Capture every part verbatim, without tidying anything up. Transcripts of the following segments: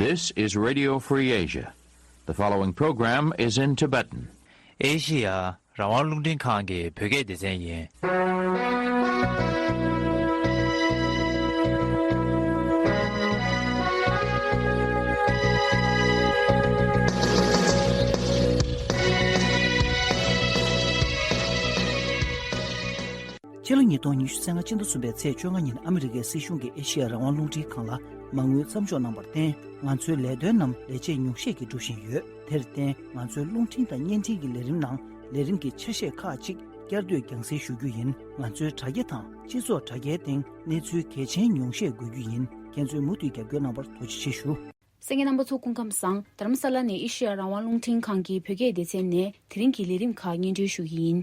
This is Radio Free Asia. The following program is in Tibetan. ཨེ་ཤི་ཡ་རང་དབང་རླུང་འཕྲིན་ཁང་གི་བོད་སྐད་སྡེ་ཚན་ཡིན། ཕྱི་ལོ་ཉིས་སྟོང་ཉི་ཤུ་རྩ་ལྔ་སྤྱི་ཟླ་གསུམ་པའི་ཚེས་བཅོ་ལྔ་ཉིན་ཨ་མི་རི་ཀའི་སྲིད་གཞུང་གིས་ཨེ་ཤི་ཡ་རང་དབང་རླུང་འཕྲིན་ཁང་ལ་མ་དངུལ་མཚམས་འཇོག་གནང་བར་བརྟེན། ང་ཚོའི་ལས་དོན་རྣམས་ལས་བྱེད་ཉུང་ཤས་ཀྱིས་སྒྲུབ་བཞིན་ཡོད། དེར་བརྟེན། ང་ཚོའི་རླུང་འཕྲིན་དང་བརྙན་འཕྲིན་གྱི་ལས་རིམ་ནང་ལས་རིམ་གྱི་ཆ་ཤས་ཁག་ཅིག་བསྐྱར་ཟློས་རྒྱང་སྲིང་ཞུ་རྒྱུ་ཡིན། ང་ཚོའི་དྲ་རྒྱ་དང་སྤྱི་ཚོགས་དྲ་རྒྱའི་སྟེང་གནས་ཚུལ་གལ་ཆེན་ཉུང་ཤས་འགོད་རྒྱུ་ཡིན། ཁྱེད་ཚོས་མུ་མཐུད་རྒྱབ་སྐྱོར་གནང་བར་ཐུགས་རྗེ་ཆེ་ཞུ། གསན་མཁན་རྣམ་པ་ཚོ་སྐུ་ཁམས་བཟང་། རྡ་རམ་ས་ལ་ནས་ཨེ་ཤེ་ཡ་རང་དབང་རླུང་འཕྲིན་ཁང་གི་བོད་སྐད་སྡེ་ཚན་ནས་དེ་རིང་གི་ལས་རིམ་ཁག་སྙན་སྒྲོན་ཞུ་གི་ཡིན།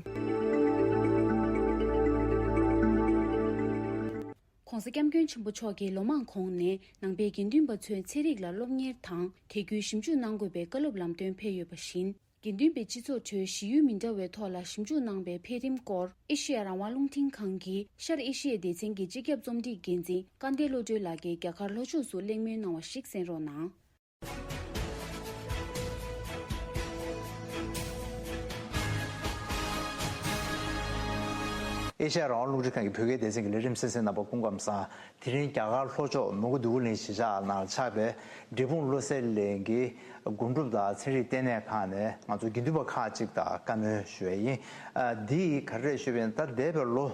ྋགོང་ས་ྋསྐྱབས་མགོན་ཆེན་པོ་མཆོག་གིས་ལོ་མང་གོང་ནས་ནང་པའི་དགེ་འདུན་པ་ཚོས་ཚན་རིག་ལ་སློབ་གཉེར་དང་དེ་བརྒྱུད་ཞིབ་འཇུག་གནང་དགོས་པའི་བཀའ་སློབ་ལམ་སྟོན་ཕེབས་ཡོད་པ་བཞིན། དགེ་འདུན་པའི་སྤྱི་ཚོགས་ཁྲོད་གཞི་ཡུལ་མི་འདྲ་བའི་ཐོག་ལ་ཞིབ་འཇུག་གནང་བའི་འཕེལ་རིམ་སྐོར་ཨེ་ཤེ་ཡ་རང་དབང་རླུང་འཕྲིན་ཁང་གིས་ཤར་ཨེ་ཤེ་ཡའི་སྡེ་ཚན་གྱི་སྤྱི་ཁྱབ་རྩོམ་སྒྲིག་འགན་འཛིན་སྐལ་ལྡན་བློ་གྲོས་ལགས་ཀྱིས་རྒྱ་གར་ལྷོ་ཕྱོགས་སུ་གླེང་མོལ་གནང་བ་ཞིག་གསན་རོགས་གནང་། ཨེ་ཤེ་ཡ་རང་དབང་རླུང་འཕྲིན་ཁང་གི་བོད་སྐད་སྡེ་ཚན་གྱི་ལས་རིམ་གསན་གཟིགས་རྣམ་པ་སྐུ་ཁམས་བཟང་། དེ་རིང་རྒྱ་གར་ལྷོ་ཕྱོགས་མོན་གྷོ་འདོད་རྒུ་གླིང་གཞིས་ཆགས་ནང་ཆགས་པའི་འབྲས་སྤུངས་བློ་གསལ་གླིང་གི་སྒོམ་སྒྲུབ་དང་ཚན་རིག་ལྟེ་གནས་ཁང་ནས་ང་ཚོ་དགེ་འདུན་པ་ཁག་ཅིག་དང་བཀའ་མོལ་ཞུ་ཡས་ཡིན། ཨ། འདི་ག་རེ་རེད་ཞུས་པ་ཡིན་ན། ད་འདས་པའི་ལོ་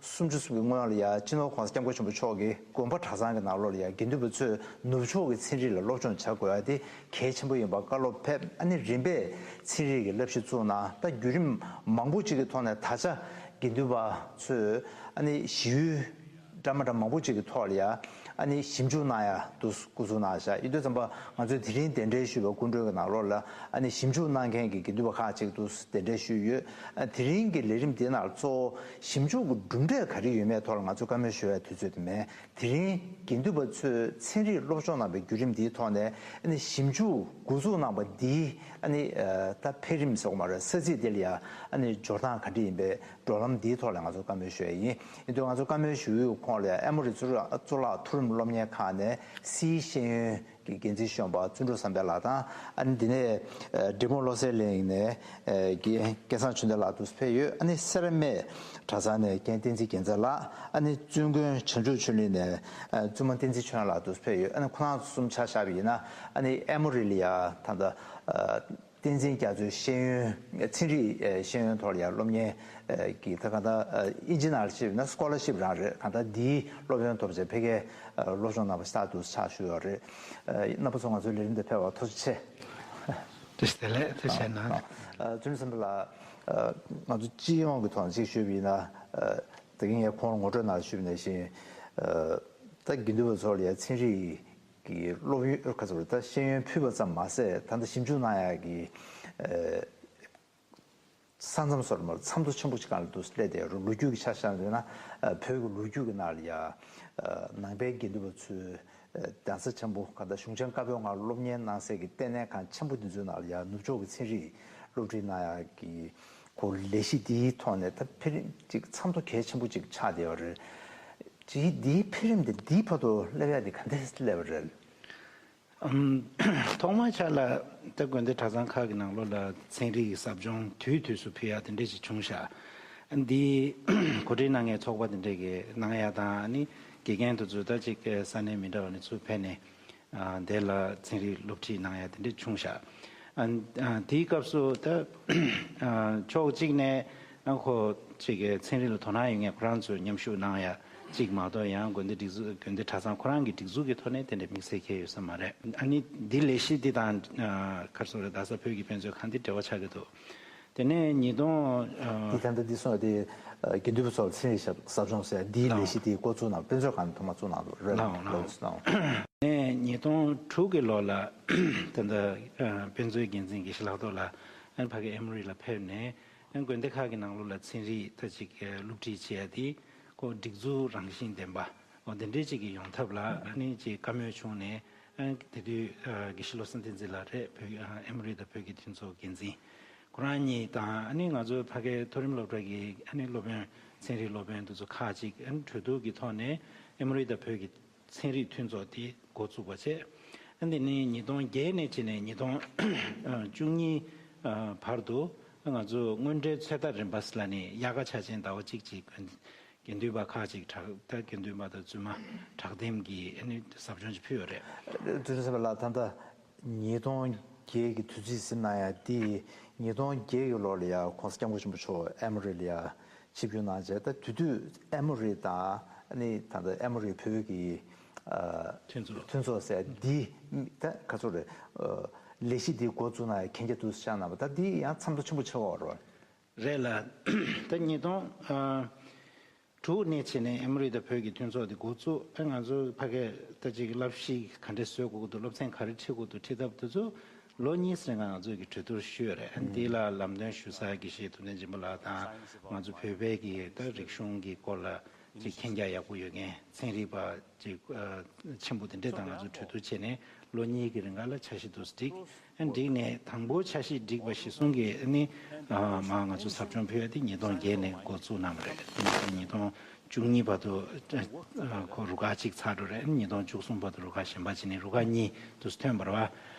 སུམ་ཅུ་གསུམ་གྱི་སྔོན་ལ་ཡ་སྤྱི་ནོར་༧གོང་ས་༧སྐྱབས་མགོན་ཆེན་པོ་མཆོག་གིས་དགོན་པ་གྲྭ་ཚང་གི་ནང་ལོགས་ལ་ཡ་དགེ་འདུན་པ་ཚོས་ནུབ་ཕྱོགས་ཀྱི་ཚན་རིག་ལ་སློབ་སྦྱོང་བྱ་དགོས་ཡ་དེ་གལ་ཆེན་པོ་ཡིན་པ་བཀའ་སློབ་ཕེབས། ཨ་ནི་རིམ་པས་ཚན་རིག་གི་བསླབ་གཞི་བཙུགས་གནང་། ད་བརྒྱུད་རིམ་མང་པོ་ཅིག་གི་ཐོག་ནས་ད་ཆ་དགེ་འདུན་པ་ཚོས་ཨ་ནི་གཞི་ཡུལ་འདྲ་མི་འདྲ་མང་པོ་ཅིག་གི་ཐོག་ལ་ཡ་ཨ་ནི་ཞིབ་འཇུག་གནང་ཡ་འདུག་སྐུ་གཟུགས་གནང་བཞག་ཡིན་དུས་ཙམ་པ། ང་ཚོས་དེ་རིང་གདན་འདྲེན་ཞུས་པའི་སྐུ་མགྲོན་གྱི་ནང་ལོགས་ལ་ཨ་ནི་ཞིབ་འཇུག་གནང་མཁན་གྱི་དགེ་འདུན་པ་ཁག་ཅིག་ཏུ་གདན་འདྲེན་ཞུས་ཡོད། ཨ། དེ་རིང་གི་ལས་རིམ་འདི་ནང་གཙོ་བོ་ཞིབ་འཇུག་གི་གྲུབ་འབྲས་ག་རེ་ཡོད་མེད་ཐོག་ལ་ང་ཚོས་བཀའ་མོལ་ཞུ་བའི་དུས་ཚོད་དེ་མེད། དེ་རིང་དགེ་འདུན་པ་ཚོས་ཚན་རིག་སློབ་སྦྱོང་གནང་བའི་བརྒྱུད་རིམ་འདིའི་ཐོག་ནས་ཨ་ནི་ཞིབ་འཇུག་འགོ་འཛུགས་གནང་བ་འདིའི་ཨ་ནི་ཨ། ད་འཕེལ་རིམ་ཟེར་དགོས་མ་རེད། ས་ཚིགས་དེ་ལ་ཡ་ཨ་ནི་འབྱོར་སྟངས་ག་འདྲ་ཡིན་པའི་འགྲོ་ལམ་འདིའི་ཐོག་ལ་ང་ཚོ་བཀའ་མོལ་ཞུ་ཡ་ཡིན། ཡིན་དུས་ང་ཚོ་བཀའ་མོལ་ཞུ་ཡུལ་ཁོངས་ལ་ཡ་ཨེ་མོ་རི་གཙུག་ལག་གཙུག་ལག་མཐོ་རིམ་སློབ་གཉེར་ཁང་ནས་སིའི་ཤེས་ཡོན་གྱི་འགན་འཛིན་གཞོན་པ་བརྩོན་འགྲུས་བསམ་འཕེལ་ལགས་དང་། ཨ་ནི་འདི་ནས་ཨ་འབྲས་སྤུངས་བློ་གསལ་གླིང་ནས་ཨ་རྒན་སྐལ་བཟང་ཆོས་ལྡན་ལགས་འདུག་སེ་ཕེབས་ཡོད། ཨ་ནི་སེ་ར་སྨད་གྲྭ་ཚང་ནས་རྒན་བསྟན་འཛིན་རྒྱལ་མཚན་ལགས། ཨ་ནི་བཙུན་དགོན་བྱང་ཆུབ་ཆོས་གླིང་ནས་ཨ་བཙུན་མ་བསྟན་འཛིན་ཆོས་དབྱངས་ལགས་འདུག་སེ་ཕེབས་ཡོད། ཨ་ནི་ཁོ་རང་ཚོ་གསུམ་ཆ་བཞག་པ་ཡིན་ན་ཨ་ནི་ཨེ་མོ་རི་ལ་ཡ་ད་ལྟ་ཨ་བསྟན་འཛིན་རྒྱ་མཚོའི་ཤེས་ཡོན་ཚན་རིག་ཨ་ཤེས་ཡོན་ཐོག་ལ་ཡ་སློབ་གཉེར་ཨ་གི་ད་གང་ལྟར་ཨ་ཨིན་ཇི་ནང་ལ་བཤད་པ་ཡིན་ན་སྐོ་ལར་ཤིབ་རང་རེད། གང་ལྟར་འདིའི་སློབ་ཡོན་ཐོབ་བྱས་ཕ་གིར་ཨ་སློབ་སྦྱོང་གནང་བ་ཞེ་དྲག་འདུག་ཆགས་བཞུགས་ཡོད་རེད། ཨ་རྣམ་པ་ཚོ་ང་ཚོའི་ལས་རིམ་དུ་ཕེབས་པར་ཐུགས་རྗེ་ཆེ། བཀྲ་ཤིས་བདེ་ལེགས། ཐུགས་རྗེ་གནང་། ཨ་བཙུན་མ་བསམ་འཕེལ་ལགས། ཨ་ང་ཚོ་སྤྱི་ཡོངས་ཀྱི་ཐོག་ནས་ཅིག་ཞུས་པ་ཡིན་ན། ཨ་ད་གིན་ངས་ཁོང་ངོ་སྤྲོད་ནང་ཞུས་པ་ནང་བཞིན། ཨ་ད་དགེ་འདུན་པ་ཚོ་ལ་ཡ་ཚན་རིག་གི་སློབ་ཡོན་ཁ་ཚོར་ད་ཤེས་ཡོན་ཕུལ་བ་ཙམ་མ་ཟད། ད་ལྟ་ཞིབ་འཇུག་གནང་ཡག་གི་ཨ་ས་མཚམས་སོར་མོར་མཚམས་ཐོ་ཆེན་པོ་ཅིག་སྒང་ལ་འདུག་སླེབས་བསྡད་ཡོད་རེད། ལོ་རྒྱུས་ཀྱི་ཆ་བཞག་ན་ཨ་བོད་ཀྱི་ལོ་རྒྱུས་ཀྱི་ནང་ལ་ཡ་ཨ་ནང་པའི་དགེ་འདུན་པ་ཚོས་ཨ་གདན་ས་ཆེན་པོ་ག་ད་གཞུང་ཆེན་བཀའ་པོད་ལྔ་སློབ་གཉེར་གནང་སའི་གི་ལྟེ་གནས་ཁང་ཆེན་པོ་འདི་ཚོའི་ནང་ལ་ཡ་ནུབ་ཕྱོགས་ཀྱི་ཚན་རིག་སློབ་ཁྲིད་གནང་ཡག་གི་ཁོ་ལས་གཞི་འདིའི་ཐོག་ནས་ད་འཕེལ་རིམ་ཅིག་མཚམས་ཐོ་གལ་ཆེན་པོ་ཅིག་ཆགས་བསྡད་ཡོད་རེད། ཅིག་འདིའི་འཕེལ་རིམ་དེ་འདིའི་བར་དུ་སླེབས་ཡ་དེ་ག་འདྲས་སླེབས་པ་རེད། ཨམ། ཐོག་མའི་ཆ་ལ་ད་དགོན་སྡེ་གྲྭ་ཚང་ཁག་གི་ནང་ལོགས་ལ་ཚན་རིག་གི་ཟབ་སྦྱོང་དུས་དུས་སུ་ཕུལ་ཡ་དེ་འདྲས་ཅིག་བྱུང་ཤག་འདི་གོ་སྒྲིག་གནང་མཁན་ཚོགས་པ་དེ་འདྲས་ཀྱིས་གནང་ཡ་དང་། ཨ་ནི་དགེ་རྒན་དེ་ཚོ་ད་ཅིག་ས་གནས་མི་འདྲ་བ་ནས་ཚུར་ཕེབས་ནས། ཨ། དེ་ལ་ཚན་རིག་སློབ་ཁྲིད་གནང་ཡ་དེ་འདྲ་བྱུང་ཤག་ཨ། ཨ། དེའི་སྐབས་སུ་ད། ཨ། ཕྱོགས་གཅིག་ནས་ཨ་ཁོ་ཅིག་གི་ཚན་རིག་ལ་དོ་སྣང་ཡོད་མཁན་ཁོ་རང་ཚོས་མཉམ་ཞུགས་གནང་ཡ་གཅིག་མ་གཏོགས། ཡང་དགོན་སྡེ་སྒྲིག་འཛུགས། དགོན་སྡེ་གྲྭ་ཚང་ཁོ་རང་གི་སྒྲིག་འཛུགས་ཀྱི་ཐོག་ནས་དེ་འདྲ་དམིགས་བསལ་གང་ཡང་ཡོད་ས་མ་རེད། ཨ་ནི་འདི་ལས་གཞི་འདི་དང་། ཨ། ག་རེ་ཟེར་དགོས་རེད། རྡ་ས་བོད་ཀྱི་དཔེ་མཛོད་ཁང་འདི་འབྲེལ་བ་ཆགས་ཀྱི་འདུག་དེ་ནས་ཉིས་སྟོང་། ཨ། འདི་ད་ལྟ་འདི་གསུངས་པ་དེ། ཨ། དགེ་འདུན་པ་ཚོར་ཚན་རིག་ཟབ་སྦྱོང་ཟེར་འདིའི་ལས་གཞི་དེ་འགོ་བཙུགས་གནང་། དཔེ་མཛོད་ཁང་ནས་ཐོག་མ་བཙུགས་གནང་འདུག་རེད། ལགས་འོང་། ལགས་འོང་། ལགས་འོང་། ནས་ཉིས་སྟོང་དྲུག་གི་ལོ་ལ་ད་ལྟ། ཨ། དཔེ་མཛོད་འགན་འཛིན་དགེ་བཤེས་ལྷག་རྡོར་ལགས་ཨ་ནི་ཕ་གི་ཨེ་མོ་རི་ལ་ཕེབས་ནས། ཨ་ནི་དགོན་སྡེ་ཁག་གི་ནང་ལོགས་ལ་ཚན་རིག་ད་ཅིག་སློབ་ཁྲིད་བྱེད་ཡ་དེ་ཁོ་སྒྲིག་འཛུགས་རང་བཞིན་ལྡན་པ། འོ་དེ་འདྲའི་ཅིག་གི་ཡོང་ཐབས་ལ་ཨ་ནི་ཅིག་བཀའ་མོལ་བྱུང་ནས། ཨ་ནི་དེ་དུས། ཨ། དགེ་བཤེས་བློ་བཟང་བསྟན་འཛིན་ལགས་རེད། བོད། ཨ། ཨེ་མོ་རི་དང་བོད་ཀྱི་མཐུན་ཚོགས་འགན་འཛིན། ཁོ་རང་གཉིས་དང་། ཨ་ནི་ང་ཚོ་ཕ་གའི་མཐོ་རིམ་སློབ་གྲྭ་གི་ཨ་ནི་སློབ་དཔོན། ཚན་རིག་སློབ་དཔོན་དེ་ཚོ་ཁག་ཅིག་ཨ་ནི་གྲོས་བསྡུར་གྱི་ཐོག་ནས་ཨེ་མོ་རི་དང་བོད་ཀྱི་ཚན་རིག་མཐུན་ཚོགས་དེ་འགོ་བཙུགས་པ་བྱས། ཨ་འདི་ནི་ཉིས་སྟོང་བརྒྱད་ནས་བྱས་ནས་ཉིས་སྟོང་བཅུ་གཉིས་བར་དུ་ང་ཚོ་དངོས་འབྲེལ་ཚོད་ལྟ་རིམ་པ་ཟེར་ལ་ནི་དབྱར་ཁ་འཆར་ཅན་ཟླ་བ་གཅིག་ཅིག་དགེ་འདུན་པ་ཁག་ཅིག་དྲག་ད་དགེ་འདུན་པ་དང་བཙུན་མ་དྲག་འདེམས་ཀྱིས་ཨ་ནི་ཟབ་སྦྱོང་ཅིག་ཕུལ་ཡོད་རེད། བཙུན་མ་ལགས། ད་ལྟ་ཉིས་སྟོང་བརྒྱད་ཀྱི་དུས་ཚིགས་ཟེར་ན་ཡང་འདི་ཉིས་སྟོང་བརྒྱད་ཀྱི་ལོ་ལ་ཡང་༸གོང་ས་༸སྐྱབས་མགོན་ཆེན་པོ་མཆོག་ཨེ་མོ་རི་ལ་ཡང་ཆིབས་བསྒྱུར་གནང་བྱས། ད་དེ་དུས་ཨེ་མོ་རི་དང་ཨ་ནི་ད་ལྟ་ཨེ་མོ་རི་བོད་ཀྱི་ཨ་མཐུན་ཚོགས། མཐུན་ཚོགས་ཟེར་འདི་ད་ག་ཚོད་རེད། ཨ་ལས་གཞི་འདི་འགོ་བཙུགས་ན་མཁྱེན་རྒྱ་འདུག་བཤད་གནང་བ། ད་འདི་ཡང་མཚམས་ཐོ་ཆེན་པོ་ཆགས་ཡོད་རེད། རེད་ལ། ད་ཉིས་སྟོང་ཨ་དྲུག་ནས་བྱས་ནས་ཨེ་མོ་རི་དང་བོད་ཀྱི་མཐུན་ཚོགས་འདི་འགོ་བཙུགས། ཨ་ང་ཚོ་ཕ་གིར་ད་ཅིག་བསླབ་གཞི་ག་འདྲས་བཟོ་དགོས་ཀྱི་འདུག་སློབ་ཚན་ག་རེ་ཁྲིད་དགོས་འདུག་ཁྲིད་ཐབས་དེ་ཚོ་ལོ་གཉིས་རིང་ང་ཚོས་ཀྱི་གྲོས་བསྡུར་ཞུས་ཡོད་རེད། ཨ་འདི་ལ་ལམ་སྟོན་ཞུ་ས་དགེ་བཤེས་ཐུབ་བསྟན་སྦྱིན་པ་ལགས་དང་། ང་ཚོ་བོད་པའི་གི་ད་རིག་གཞུང་གི་སྐོར་ལ་ཅིག་མཁྱེན་རྒྱ་ཡག་པོ་ཡོད་མཁན་ཚན་རིག་པ་ཅིག་ཨ་ཆེན་པོ་དེ་འདྲས་དང་ང་ཚོ་གྲོས་བསྡུར་བྱས་ནས་ལོ་གཉིས་ཀྱི་རིང་ག་ལ་འཆར་གཞི་འདུག་སེ་བསྒྲིགས། ཨ་འགྲིག་ནས་དང་པོ་འཆར་གཞི་བསྒྲིགས་པ་གཞིར་བཟུང་གིས་ཨ་ནི་ཨ་མ་ང་ཚོ་ཟབ་སྦྱོང་ཕུལ་ཡ་དེ་ཉིས་སྟོང་བརྒྱད་ནས་འགོ་བཙུགས་གནང་བ་རེད། དེ་ནས་ཉིས་སྟོང་བཅུ་གཉིས་བར་དུ་ཨ་ཁོ་རུ་ཁག་གཅིག་ཚར་འགྲོ་རེད། ཨ་ནི་ཉིས་སྟོང་བཅུ་གསུམ་བར་དུ་རུ་ཁག་གཞན་པ་གཅིག་ནས་རུ་ཁག་གཉིས་འདུག་སེ་ཐོན་པ་རེད་བ།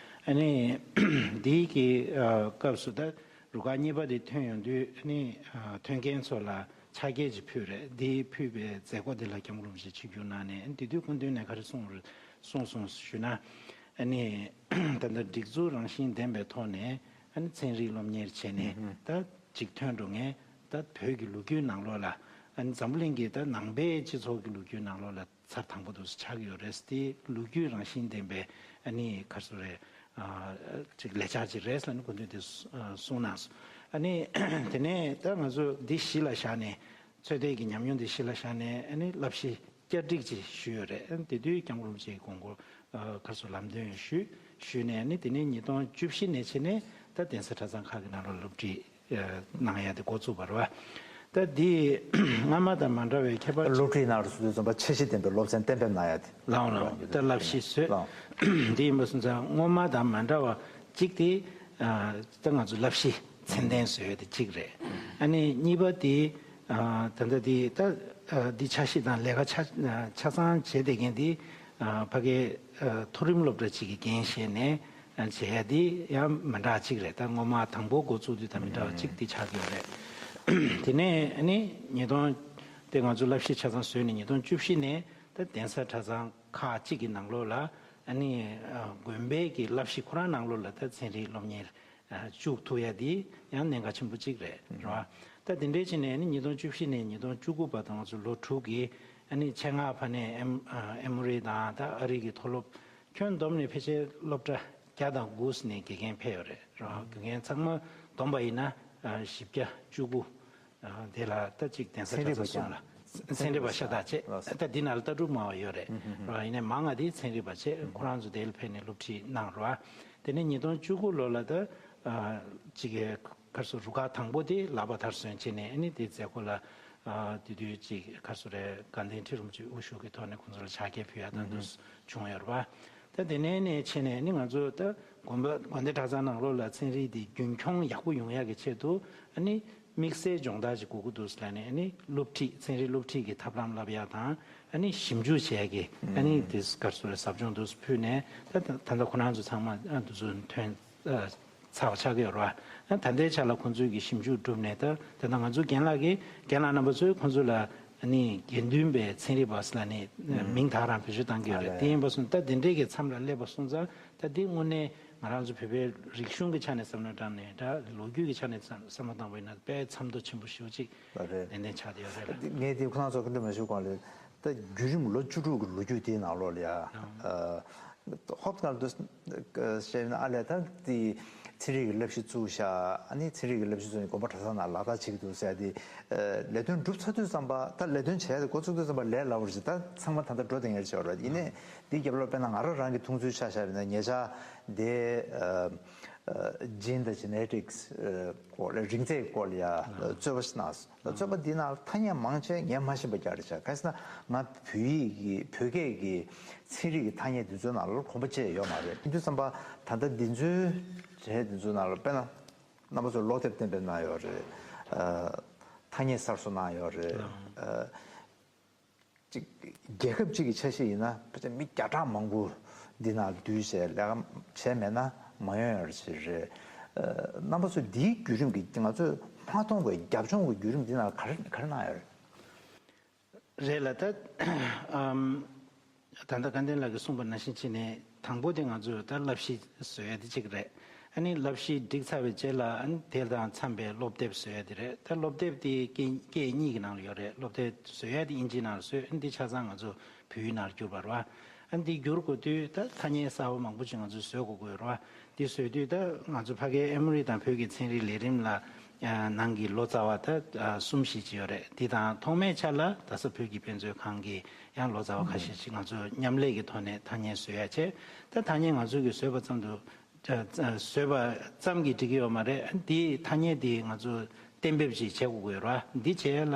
ཨ་ནི་འདིའི་གི་ཨ་སྐབས་སུ་ད་རུ་ཁག་གཉིས་པ་དེ་ཐོན་ཡོང་དུས་ཨ་ནི་ཨ་ཐོན་མཁན་ཚོ་ལ་ཕྱག་འཁྱེར་ཅིག་ཕུལ་རེད། འདི་ཕུལ་བའི་མཛད་སྒོ་འདི་ལ་སྐྱབས་མགོན་རིན་པོ་ཆེ་ཆིབས་བསྒྱུར་གནང་ནས་ཨ་ནི་དེ་དུས་སྐུ་མདུན་ནས་ག་རེ་གསུངས་རེད། གསུངས་སོང་ཞུས་ན། ཨ་ནི་ད་ལྟ་སྒྲིག་འཛུགས་རང་བཞིན་ལྡན་པའི་ཐོག་ནས་ཨ་ནི་ཚན་རིག་སློབ་གཉེར་བྱས་ནས་ད་ཅིག་ཐོན་འགྲོ་མཁན་ད་བོད་ཀྱི་ལོ་རྒྱུས་ནང་ལོགས་ལ་ཨ་ནི་འཛམ་བུ་གླིང་གི་ད་ནང་པའི་སྤྱི་ཚོགས་ཀྱི་ལོ་རྒྱུས་ནང་ལོགས་ལ་ཚར་དང་པོ་དུ་ཆགས་ཀྱི་ཡོད་རེད། དེ་ལོ་རྒྱུས་རང་བཞིན་ལྡན་པའི་ཨ་ནི་ག་རེ་ཟེར་རེད། ཨ་ཅིག་ལས་འཆར་ཅིག་རེད་ཟེར་ནས་སྐུ་མདུན་དེ་གསུངས་གནང་སོང་། ཨ་ནི་དེ་ནས་ད་ང་ཚོ་འདི་གཞི་ལ་བཞག་ནས་ཚོད་ལྟའི་གི་ཉམས་མྱོང་འདི་གཞི་ལ་བཞག་ནས་ཨ་ནི་བསླབ་གཞི་བསྐྱར་སྒྲིག་ཅིག་ཞུས་ཡོད་རེད། ཨ་ནི་དེ་དུས་སྐྱབས་མགོན་རིན་པོ་ཆེའི་དགོངས་སྐོར་ཨ་ག་རེ་ཟེར་ལམ་སྟོན་ཞུས། ཞུས་ནས་ཨ་ནི་དེ་ནས་ཉིས་སྟོང་བཅུ་བཞི་ནས་བྱས་ནས་ད་གདན་ས་གྲྭ་ཚང་ཁག་གི་ནང་ལ་སློབ་ཁྲིད་ཨ་གནང་ཡ་དེ་འགོ་བཙུགས་པ་རེད་བ། ད་འདི་སྔ་མ་དང་མ་འདྲ་བའི་ཁྱད་པར། སློབ་ཁྲིད་ནང་ལ་སོ་སོའི་འཛོམས་པ་འཆར་གཞི་ལྡན་པའི་སློབ་ཚན་གཏན་འབེབས་གནང་ཡ་དེ། ལའང་ལའང་ད་བསླབ་གཞི་བཟོས། ལའང་། འདི་ཡིན་པ་སོང་ཙང་སྔོན་མ་དང་མ་འདྲ་བ་གཅིག་དེ་ཨ་ད་ང་ཚོ་བསླབ་གཞི་ཚད་ལྡན་བཟོས་ཡ་དེ་གཅིག་རེད། ཨ་ནི་གཉིས་པ་དེ་ཨ་ད་ལྟ་དེ་ད་ཨ་འདི་འཆར་གཞི་དང་ལས་ཀ་ཆ་ཆ་ཚང་བྱས་བསྡད་མཁན་དེ་ཨ་ཕ་གའི་ཨ་མཐོ་རིམ་སློབ་གྲྭ་གཅིག་གི་འགན་བཞེས་ནས། བྱེད་ཡ་དེ་ཡང་མི་འདྲ་གཅིག་རེད། ད་སྔོན་མ་དང་པོ་འགོ་བཙུགས་དུས་དང་མི་འདྲ་བ་གཅིག་དེ་ཆགས་ཀྱི་ཡོད་རེད། དེ་ནས་ཨ་ནི་ཉིས་སྟོང་དེ་ང་ཚོ་བསླབ་གཞི་ཆ་ཚང་བཟོས་ནས་ཉིས་སྟོང་བཅུ་བཞི་ནས་ད་གདན་ས་གྲྭ་ཚང་ཁག་གཅིག་གི་ནང་ལོགས་ལ་ཨ་ནི་དགོན་པའི་གི་བསླབ་གཞི་ཁོ་རང་ནང་ལོགས་ལ་ད་ཚན་རིག་སློབ་གཉེར་བཅུག་ཐུབ་ཡ་དེ་ཡང་གནད་འགག་ཆེན་པོ་གཅིག་རེད། རེད་བ། ད་དེ་འདྲའི་ཕྱིན་ནས་ཨ་ནི་ཉིས་སྟོང་བཅུ་བཞི་ནས་ཉིས་སྟོང་བཅུ་དགུ་བར་དུ་ང་ཚོ་ལོ་དྲུག་གི་ཨ་ནི་ཆེད་མངགས་ཕ་ནས་ཨེ་ཨེ་མོ་རི་དང་ད་ཨ་རི་གི་མཐོ་སློབ་ཁྱོན་བསྡོམས་ནས་ཕལ་ཆེར་སློབ་གྲྭ་བརྒྱ་དང་དགུ་ནས་དགེ་རྒན་ཕེབས་ཡོད་རེད། རོ། དགེ་རྒན་ཚང་མ་བསྡོམས་པ་ཡིན་ན་ཨ་བཞི་བརྒྱ་བཅུ་དགུ་ཨ་དེ་ལ་ད་ཅིག་གདན་ས་གྲྭ་ཚང་གསུམ་ལ་ཚན་རིག་པ་ཤ་སྟག་བྱས། ད་འདི་ནང་ལ་ལྟ་གྲུབ་སྨྲ་བ་ཡོད་རེད། རོ། ཡིན་ནའི་མང་ང་དེ་ཚན་རིག་པ་བྱས། ཁོ་རང་ཚོ་དེ་ལ་ཕེབས་ནས་སློབ་ཁྲིད་གནང་རོ། དེ་ནས་ཉིས་སྟོང་བཅུ་དགུ་ལོ་ལ་ད་ཨ་ཅིག་གི་ག་རེ་ཟེར་རུ་ཁག་དང་པོ་དེ་ལག་པ་མཐར་སོན་བྱས་ནས་ཨ་ནི་དེའི་མཛད་སྒོ་ལ་ཨ་དེ་དུས་ཅིག་ག་རེ་ཟེར་རེད། དགའ་ལྡན་ཁྲི་རིན་པོ་ཆེ་དབུ་བཞུགས་ཀྱི་ཐོག་ནས་ཁོང་ཚོ་ལ་ཕྱག་འཁྱེར་ཕུལ་ཡ་དང་དུ་བྱུང་ཡོད་རེད་བ། ད་དེ་ནས་ནས་བྱས་ནས་ཨ་ནི་ང་ཚོ་ད་དགོན་པ་དགོན་སྡེ་གྲྭ་ཚང་ནང་ལོགས་ལ་ཚན་རིག་འདི་རྒྱུན་འཁྱོངས་ཡག་པོ་ཡོང་ཡ་གི་ཆེད་དུ་ཨ་ནི་དམིགས་བསལ་སྦྱོང་བརྡར་ཅིག་དགོས་ཀྱི་འདུག་ཟེར་ནས་ཨ་ནི་སློབ་ཁྲིད་ཚན་རིག་སློབ་ཁྲིད་ཀྱི་ཐབས་ལམ་བསླབ་ཡ་དང་ཨ་ནི་ཞིབ་འཇུག་བྱེད་ཡ་གི་ཨ་ནི་དེ་ག་རེ་ཟེར་རེད། ཟབ་སྦྱོང་དུ་ཕུལ་ནས་ད་ད་ད་ལྟ་ཁོ་རང་ཚོ་ཚང་མ་ཨ་དུ་ཚོ་ཐོན་ཨ་ཚར་བ་ཆགས་ཀྱི་ཡོད་རེད་བ། ཨ་ད་ལྟའི་ཆ་ལ་ཁོང་ཚོས་ཀྱི་ཞིབ་འཇུག་བསྒྲུབས་ནས་ད་ད་ལྟ་ང་ཚོ་རྒན་ལགས་ཀྱིས་རྒན་ལགས་རྣམ་པ་ཚོས་ཁོང་ཚོ་ལ་ཨ་ནི་དགེ་འདུན་པའི་ཚན་རིག་པ་ཟེར་ལ་ནི་མིང་དག་རང་བེད་སྤྱོད་བཏང་གི་ཡོད་རེད། དེ་ཡིན་པ་སོང་ད་དེ་འདྲའི་གི་མཚམས་ལ་སླེབས་པ་སོང་ཙང་ད་འདི་དངོས་གནས་ང་རང་ཚོ་བོད་པའི་རིག་གཞུང་གི་ཆ་ནས་བསམ་བློ་བཏང་ནས་ད་ལོ་རྒྱུས་ཀྱི་ཆ་ནས་བསམ་བསམ་བློ་བཏང་བ་ཡིན་ན་དཔེ་མཚམས་ཐོ་ཆེན་པོ་ཞེ་པོ་ཅིག་རེད། ཏན་ཏན་ཆགས་བསྡད་ཡོད་རེད་ལ། ངས་དེ་ཁོ་རང་ཚོ་ག་འདྲ་མ་ཞུ་གོང་ལ་ད་བརྒྱུད་རིམ་ལོ་བཅུ་དྲུག་གི་ལོ་རྒྱུས་དེའི་ནང་ལོགས་ལ་ཡ། ཧོབ་ཏེ་ང་ཚོ་བཤད་ན་ཨ་ལས་ད་དེ་ཚན་རིག་གི་བསླབ་གཞི་བཙུགས་ཤག་ཨ་ནི་ཚན་རིག་གི་བསླབ་གཞི་བཙུགས་ནས་དགོན་པ་གྲྭ་ཚང་ནང་ལག་བསྟར་བྱེད་ཀྱི་འདུག་ཟེར་ཏེ། ལས་དོན་གྲུབ་ཚར་དུས་ཙམ་པ་ད་ལས་དོན་བྱས་ཏེ་འགོ་ཚུགས་དུས་ཙམ་པ་ལས་སླ་པོ་རེད། ད་ཚང་མ་ད་ལྟ་འགྲོ་བསྡད་མཁན་རེད་བྱས་རོགས། ཡིན་ནའི་འདི་རྒྱབ་ལོགས་དཔེར་ན་ང་རང་རང་གི་མཐོང་ཚུལ་ཆ་བཞག་པ་ཡིན་ན་ཉེ་ཆར་དེ་Gene དང་Genetics སྐོར་ལ་རིགས་རྫས་སྐོར་ལ་ཡ་རྩོད་པ་ཞིག་གནང་སོང་། རྩོད་པ་འདི་ནང་ཐ་སྙད་མང་ཆེ་ངས་མ་ཤེས་པ་རྒྱག་རེད་བྱས། ག་རེ་ཟེར་ན་ང་བོད་ཡིག་གི་བོད་སྐད་ཀྱི་ཚན་རིག་གི་ཐ་སྙད་འདི་ཚོའི་ནང་ལ་གོམ་པ་བཅད་ཡོད་མ་རེད། ཡིན་དུས་ཙམ་པ་ད་ལྟ་འདི་ཚོའི་གྲས་འདི་ཚོའི་ནང་ལ་དཔེར་ན་རྣམ་པ་ཚོས་ཀློག་དེབ་གཏན་འབེབས་གནང་ཡོད་རེད། ཨ་ཐ་སྙད་གསར་བཟོ་གནང་ཡོད་རེད། ཨ་ཅིག་རྒྱལ་ཁབ་ཅིག་གི་ཆ་ཤས་ཡིན་ན་ཕལ་ཆེར་མི་བརྒྱ་ཕྲག་མང་པོ་ འདི་ནང་བསྡུས་བྱས་ལས་ཀ་བྱས་མེད་ན་མ་ཡོང་ཡ་ཞིག་རེད། ཨ། རྣམ་པ་ཚོས་འདིའི་བརྒྱུད་རིམ་གྱི་ང་ཚོས་མ་མཐོང་བའི་རྒྱབ་ལྗོངས་ཀྱི་བརྒྱུད་རིམ་འདི་ནང་ག་རེ་ག་རེ་གནང་ཡོད་རེད། རེད་ལ། ད་ཨམ། ད་ལྟ་དགའ་ལྡན་ལགས་ཀྱིས་གསུངས་པ་ནང་བཞིན་བྱས་ནས་དང་པོ་དེ་ང་ཚོས་ད་བསླབ་གཞི་བཟོ་ཡ་དེ་གཅིག་རེད། ཨ་ནི་བསླབ་གཞི་བསྒྲིགས་ཚར་བའི་རྗེས་ལ་ཨ་ནི་དེ་དང་འཚམས་པའི་སློབ་དེབ་བཟོ་ཡ་དེ་རེད། ད་སློབ་དེབ་དེ་སྐད་སྐད་གཉིས་ཀྱི་ནང་ལ་ཡོད་རེད། སློབ་དེབ་བཟོ་ཡ་དེ་དབྱིན་ཇིའི་ནང་ལ་བཟོས། ཨ་ནི་འདི་ཆ་ཚང་ང་ཚོ་བོད་ཡིག་ནང་ལ་བསྒྱུར་བ་རེད་བ། ཨ་ནི་འདི་བསྒྱུར་དགོས་དུས་ད་ཐ་སྙད་གསར་པ་མང་པོ་ཅིག་ང་ཚོས་བཟོ་དགོས་ཀྱི་ཡོད་རེད་བ། འདི་བཟོས་དུས་ད་ང་ཚོ་ཕ་གིའི་ཨེ་མོ་རི་དང་བོད་ཀྱི་ཚན་རིག་ལས་རིམ་ལ་ཨ་ནང་གི་ལོ་ཙཱ་བ་ད་ཨ་གསུམ་བཞི་ཅིག་ཡོད་རེད། འདི་དང་ཐོག་མའི་ཆར་ལ་རྡ་ས་བོད་ཀྱི་དཔེ་མཛོད་ཁང་གི་ཡང་ལོ་ཙཱ་བ་ཁ་ཤས་ཅིག་ང་ཚོ་མཉམ་ལས་ཀྱི་ཐོག་ནས་ཐ་སྙད་བཟོ་ཡ་བྱས། ད་ཐ་སྙད་ང་ཚོ་གིས་བཟོས་པ་ཙམ་དུ་ཨ་བཟོས་པ་ཙམ་གྱིས་འགྲིག་གི་ཡོད་མ་རེད། འདི་ཐ་སྙད་འདི་ང་ཚོ་གཏན་འབེབས་ཅིག་བྱེད་དགོས་ཀྱི་ཡོད་རེད་བ། འདི་བྱེད་ཡ་ལ་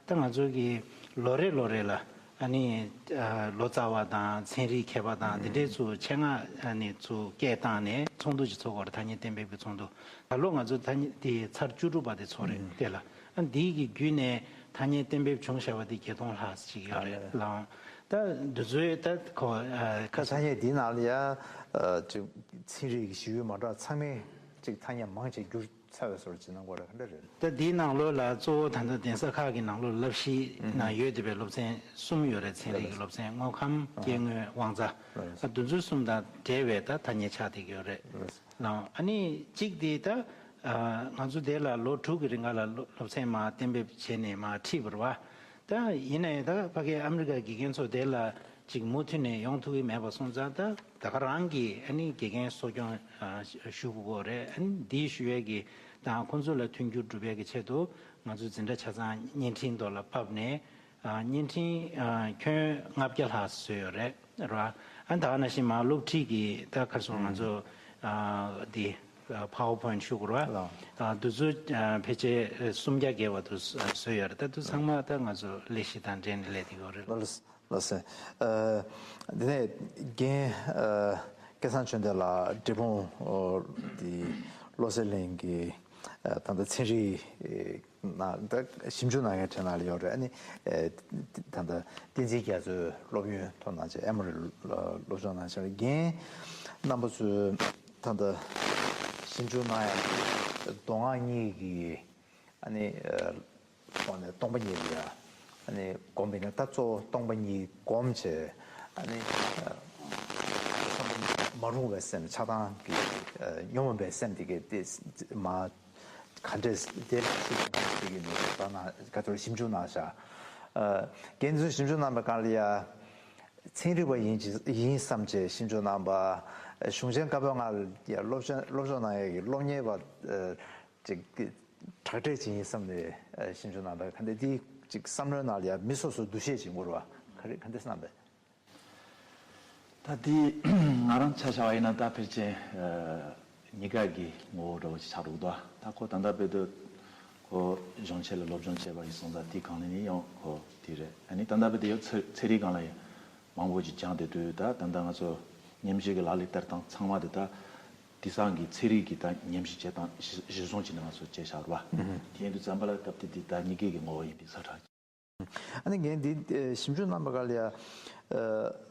ད་ང་ཚོ་གིས་ལོ་རེ་ལོ་རེ་ལ་ཨ་ནི་ཨ་ལོ་ཙཱ་བ་དང་ཚན་རིག་མཁས་པ་དང་འདི་འདྲའི་ཚོ་ཆེད་མངགས་ཨ་ནི་ཚོ་སྐད་བཏང་ནས་ཚོགས་འདུ་ཅིག་ཚོགས་དགོས་རེད། ཐ་སྙད་གཏན་འབེབས་ཀྱི་ཚོགས་འདུ། ད་ལོ་ང་ཚོ་ཐ་སྙད་དེ་ཚར་བཅུ་དྲུག་པ་དེ་ཚོགས་རེད། དེ་ལ་ཨ་འདི་གི་བརྒྱུད་ནས་ཐ་སྙད་གཏན་འབེབས་བྱུང་བཞག་པ་དེ་བརྒྱད་སྟོང་ལྷག་ཅིག་ཡོད་རེད་ལགས། ད་འདི་ཚོའི་ད་ཁོ་ཨ་ཁ་ས་ཐ་སྙད་འདིའི་ནང་ལ་ཡ་ཨ་ཅིག་ཚན་རིག་གི་ཞིབ་འཇུག་མ་འདྲ་ཚང་མས་ཅིག་ཐ་སྙད་མང་ཆེ་བསྒྱུར་ཚར་བའི་བཟོ་འདྲ་ཅིག་གནང་དགོས་རེད། ག་འདྲ་རེད། ད་འདིའི་ནང་ལོགས་ལ་གཙོ་བོ་ད་ལྟ་གདན་ས་ཁག་གི་ནང་ལོགས་བསླབ་གཞིའི་ནང་ཡོད་བསྡད་པའི་སློབ་ཚན་གསུམ་ཡོད་རེད། ཚན་རིག་གི་སློབ་ཚན། དངོས་ཁམས། སྐྱེ་དངོས། དབང་རྩ། ཨ་འདི་ཚོ་གསུམ་དང་འབྲེལ་བའི་ད་ཐ་སྙད་ཆགས་བསྡད་ཀྱི་ཡོད་རེད་ལགས། ཨ་ནི་གཅིག་དེ་ད་ཨ་ང་ཚོ་དེ་ལ་ལོ་དྲུག་གི་རིང་ག་ལ་སློབ་སློབ་ཚན་མར་གཏན་འབེབས་བྱས་ནས་མར་ཁྲིད་པ་རེད་བ། ད་ཡིན་ན་ཡང་ད་ཕ་གི་ཨ་མི་རི་ཀ་དགེ་རྒན་ཚོ་དེ་ལ་ཅིག་མུ་མཐུད་ནས་ཡོང་ཐུབ་ཀྱི་མེད་པ་སོང་ཙང་ད་ད་ག་རང་གིས་ཨ་ནི་དགེ་རྒན་གསོ་སྐྱོང་ཨ་ཞུ་དགོས་རེད། ཨ་ནི་འདིའི་ཞུ་ཡས་ཀྱི་དང་ཁོང་ཚོ་ལ་མཐུན་འགྱུར་སྒྲུབ་ཡས་ཀྱི་ཆེད་དུ་ང་ཚོ་འཛིན་གྲྭ་ཆ་ཚང་བརྙན་འཕྲིན་ཐོག་ལ་ཕབ་ནས་ཨ་བརྙན་འཕྲིན་ཨ་ཁྱོན་ལྔ་བརྒྱ་ལྷག་བཟོས་ཡོད་རེད་ར། ཨ་ནི་ད་ག་ནང་བཞིན་མར་སློབ་ཁྲིད་ཀྱི་ད་ག་རེ་ཟེར་ང་ཚོ་ཨ་འདི་ཨ་PowerPoint ཞུ་དགོས་ར། ཨ་འདི་ཚོ་ཨ་ཕལ་ཆེར་སུམ་བརྒྱ་བརྒལ་བ་དུ་བཟོས་ཡོད་རེད། ད་འདི་ཚང་མ་ད་ང་ཚོ་ལས་གཞི་དང་འབྲེལ་ནས་ལས་འདི་ཡོད་རེད། ལགས་སོ། ལགས་སོ། ཨ་འདི་ནས་རྒན་ཨ་སྐལ་བཟང་ཆོས་ལྡན་ལགས་འབྲས་སྤུངས་ཨོ་འདི་བློ་གསལ་གླིང་གི་ཨ་ད་ལྟ་ཚན་རིག་ནང་ད་ཞིབ་འཇུག་གནང་མཁན་གྲས་ནང་ལ་ཡོད་རེད། ཨ་ནི་ཨ་ད་ལྟ་བསྟན་འཛིན་རྒྱ་མཚོའི་སློབ་ཡོན་ཐོབ་གནང་བྱས་ཨེ་མོ་རི་སློབ་སྦྱོང་གནང་བྱས་རྒན་རྣམ་པ་ཚོས་ད་ལྟ་ཞིབ་འཇུག་གནང་ཡ་མདོ་སྔགས་གཉིས་ཀྱི་ཨ་ནི་ཨ་ཐོག་ནས་སྟོང་པ་ཉིད་ལ་ཡ་ཨ་ནི་སྒོམ་པས་ན་ད་གཙོ་བོ་སྟོང་པ་ཉིད་སྒོམ་བྱས། ཨ་ནི་ཨ་བསམ་པ་མ་རུངས་པའི་སེམས་ཆགས་སྡང་གི་ཨ་ཉོན་མོངས་པའི་སེམས་དེ་གས་དེ་མ་ག་འདྲས་དེ་ལ་ཤུགས་ཆེན་པོ་སྤྲད་ཀྱི་འདུག་ད་ན་ག་ཚོད་ཞིབ་འཇུག་གནང་བཞག་ཨ་རྒན་ཚོས་ཞིབ་འཇུག་གནང་པའི་སྒང་ལ་ཡ་ཚན་རིག་པ་ཡིན་གྱི་ཡིན་བསམ་བྱས་ཞིབ་འཇུག་གནང་པ། གཞུང་ཆེན་བཀའ་པོད་ལྔ་ལ་ཡ་སློབ་སྦྱོང་སློབ་སྦྱོང་གནང་ཡས་ཀྱི་སློབ་གཉེར་བ་ཨ་ཅིག་གྲ་སྒྲིག་བྱེད་ཡིན་བསམ་ནས་ཨ་ཞིབ་འཇུག་གནང་པ་ག་འདྲ་དེ་ཅིག་བསམ་བློའི་ནང་ལ་ཡ་མི་སོ་སོའི་འདུ་ཤེས་ཅིག་འགོར་བ་ག་རེ་ག་འདྲ་བསམ་པས། ད་དེ་ང་རང་ཆ་བཞག་པ་ཡིན་ན་ད་ཕལ་ཆེར་ཨ་གཉིས་ཀ་གི་ངོ་བོ་འདྲ་བོ་ཅིག་ཆགས་འགྲོ་གི་འདུག་ད་ཁོ་ད་ལྟ་བར་དུ་ཁོ་གཞུང་ཆེན་ལ་སློབ་སྦྱོང་བྱས་པ་ཡིན་སོང་ཙང་དེའི་སྒང་ལ་ནི་ཡང་ཁོ་དེ་རེད། ཨ་ནི་ད་ལྟ་བར་དུ་ཡང་ཚན་ཚན་རིག་སྒང་ལ་ཡང་མང་པོ་ཅིག་སྦྱངས་བསྡད་དུས་ད་ད་ལྟ་ང་ཚོ་ཉམས་ཞིབ་ཀྱི་ལག་ལེན་བསྟར་སྟངས་ཚང་མ་དེ་ད་དེང་སང་གི་ཚན་རིག་གི་ད་ཉམས་ཞིབ་བྱེད་སྟངས་གཞི་གཞི་བཟུང་བྱས་ནས་ང་ཚོ་བྱས་བཞག་རེད་བ། དེ་ཡིན་དུས་ཙམ་པ་ལ་སྟབས་བདེ་འདི་ད་གཉིས་ཀའི་གི་ངོ་བོ་ཡིན་པའི་ས་ཁྲ། ཨ་ནི་ངས་འདི་ཨ་ཞིབ་འཇུག་གནང་པའི་སྐབས་ལ་ཡ་ཨ་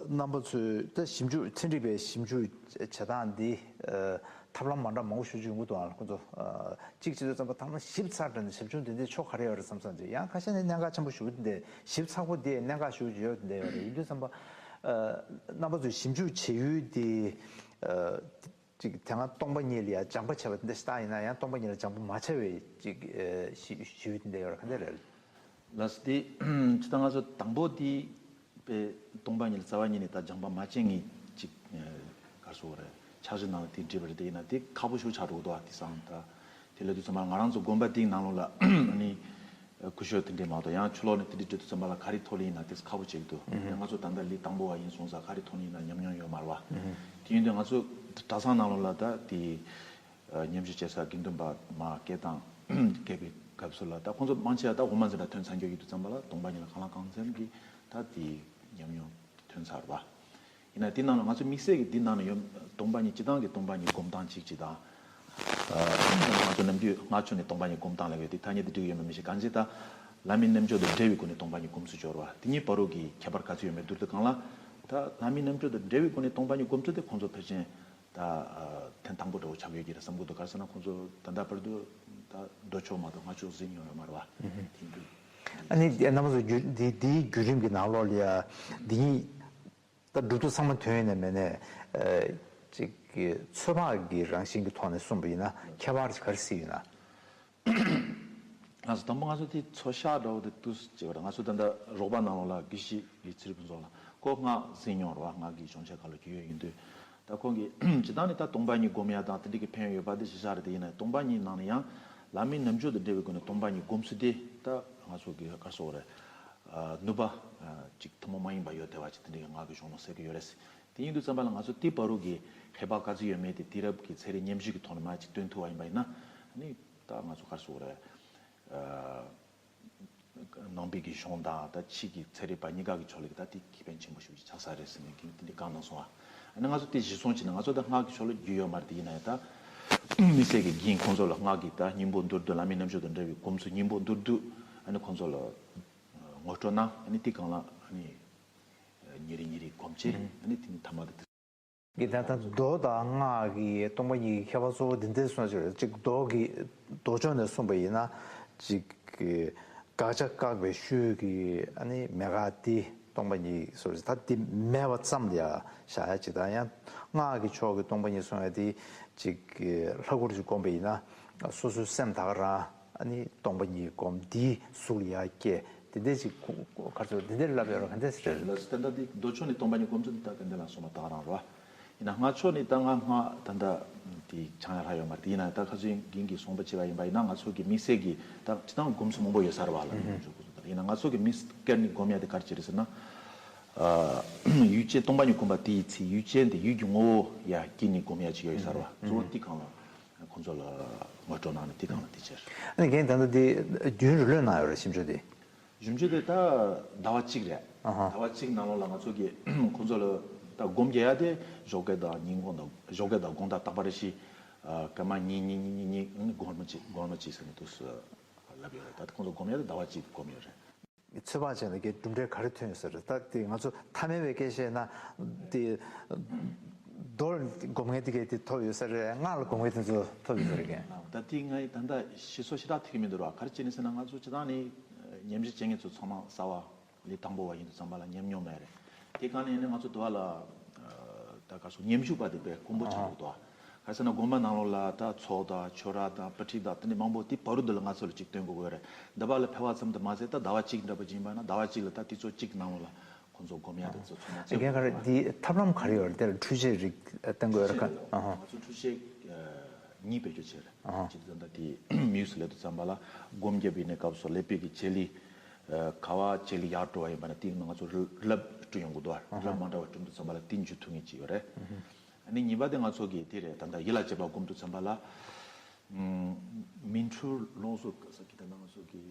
རྣམ་པ་ཚོས་ད་ཞིབ་འཇུག་ཚན་རིག་པའི་ཞིབ་འཇུག་བྱེད་སྟངས་འདི་ཨ་ཐབས་ལམ་མ་འདྲ་མང་པོ་ཞེ་པོ་ཅིག་ཡོང་གི་འདུག་ཨ་ཁོང་ཚོ་ཨ་གཅིག་བྱེད་དུས་ཙམ་པ་ཐབས་ལམ་ཞིབ་ཚགས་དྲགས་ནས་ཞིབ་འཇུག་འདི་འདྲའི་ཕྱོགས་ག་རེ་ཡོད་རེད་བསམ་བསམ་བྱས། ཡང་ཁ་ཤས་ནི་གནད་འགག་ཆེན་པོ་ཞེ་པོ་འདི་འདྲའི་ཞིབ་ཚགས་པོ་འདི་གནད་འགག་ཞེ་པོ་ཅིག་ཡོད་འདི་འདྲ་ཡོད་རེད། ཡིན་དུས་ཙམ་པ་ཨ་རྣམ་པ་ཚོས་ཞིབ་འཇུག་བྱེད་ཡུལ་འདི་ཨ་ཅིག་དེ་སྔ་སྟོང་པ་ཉིད་ལ་ཡང་སྦྱངས་པ་བྱས་པ་དེ་འདྲ་ཞིག་བཏང་ཡིན་ན་ཡང་སྟོང་པ་ཉིད་ལ་སྦྱངས་པ་མ་བྱས་པའི་ཅིག་ཨེ་ཞི་ཞི་བའི་དེ་འདྲ་ཡོད་རེད། ག་འདྲ་རེད། ལགས་སོ། དེ་ཅི་ལྟར་ང་ཚོ་དང་པོ་དེ་དཔེ་སྟོང་པ་ཉིད་ལ་རྩ་བ་ཉིད་ནས་ད་སྦྱངས་པ་མ་བྱས་ངེས་ཅིག་ཨེ་ག་རེ་ཟེར་དགོས་རེད། འཆར་གཞི་ནང་ལ་དེ་འདྲ་བ་རེད། དེ་ཡིན་ན་དེ་ཁག་པོ་ཞིག་ཆགས་འགྲོ་གི་འདུག་ཨ་དེང་སང་ད་དེ་ལབ་དུས་ཙམ་པ་ང་རང་ཚོ་དགོན་པ་དེའི་ནང་ལོགས་ལ་ཨ་ནི། སྐུ་ཞབས་དེ་འདྲས་མ་གཏོགས་ཡང་ཕྱི་ལོགས་ནས་དེ་འདྲས་འགྲོ་དུས་ཙམ་པ་ལ་ག་རེ་ཐོབ་ལེ་ཡིན་ན་དེ་ཁག་པོ་ཆགས་ཀྱི་འདུག་ང་ཚོ་ད་ལྟ་ལས་དང་པོ་བ་ཡིན་སོང་ཙང་ག་རེ་ཐོབ་ལེ་ཡིན་ན་ཉམས་མྱོང་ཡོད་མ་རེད་བ། དེ་ཡིན་དུས་ང་ཚོ་གྲྭ་ཚང་ནང་ལོགས་ལ་ད་དེ་ཉམས་ཞིབ་བྱེད་ས་དགེ་འདུན་པ་མ་སྐད་གཏོང་སྐད་པའི་སྐབས་སུ་ལ་ད་ཁོང་ཚོ་མང་ཆེ་བ་ད་འོག་མ་འཛིན་གྲྭ་ཐོན་ཚར་འགྱོ་ཡོད་དུས་ཙམ་པ་ལ་སྟོང་པ་ཉིད་ལ་གང་ལ་གང་འཚམ་གྱི་ད་དེ་ཉམས་མྱོང་ཐོན་ཚར་བ། ཡིན་ན་འདི་ནང་ལ་ང་ཚོ་དམིགས་བསལ་གྱི་འདི་ནང་ལ་ཡོད་སྟོང་པ་ཉིད་སྤྱི་བཏང་གི་སྟོང་པ་ཉིད་སྒོམ་སྟངས་གཅིག་གཅིག་དང་། ཨ་ང་ཚོ་ནམ་རྒྱུན་སྔ་ཕྱི་ནས་སྟོང་པ་ཉིད་སྒོམ་སྟངས་ལབ་ཡོད་དེ་ཐ་སྙད་དེ་འགྲིག་ཡོད་མེད་མི་ཤེས། གང་ཅི་ད་བླ་མའི་རྣལ་འབྱོར་དང་འབྲེལ་བའི་སྒོ་ནས་སྟོང་པ་ཉིད་སྒོམ་སུ་སྦྱོར་བ་དེ་གཉིས་བར་དུ་གི་ཁྱད་པར་ག་ཚོད་ཡོད་མེད་བསྡུར་དུས་སྒང་ལ་ ད་བླ་མའི་རྣལ་འབྱོར་དང་འབྲེལ་བའི་སྒོ་ནས་སྟོང་པ་ཉིད་སྒོམ་ཚུལ་དེ་ཁོང་ཚོ་ཕལ་ཆེར་ད་ཐེངས་དང་པོ་འདྲ་བོ་ཆགས་ཡོད་ཀྱི་རེད་བསམ་གྱི་འདུག་ག་རེ་ཟེར་ན་ཁོང་ཚོ་ད་ལྟ་བར་དུ་ད་མདོ་ཕྱོགས་མ་གཏོགས་སྔ་ཕྱོགས་གཟིགས་མྱོང་ཡོད་མ་རེད་བ། དེང་དུས། ཨ་ནི་རྣམ་པ་ཚོ་འདིའི་བརྒྱུད་རིམ་གྱི་ནང་ལོགས་ལ་ཡ་འདི་གཉིས། ད་སྒྲུབ་ཚུལ་ཚང་མ་ཐོན་ཡོད་ནས་མེད་ནས། ཅིག་གི་ཚོད་དཔག་གི་རང་བཞིན་གྱི་ཐོག་ནས་གསུངས་པ་ཡིན་ན་ཁྱད་པར་ག་རེ་གཟིགས་ཡོད་ན། ང་ཚོ་དང་པོ་ང་ཚོ་དེ་ཚོད་བཤད་འདྲ་བོ་དེ་ཏུས་ཅིག་བར་ང་ཚོ་ད་ལྟ་རོགས་པ་ནང་ལོགས་ལ་དགེ་བཤེས་ཀྱི་ཚེ་རིང་ཕུན་ཚོགས་ལགས་ཁོ་སྔགས་གཟིགས་མྱོང་རེད་བ། སྔགས་ཀྱི་སྦྱོང་བྱེད་ཁག་ལ་རྒྱུས་ཡོད་ཡིན་དུས། ད་ཁོང་གིས་སྤྱིར་བཏང་ནས་ད་སྟོང་པ་ཉིད་སྒོམ་ཡ་དང་དེ་འདྲ་གི་ཕན་ཡོན་ཡོད་པ་དེ་གཞི་བཞག་རེད། དེ་ཡིན་ན་སྟོང་པ་ཉིད་ནང་ནས་ཡང་བླ་མའི་རྣལ་འབྱོར་དང་འབྲེལ་བའི་སྒོ་ནས་སྟོང་པ་ཉིད་སྒོམ་ཚུལ་དེ་ད་ང་ཚོ་གི་ག་རེ་ཟེར་དགོས་རེད། ནུས་པ་ཅིག་ཐུན་མོང་མ་ཡིན་པ་ཡོད་བསྡད་པ་ཅིག་དེ་འདྲ་གི་སྔགས་ཀྱི་གཞུང་ནང་གསལ་གྱི་ཡོད་རེད། དེ་ཡིན་དུས་ཙམ་པ་ལ་ང་ཚོ་དེ་བར་དུ་གི་ཧེ་བག་ག་ཚོད་ཡོད་མེད་དེ་དུས་རབས་ཀྱི་ཚན་རིག་ཉམས་ཞིབ་ཀྱི་ཐོག་ནས་མར་ཅིག་སྟོན་ཐུབ་པ་ཡིན་པ་ཡིན་ན་ནི་ད་ང་ཚོ་ག་རེ་ཟེར་དགོས་རེད། ནང་པའི་གི་གཞུང་དང་ད་ཕྱི་གི་ཚན་རིག་པ་གཉིས་ཀ་གི་ཕྱོགས་ལ་གི་ད་དེ་ཁེ་ཕན་ཆེན་པོ་ཞིག་ཆགས་ས་རེད་ཟེར་ནས་གིན་དེ་འདྲ་བཀའ་གནང་སོང་ཨ། ཨ་ནི་ང་ཚོ་དེ་གཞི་བཟུང་བྱས་ནས་ང་ཚོ་ད་སྔགས་ཀྱི་ཕྱོགས་ལ་རྒྱུས་ཡོད་མ་རེད། དེ་ཡིན་ན་ཡང་ད་དམིགས་བསལ་གྱི་རྒན་ཁོང་ཚོ་ལ་སྔགས་ཀྱི་ད་སྙིང་པོ་མདོར་བསྡུས་བླ་མའི་རྣལ་འབྱོར་དང་འབྲེལ་བའི་སྒོམ་ཚུལ་སྙིང་པོ་མདོར་བསྡུས་ཨ་ནི་ཁོང་ཚོ་ལ་ངོ་སྤྲོད་གནང་ཨ་ནི་དེ་སྒང་ལ་ཨ་ནི་ཉིན་རེ་ཉིན་རེ་སྒོམ་བྱས་ཨ་ནི་དེ་ནི་ཐ་མ་དེ། གི་ད་ལྟ་མདོ་དང་སྔགས་ཀྱི་སྟོང་པ་ཉིད་ཀྱི་ཁྱད་པར་གཙོ་བོ་འདི་འདྲའི་གསུངས་ཡོད་རེད། གཅིག་མདོ་གི་མདོ་ཕྱོགས་ནས་གསུངས་པ་ཡིན་ན་གཅིག་གི་དགག་བྱ་བཀག་པའི་ཤུལ་གྱི་ཨ་ནི་མེད་དགག་དེ་སྟོང་པ་ཉིད་སོ་ད་དེ་མེད་པ་ཙམ་ལ་ཡ་བཞག་ཡ་གཅིག་དང་ཡང་སྔགས་ཀྱི་ཕྱོགས་ཀྱི་སྟོང་པ་ཉིད་གསུངས་ཡ་དེ་གཅིག་གི་ལྷ་སྐུར་གྱི་བསྒོམས་པ་ཡིན་ན་སོ་སོའི་སེམས་ད་ག་རང་ཨ་ནི་སྟོང་པ་ཉིད་བསྒོམས་དེའི་གཟུགས་ལ་ཡ་སྐྱེ། དེ་འདྲ་ཅིག་ག་རེ་ཟེར་དེ་འདྲ་ལབ་ཡོད་རེད། ག་འདྲ་ཟེར་རེད། ལགས་སོ། ད་ལྟ་འདི་མདོ་ཕྱོགས་ནས་སྟོང་པ་ཉིད་སྒོམ་ཚུལ་འདི་ད་ག་འདྲ་ལ་སོང་བ་ད་ག་རང་རེད་བ། ཡིན་ན་སྔགས་ཕྱོགས་ནས་ད་ང་སྔགས་ད་ལྟ་དེ་སྦྱང་ཡ་ཧ་ཡོད་མ་རེད། དེ་ཡིན་ན་ད་ཁ་སང་རྒན་གྱིས་གསུངས་པ་བྱས་པ་ཡིན་པ་ཡིན་ན་ང་ཚོ་གི་དམིགས་བསལ་གྱི་ད་སྤྱིར་བཏང་སྒོམ་ཚུལ་མང་པོ་ཡོད་ས་རེད་བ་ལ་ཡིན་ན་ང་ཚོ་གི་དམིགས་བསལ་ནས་སྒོམ་ཡ་དེ་ག་རེ་བྱེད་རེད་ཟེར་ན། ཡུལ་ཅན་སྟོང་པ་ཉིད་སྒོམ་པ་དེའི་ཚེ་ཡུལ་ཅན་དེ་ཡུལ་གྱི་ངོ་བོ་ཡ་དཀྱིལ་ནས་སྒོམ་ཡ་ཅིག་ཡོད་ས་རེད་བ། གཙོ་བོ་དེ་གང་ལ་ཁོང་ཚོ་ལ་ངོ་སྤྲོད་གནང་ནས་དེ་གང་ལ་དེ་བྱས། ཨ་ནི་རྒན་ད་ལྟ་དེ་རྒྱུན་རིང་ལོས་གནང་ཡོད་རེད་ཞིབ་འཇུག་དེ། ཞིབ་འཇུག་དེ་ད་ཟླ་བ་གཅིག་རེད། ཨ་ཧ། ཟླ་བ་གཅིག་ནང་ལོགས་ལ་ང་ཚོ་གི་ཁོང་ཚོ་ལ་ད་སྒོམ་རྒྱག་ཡ་དེ་ཞོགས་ཀས་དང་ཉིན་གུང་དང་ཞོགས་ཀས་དང་དགོང་དག་རྟག་པར་རེ་བཞིན་སྐར་མ་གཉིས་གཉིས་གཉིས་གཉིས་གཉིས་སྒོར་མོ་གཅིག་སྒོར་མོ་གཅིག་ཟེར་ནས་དུས་སུ་ལབ་ཡོད་རེད། ད་ཁོང་ཚོ་སྒོམ་ཡ་དེ་ཟླ་བ་གཅིག་སྒོམ་ཡོད་རེད། ཚོད་དཔག་བྱས་ན་གའི་གྲུབ་འབྲས་ག་རེ་ཐོན་ཡོད་ས་རེད། ད་དེ་ང་ཚོ་ཐ་མལ་པའི་སྐད་བཤད་ན་དེ་མདོར་སྒོམ་མཁན་དེ་གའི་དེ་ཐོབ་ཡོད་ས་རེད། སྔགས་ལ་སྒོམ་མཁན་དེ་ཚོ་ཐོབ་ཡོད་ས་རེད་གས། ད་དེ་ང་ད་ལྟ་ཞིབ་ཚགས་ཞེ་དྲག་ཐིག་གི་མི་འདུག་ར། ག་རེ་བྱས་ནས་ཟེར་ན་ང་ཚོ་སྤྱིར་བཏང་ནས་ཉམས་ཞིབ་བྱེད་མཁན་ཚོ་ཚང་མ་གསར་བ་ལས་དང་པོ་བ་ཡིན་དུས་ཙམ་པ་ལ་ཉམས་མྱོང་མེད་རེད། དེ་གང་ནས་ཡིན་ན་ང་ཚོ་དུ་བ་ལ་ད་ག་སོ་ཉམས་ཞིབ་པ་དེ་དཔེ་དཀོན་པོ་ཆགས་འདུག་དོ། ག་རེ་ཟེར་ན་དགོན་པ་ནང་ལོགས་ལ་ད་ཚོགས་དང་ཆོས་ར་དང་དཔེ་ཁྲིད་དང་དེ་འདྲ་མང་པོ་དེ་བར་དུ་འདི་ལ་ང་ཚོ་ལ་ཅིག་སྟོན་དགོས་ཀྱི་ཡོད་རེད། འདི་པ་ལ་ཕེབས་པ་ཙམ་དུ་མ་ཟད་ད་ཟླ་བ་གཅིག་འདྲ་པོ་ཅིག་ཡིན་པ་ན་ཟླ་བ་གཅིག་ལ་ད་དུས་ཚོད་གཅིག་ནང་ལོགས་ལ་ཁོང་ཚོ་སྒོམ་ཡ་དེ་ཚོ་ཚང་མ་བྱེད་དགོས་ཀྱི་རེད། རྒན་ཁ་རེད་འདི་ཐབས་ལམ་ག་རེ་ཡོད་རེད། དེ་ལ་འཕྲུལ་ཆས་རིགས་བསྟན་དགོས་ཡོད་རེད་ཁ། ཨ་ཧ། ང་ཚོ་འཕྲུལ་ཆས་གཉིས་བེད་སྤྱོད་བྱས་རེད། ཨ་ཧ། གཅིག་ད་ལྟ་དེ་མིའུ་སི་ལས་དུས་ཙམ་པ་ལ་སྒོམ་རྒྱབ་པའི་གནས་སྐབས་སུ་ཀླད་པའི་གི་བྱེད་ལས་ག་བ་བྱེད་ལས་ཡར་འགྲོ་བ་ཡིན་པ་ན་དེ་ཡིན་ན་ང་ཚོ་རི་རླབས་སྤྲོད་ཡོང་གི་འདུག་རླབས་མ་འདྲ་བ་སྤྲོད་དུས་ཙམ་པ་ལ་དེ་འཇུ་ཐུབ་ངེས་ཅིག་ཡོད་རེད། ཨ་ནི་གཉིས་པ་དེ་ང་ཚོ་གི་དེ་རེད། ད་ལྟ་ཡིད་ལ་བྱེད་པ་སྒོམ་དུས་ཙམ་པ་ལ། ཨམ། མིང་འཁྲུལ་ལོངས་སུ་ས་ཀི་ད་ལྟ་ང་ཚོ་གི།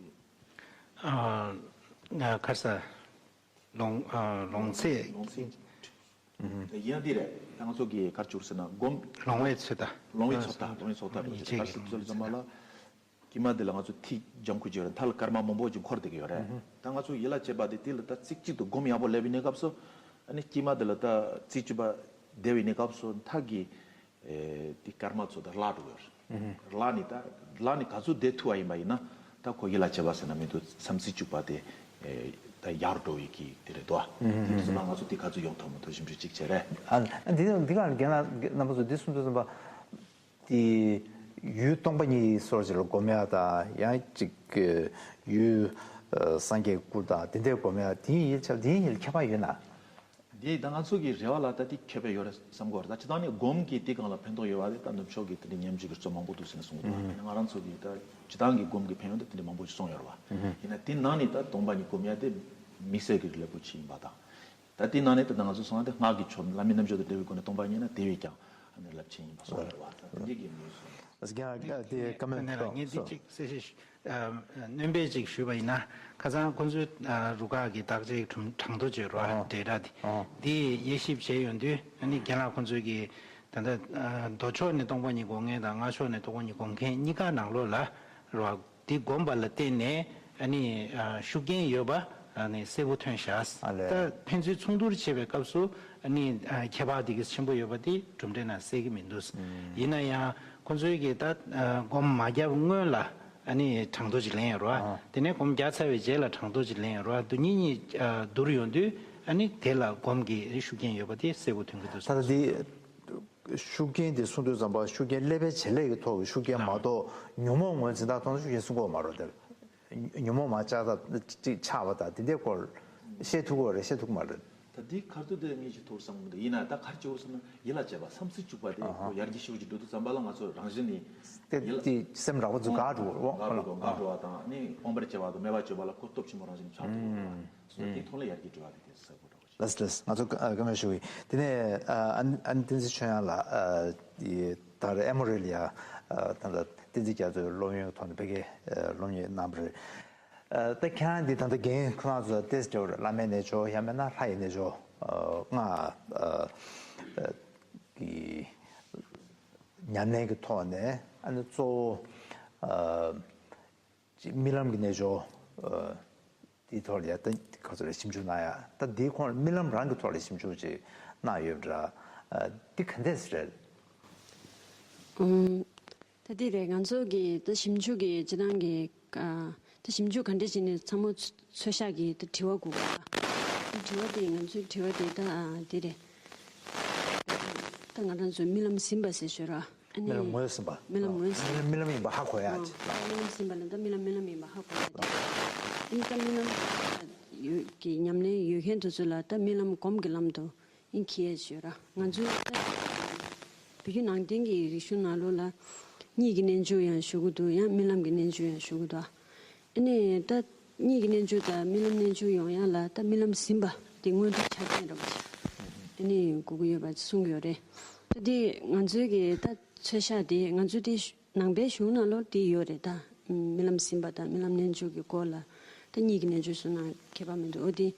ཨ། ཁ་ས། ལོང་། ཨ། ལོང་ཚད། ལོང་ཚད། ཨུ་ཧུ། ཡིན་ཡང་དེ་རེད། ད་ང་ཚོ་གི་ག་རེ་བྱུར་ཟེར་ན་སྒོམ། ལོང་བའི་ཚོད་ལྟ། ལོང་བའི་ཚོད་ལྟ། ལོང་བའི་ཚོད་ལྟ་ཡིད་ཆེས་ག་རེ་ཟེར་ཚོད་ལ་ཙམ་པ་ལ། དཀྱིལ་མ་འདི་ལ་ང་ཚོ་ཐིག་ལྗང་ཁུ་ཅིག་ཡོད་རེད། མཐའ་ལ་སྐར་མ་མང་པོ་ཅིག་འཁོར་བསྡད་ཀྱི་ཡོད་རེད། ཨུ་ཧུ། ད་ང་ཚོ་ཡིད་ལ་བྱེད་པ་དེ་དེ་ལ་ད་རྩེ་གཅིག་ཏུ་སྒོམ་ཡག་པོ་སླེབས་པའི་གནས་སྐབས་སུ། ཨ་ནི་དཀྱིལ་མ་འདི་ལ་ད་རྩེ་གཅིག་པ་བསྡད་པའི་གནས་སྐབས་སུ་མཐའ་གི། ཨེ། དེ་སྐར་མ་ཚོ་ད་བརླག་འགྲོ་གི་ཡོད་རེད། ཨུ་ཧུ། བརླག་ནི་ད་བརླག་ནི་ག་ཚོད་བསྡད་ཐུབ་པ་ཡིན་པ་ཡིན་ན་ད་ཁོ་ཡིད་ལ་བྱེད་པ་ཟེར་ན་མི་འདུག་བསམ་རྩེ་གཅིག་པ་དེ། ཨེ། ད་ཡར་འགྲོ་བའི་གི་དེ་རེད་དོ། ཨུ་ཧུ། དེ་དུས་ཙམ་པ་ང་ཚོ་དེ་ག་ཚོད་ཡོང་ཐུབ་མ་ཐུབ་ཞིབ་འཇུག་ཅིག་བྱས་རེད། ཨ། འདི་འདི་ག་རྒན་ལགས་རྣམ་པ་ཚོ་འདི་གསུང་དུས་ཙམ་པ། དེ་ཡུལ་སྟོང་པ་ཉིད་སོགས་ཅིག་ལ་སྒོམ་ཡ་དང་ཡང་ཅིག་ཡུལ་སངས་རྒྱས་སྐུ་དང་དེ་འདྲའི་སྒོམ་ཡ་དེའི་ཡིད་ཆ་དེའི་ཡིད་ཁྱད་པར་ཡོད་ན། དེ་ད་ང་ཚོ་གི་རེ་བ་ལ་ད་དེ་ཁྱད་པར་ཡོད་རེད་བསམ་གྱི་ཡོད་རེད། ད་སྤྱིར་བཏང་ནས་སྒོམ་གྱི་དེ་སྒང་ལ་ཕན་ཐོགས་ཡོད་པ་དེ་ད་ནུབ་ཕྱོགས་ཀྱི་དེ་འདྲའི་ཉམས་ཞིབ་ཀྱི་གཙོ་མང་པོ་འདུག་ཟེར་ནས་གསུངས་འདུག་ཨ་ནི་ང་རང་ཚོ་གི་ད་སྤྱིར་བཏང་གི་སྒོམ་གྱི་ཕན་ཡོན་དེ་དེ་འདྲའི་མང་པོ་ཞིག་གསུངས་ཡོད་རེད་བ། ཡིན་ན་དེ་ནང་ནས་ད་སྟོང་པ་ཉིད་སྒོམ་ཡ་དེ་དམིགས་བསལ་གྱི་རླབས་པོ་ཆེ་ཡིན་པ་དང་། ད་དེ་ནང་ནས་ད་ལྟ་ང་ཚོ་གསུངས་ན་དེ་སྔགས་ཀྱི་ཆོས་བླ་མའི་རྣལ་འབྱོར་དང་འབྲེལ་བའི་སྒོ་ནས་སྟོང་པ་ཉིད་ན་དེ་བས་ཀྱང་ཨ་ནི་རླབས་ཆེན་ཡིན་པ་སོགས་རེད་བ། ད་དེ་འདྲའི་གི་མོས་སུ། ཨ་ཀྱང་དེ་བཀའ་མོལ་ནས་ལ་ངས་འདི་ཅིག་གསལ་བཤད་ཞུ། ཨ། སྣོན་པ་ཅིག་ཞུས་པ་ཡིན་ན་ཁ་སང་ཁོང་ཚོའི་ཨ་རུ་ཁག་གི་བརྟག་དཔྱད་གྲུབ་གྲངས་ཐོ་བཅོས་རོགས་ཨ་འབྲེལ་སྒྲ་དེ་ཨ་འདི་དབྱེ་ཞིབ་བྱས་ཡོང་དུས་ཨ་ནི་རྒན་ལགས་ཁོང་ཚོའི་གི་ད་ལྟ་ཨ་མདོ་ཕྱོགས་ནས་སྟོང་པ་ཉིད་སྒོམ་མཁན་དང་སྔགས་ཕྱོགས་ནས་སྟོང་པ་ཉིད་སྒོམ་མཁན་གཉིས་ཀ་ནང་ལོགས་ལ་རོགས། དེ་བསྒོམས་པ་ལ་བརྟེན་ནས་ཨ་ནི་ཤུགས་རྐྱེན་ཡོད་པ་ ཨ་ནི་གསལ་པོ་ཐོན་ཤག་ཨ་ལས། ད་ཕན་ཚུན་ཚོགས་འདུར་བྱེད་པའི་སྐབས་སུ་ཨ་ནི་ཨ་ཁྱད་པར་དེ་ག་ཆེན་པོ་ཡོད་པ་དེ་གྲུབ་འབྲས་ནང་གསལ་གྱི་མི་འདུག་ཨུམ། ཡིན་ན་ཡང་ཁོང་ཚོའི་གི་ད་ཨ་སྒོམ་མ་བརྒྱབ་སྔོན་ལ་ཨ་ནི་གྲངས་ཐོ་ཅིག་ལེན་ཡོད་རེད་བ། ཨ། དེ་ནས་སྒོམ་བརྒྱབ་ཚར་བའི་རྗེས་ལ་གྲངས་ཐོ་ཅིག་ལེན་ཡོད་རེད་བ། དེ་གཉིས་གཉིས་ཨ་བསྡུར་ཡོང་དུས་ཨ་ནི་དེ་ལ་སྒོམ་གྱི་ཤུགས་རྐྱེན་ཡོད་པ་དེ་གསལ་པོ་ཐོན་གྱི་འདུག་ད་ལྟ་འདི་ཤུགས་རྐྱེན་དེ་གསུང་དུས་ཙམ་པ་ཤུགས་རྐྱེན་སླེབས་པའི་བྱེད་ལས་ཀྱི་ཐོག་གི་ཤུགས་རྐྱེན་མ་གཏོགས་ཉོན་མོངས་ངོས་འཛིན་སྟངས་ཐོག་ནས་ཤུགས་རྐྱེན་གསུང་གི་ཡོད་མ་རེད་དེ། ཉོན་མོངས་མ་ལྕགས་ཐག་ཅིག་ཆགས་པ་དང་དེ་འདྲའི་སྐོར་བཤད་ཐུབ་ཀྱི་ཡོད་རེད། བཤད་ཐུབ་ཀྱི་མ་རེད། ད་འདི་ཁ་ཐུག་དེ་ངས་ཅིག་ཐུག་བསམ་གི་མི་འདུག་ཡིན་ན་ད་ག་རེ་བྱེད་དགོས་བསམ་ན་ཡིད་ལ་བྱེད་པ་བསམ་སྲིད་བཅུག་པ་དེ་ཨ་ཧ། ཁོ་ཡར་རྒྱས་ཤུགས་ཅིག་འགྲོ་དུས་ཙམ་པ་ལ་ང་ཚོ་རང་བཞིན་ནི་དེ་ཡིད་ལ་དེ་སེམས་རགས་པ་ཚོ་དགའ་འགྲོ་འགྲོ་འགའ་འགྲོ་འགའ་འགྲོ་བ་དང་ནི་སྤོང་བར་བྱེད་པ་དང་མེད་པར་བྱེད་པ་ལ་ཁོ་སྟོབས་ཆེན་པོ་རང་བཞིན་ཆགས་འགྲོ་གི་ཡོད་པ་སོ་དེའི་ཐོག་ལ་ཡར་རྒྱས་འགྲོ་བ་དེ་དེ་གསལ་པོ་འགྲོ་གི་ལགས་ལགས། ང་ཚོ་བཀའ་མོལ་ཞུ་གི། དེ་ནས་ཨ་ཨ་ནི་བསྟན་འཛིན་ཆོས་དབྱངས་ལགས་ཨ་ཡི་ད་རེས་ཨེ་མོ་རི་ལ་ཡ་ཨ་ད་ལྟ་བསྟན་འཛིན་རྒྱ་མཚོའི་སློབ་ཡོན་ཐོག་ནས་ཕ་གིར་ཨ་སློབ་གཉེར་གནང་བ་རེད། ཨ་ད་ཁྱེད་རང་འདི་ད་ལྟ་རྒན་ཁོ་རང་ཚོ་ཏོག་ཙམ་འདྲ་བོ་རེད། བླ་མའི་རྣལ་འབྱོར་ཡང་མིན་ན་ལྷ་ཡི་རྣལ་འབྱོར་ཨ་ལྔ་ཨ་ཨ་གི་ཉམས་ལེན་གྱི་ཐོག་ནས་ཨ་ནི་གཙོ་བོ་ཨ་ཅིག་རྨི་ལམ་གྱི་རྣལ་འབྱོར་ཨ་དེའི་ཐོག་ལ་ཡ་ད་ག་ཚོད་རེད་ཞིབ་འཇུག་གནང་ཡ། ད་དེའི་ཁོངས་རྨི་ལམ་རང་གི་ཐོག་ལ་ཞིབ་འཇུག་ཅིག་གནང་ཡོད་པ་འདྲ། ཨ་འདི་ག་འདྲས་རེད། ཨུམ། ད་འདི་རེད། ང་ཚོ་གི་ད་ཞིབ་འཇུག་གི་སྤྱི་བཏང་གི་ཨ་ད་ཞིབ་འཇུག་ག་འདྲས་བྱས་ནས་ཚང་མ་ཚོ་ཚོད་བཤགས་ཀྱི་ད་དྲི་བ་དགོས་པ། ད་དྲི་བ་དེ་ང་ཚོའི་དྲི་བ་དེ་ད་ཨ་འདི་རེད། ད་ང་རང་ཚོས་རྨི་ལམ་ཟིན་པ་ཟེར་ཞོར་ར། ཨ་ནི་རྨི་ལམ་ངོས་ཟིན་པ། རྨི་ལམ་ངོས་ཟིན། རྨི་ལམ་ཡིན་པ་ཧ་གོ་ཡ། ཨ་རྨི་ལམ་ཟིན་པ་ལ་ད་རྨི་ལམ་རྨི་ལམ་ཡིན་པ་ཧ་གོ་ཡ་དེ། ཨིན་ད་རྨི་ལམ་ཡོད་ཀྱི་ཉམས་ལེན་ཡོད་མཁན་དེ་ཚོ་ལ་ད་རྨི་ལམ་སྒོམ་གྱི་ལམ་དུ་ཨིན་འཁྱེར་ཡ་ཞོར་ར། ང་ཚོའི་ད་བོད་བརྒྱུད་ནང་བསྟན་གྱི་རིག་གཞུང་ནང་ལོགས་ལ་གཉིད་ཀྱི་རྣལ་འབྱོར་ཡང་ཞུ་གི་འདུག་ཡང་རྨི་ལམ་གྱི་རྣལ་འབྱོར་ཡང་ཞུ་གི་འདུག་ཨ་ནི་ད་གཉིད་ཀྱི་རྣལ་འབྱོར་དང་རྨི་ལམ་རྣལ་འབྱོར་ཡོང་ཡ་ལ་ད་རྨི་ལམ་ཟིན་པ་དེ་སྔོན་འགྲོའི་ཆ་རྐྱེན་རེད་པ། ཨ་ནི་དགོས་ཀྱི་ཡོད་པ་གསུང་གི་ཡོད་རེད། ད་དེ་ང་ཚོའི་གི་ད་ཚོད་བཤགས་དེ་ང་ཚོའི་དེ་ནང་པའི་གཞུང་ནང་ལོགས་དེ་ཡོད་རེད། ད་རྨི་ལམ་ཟིན་པ་དང་རྨི་ལམ་རྣལ་འབྱོར་གྱི་སྐོར་ལ་ད་གཉིད་ཀྱི་རྣལ་འབྱོར་གསུང་ན་ཁྱད་པར་མི་འདུག་འོ་དེ་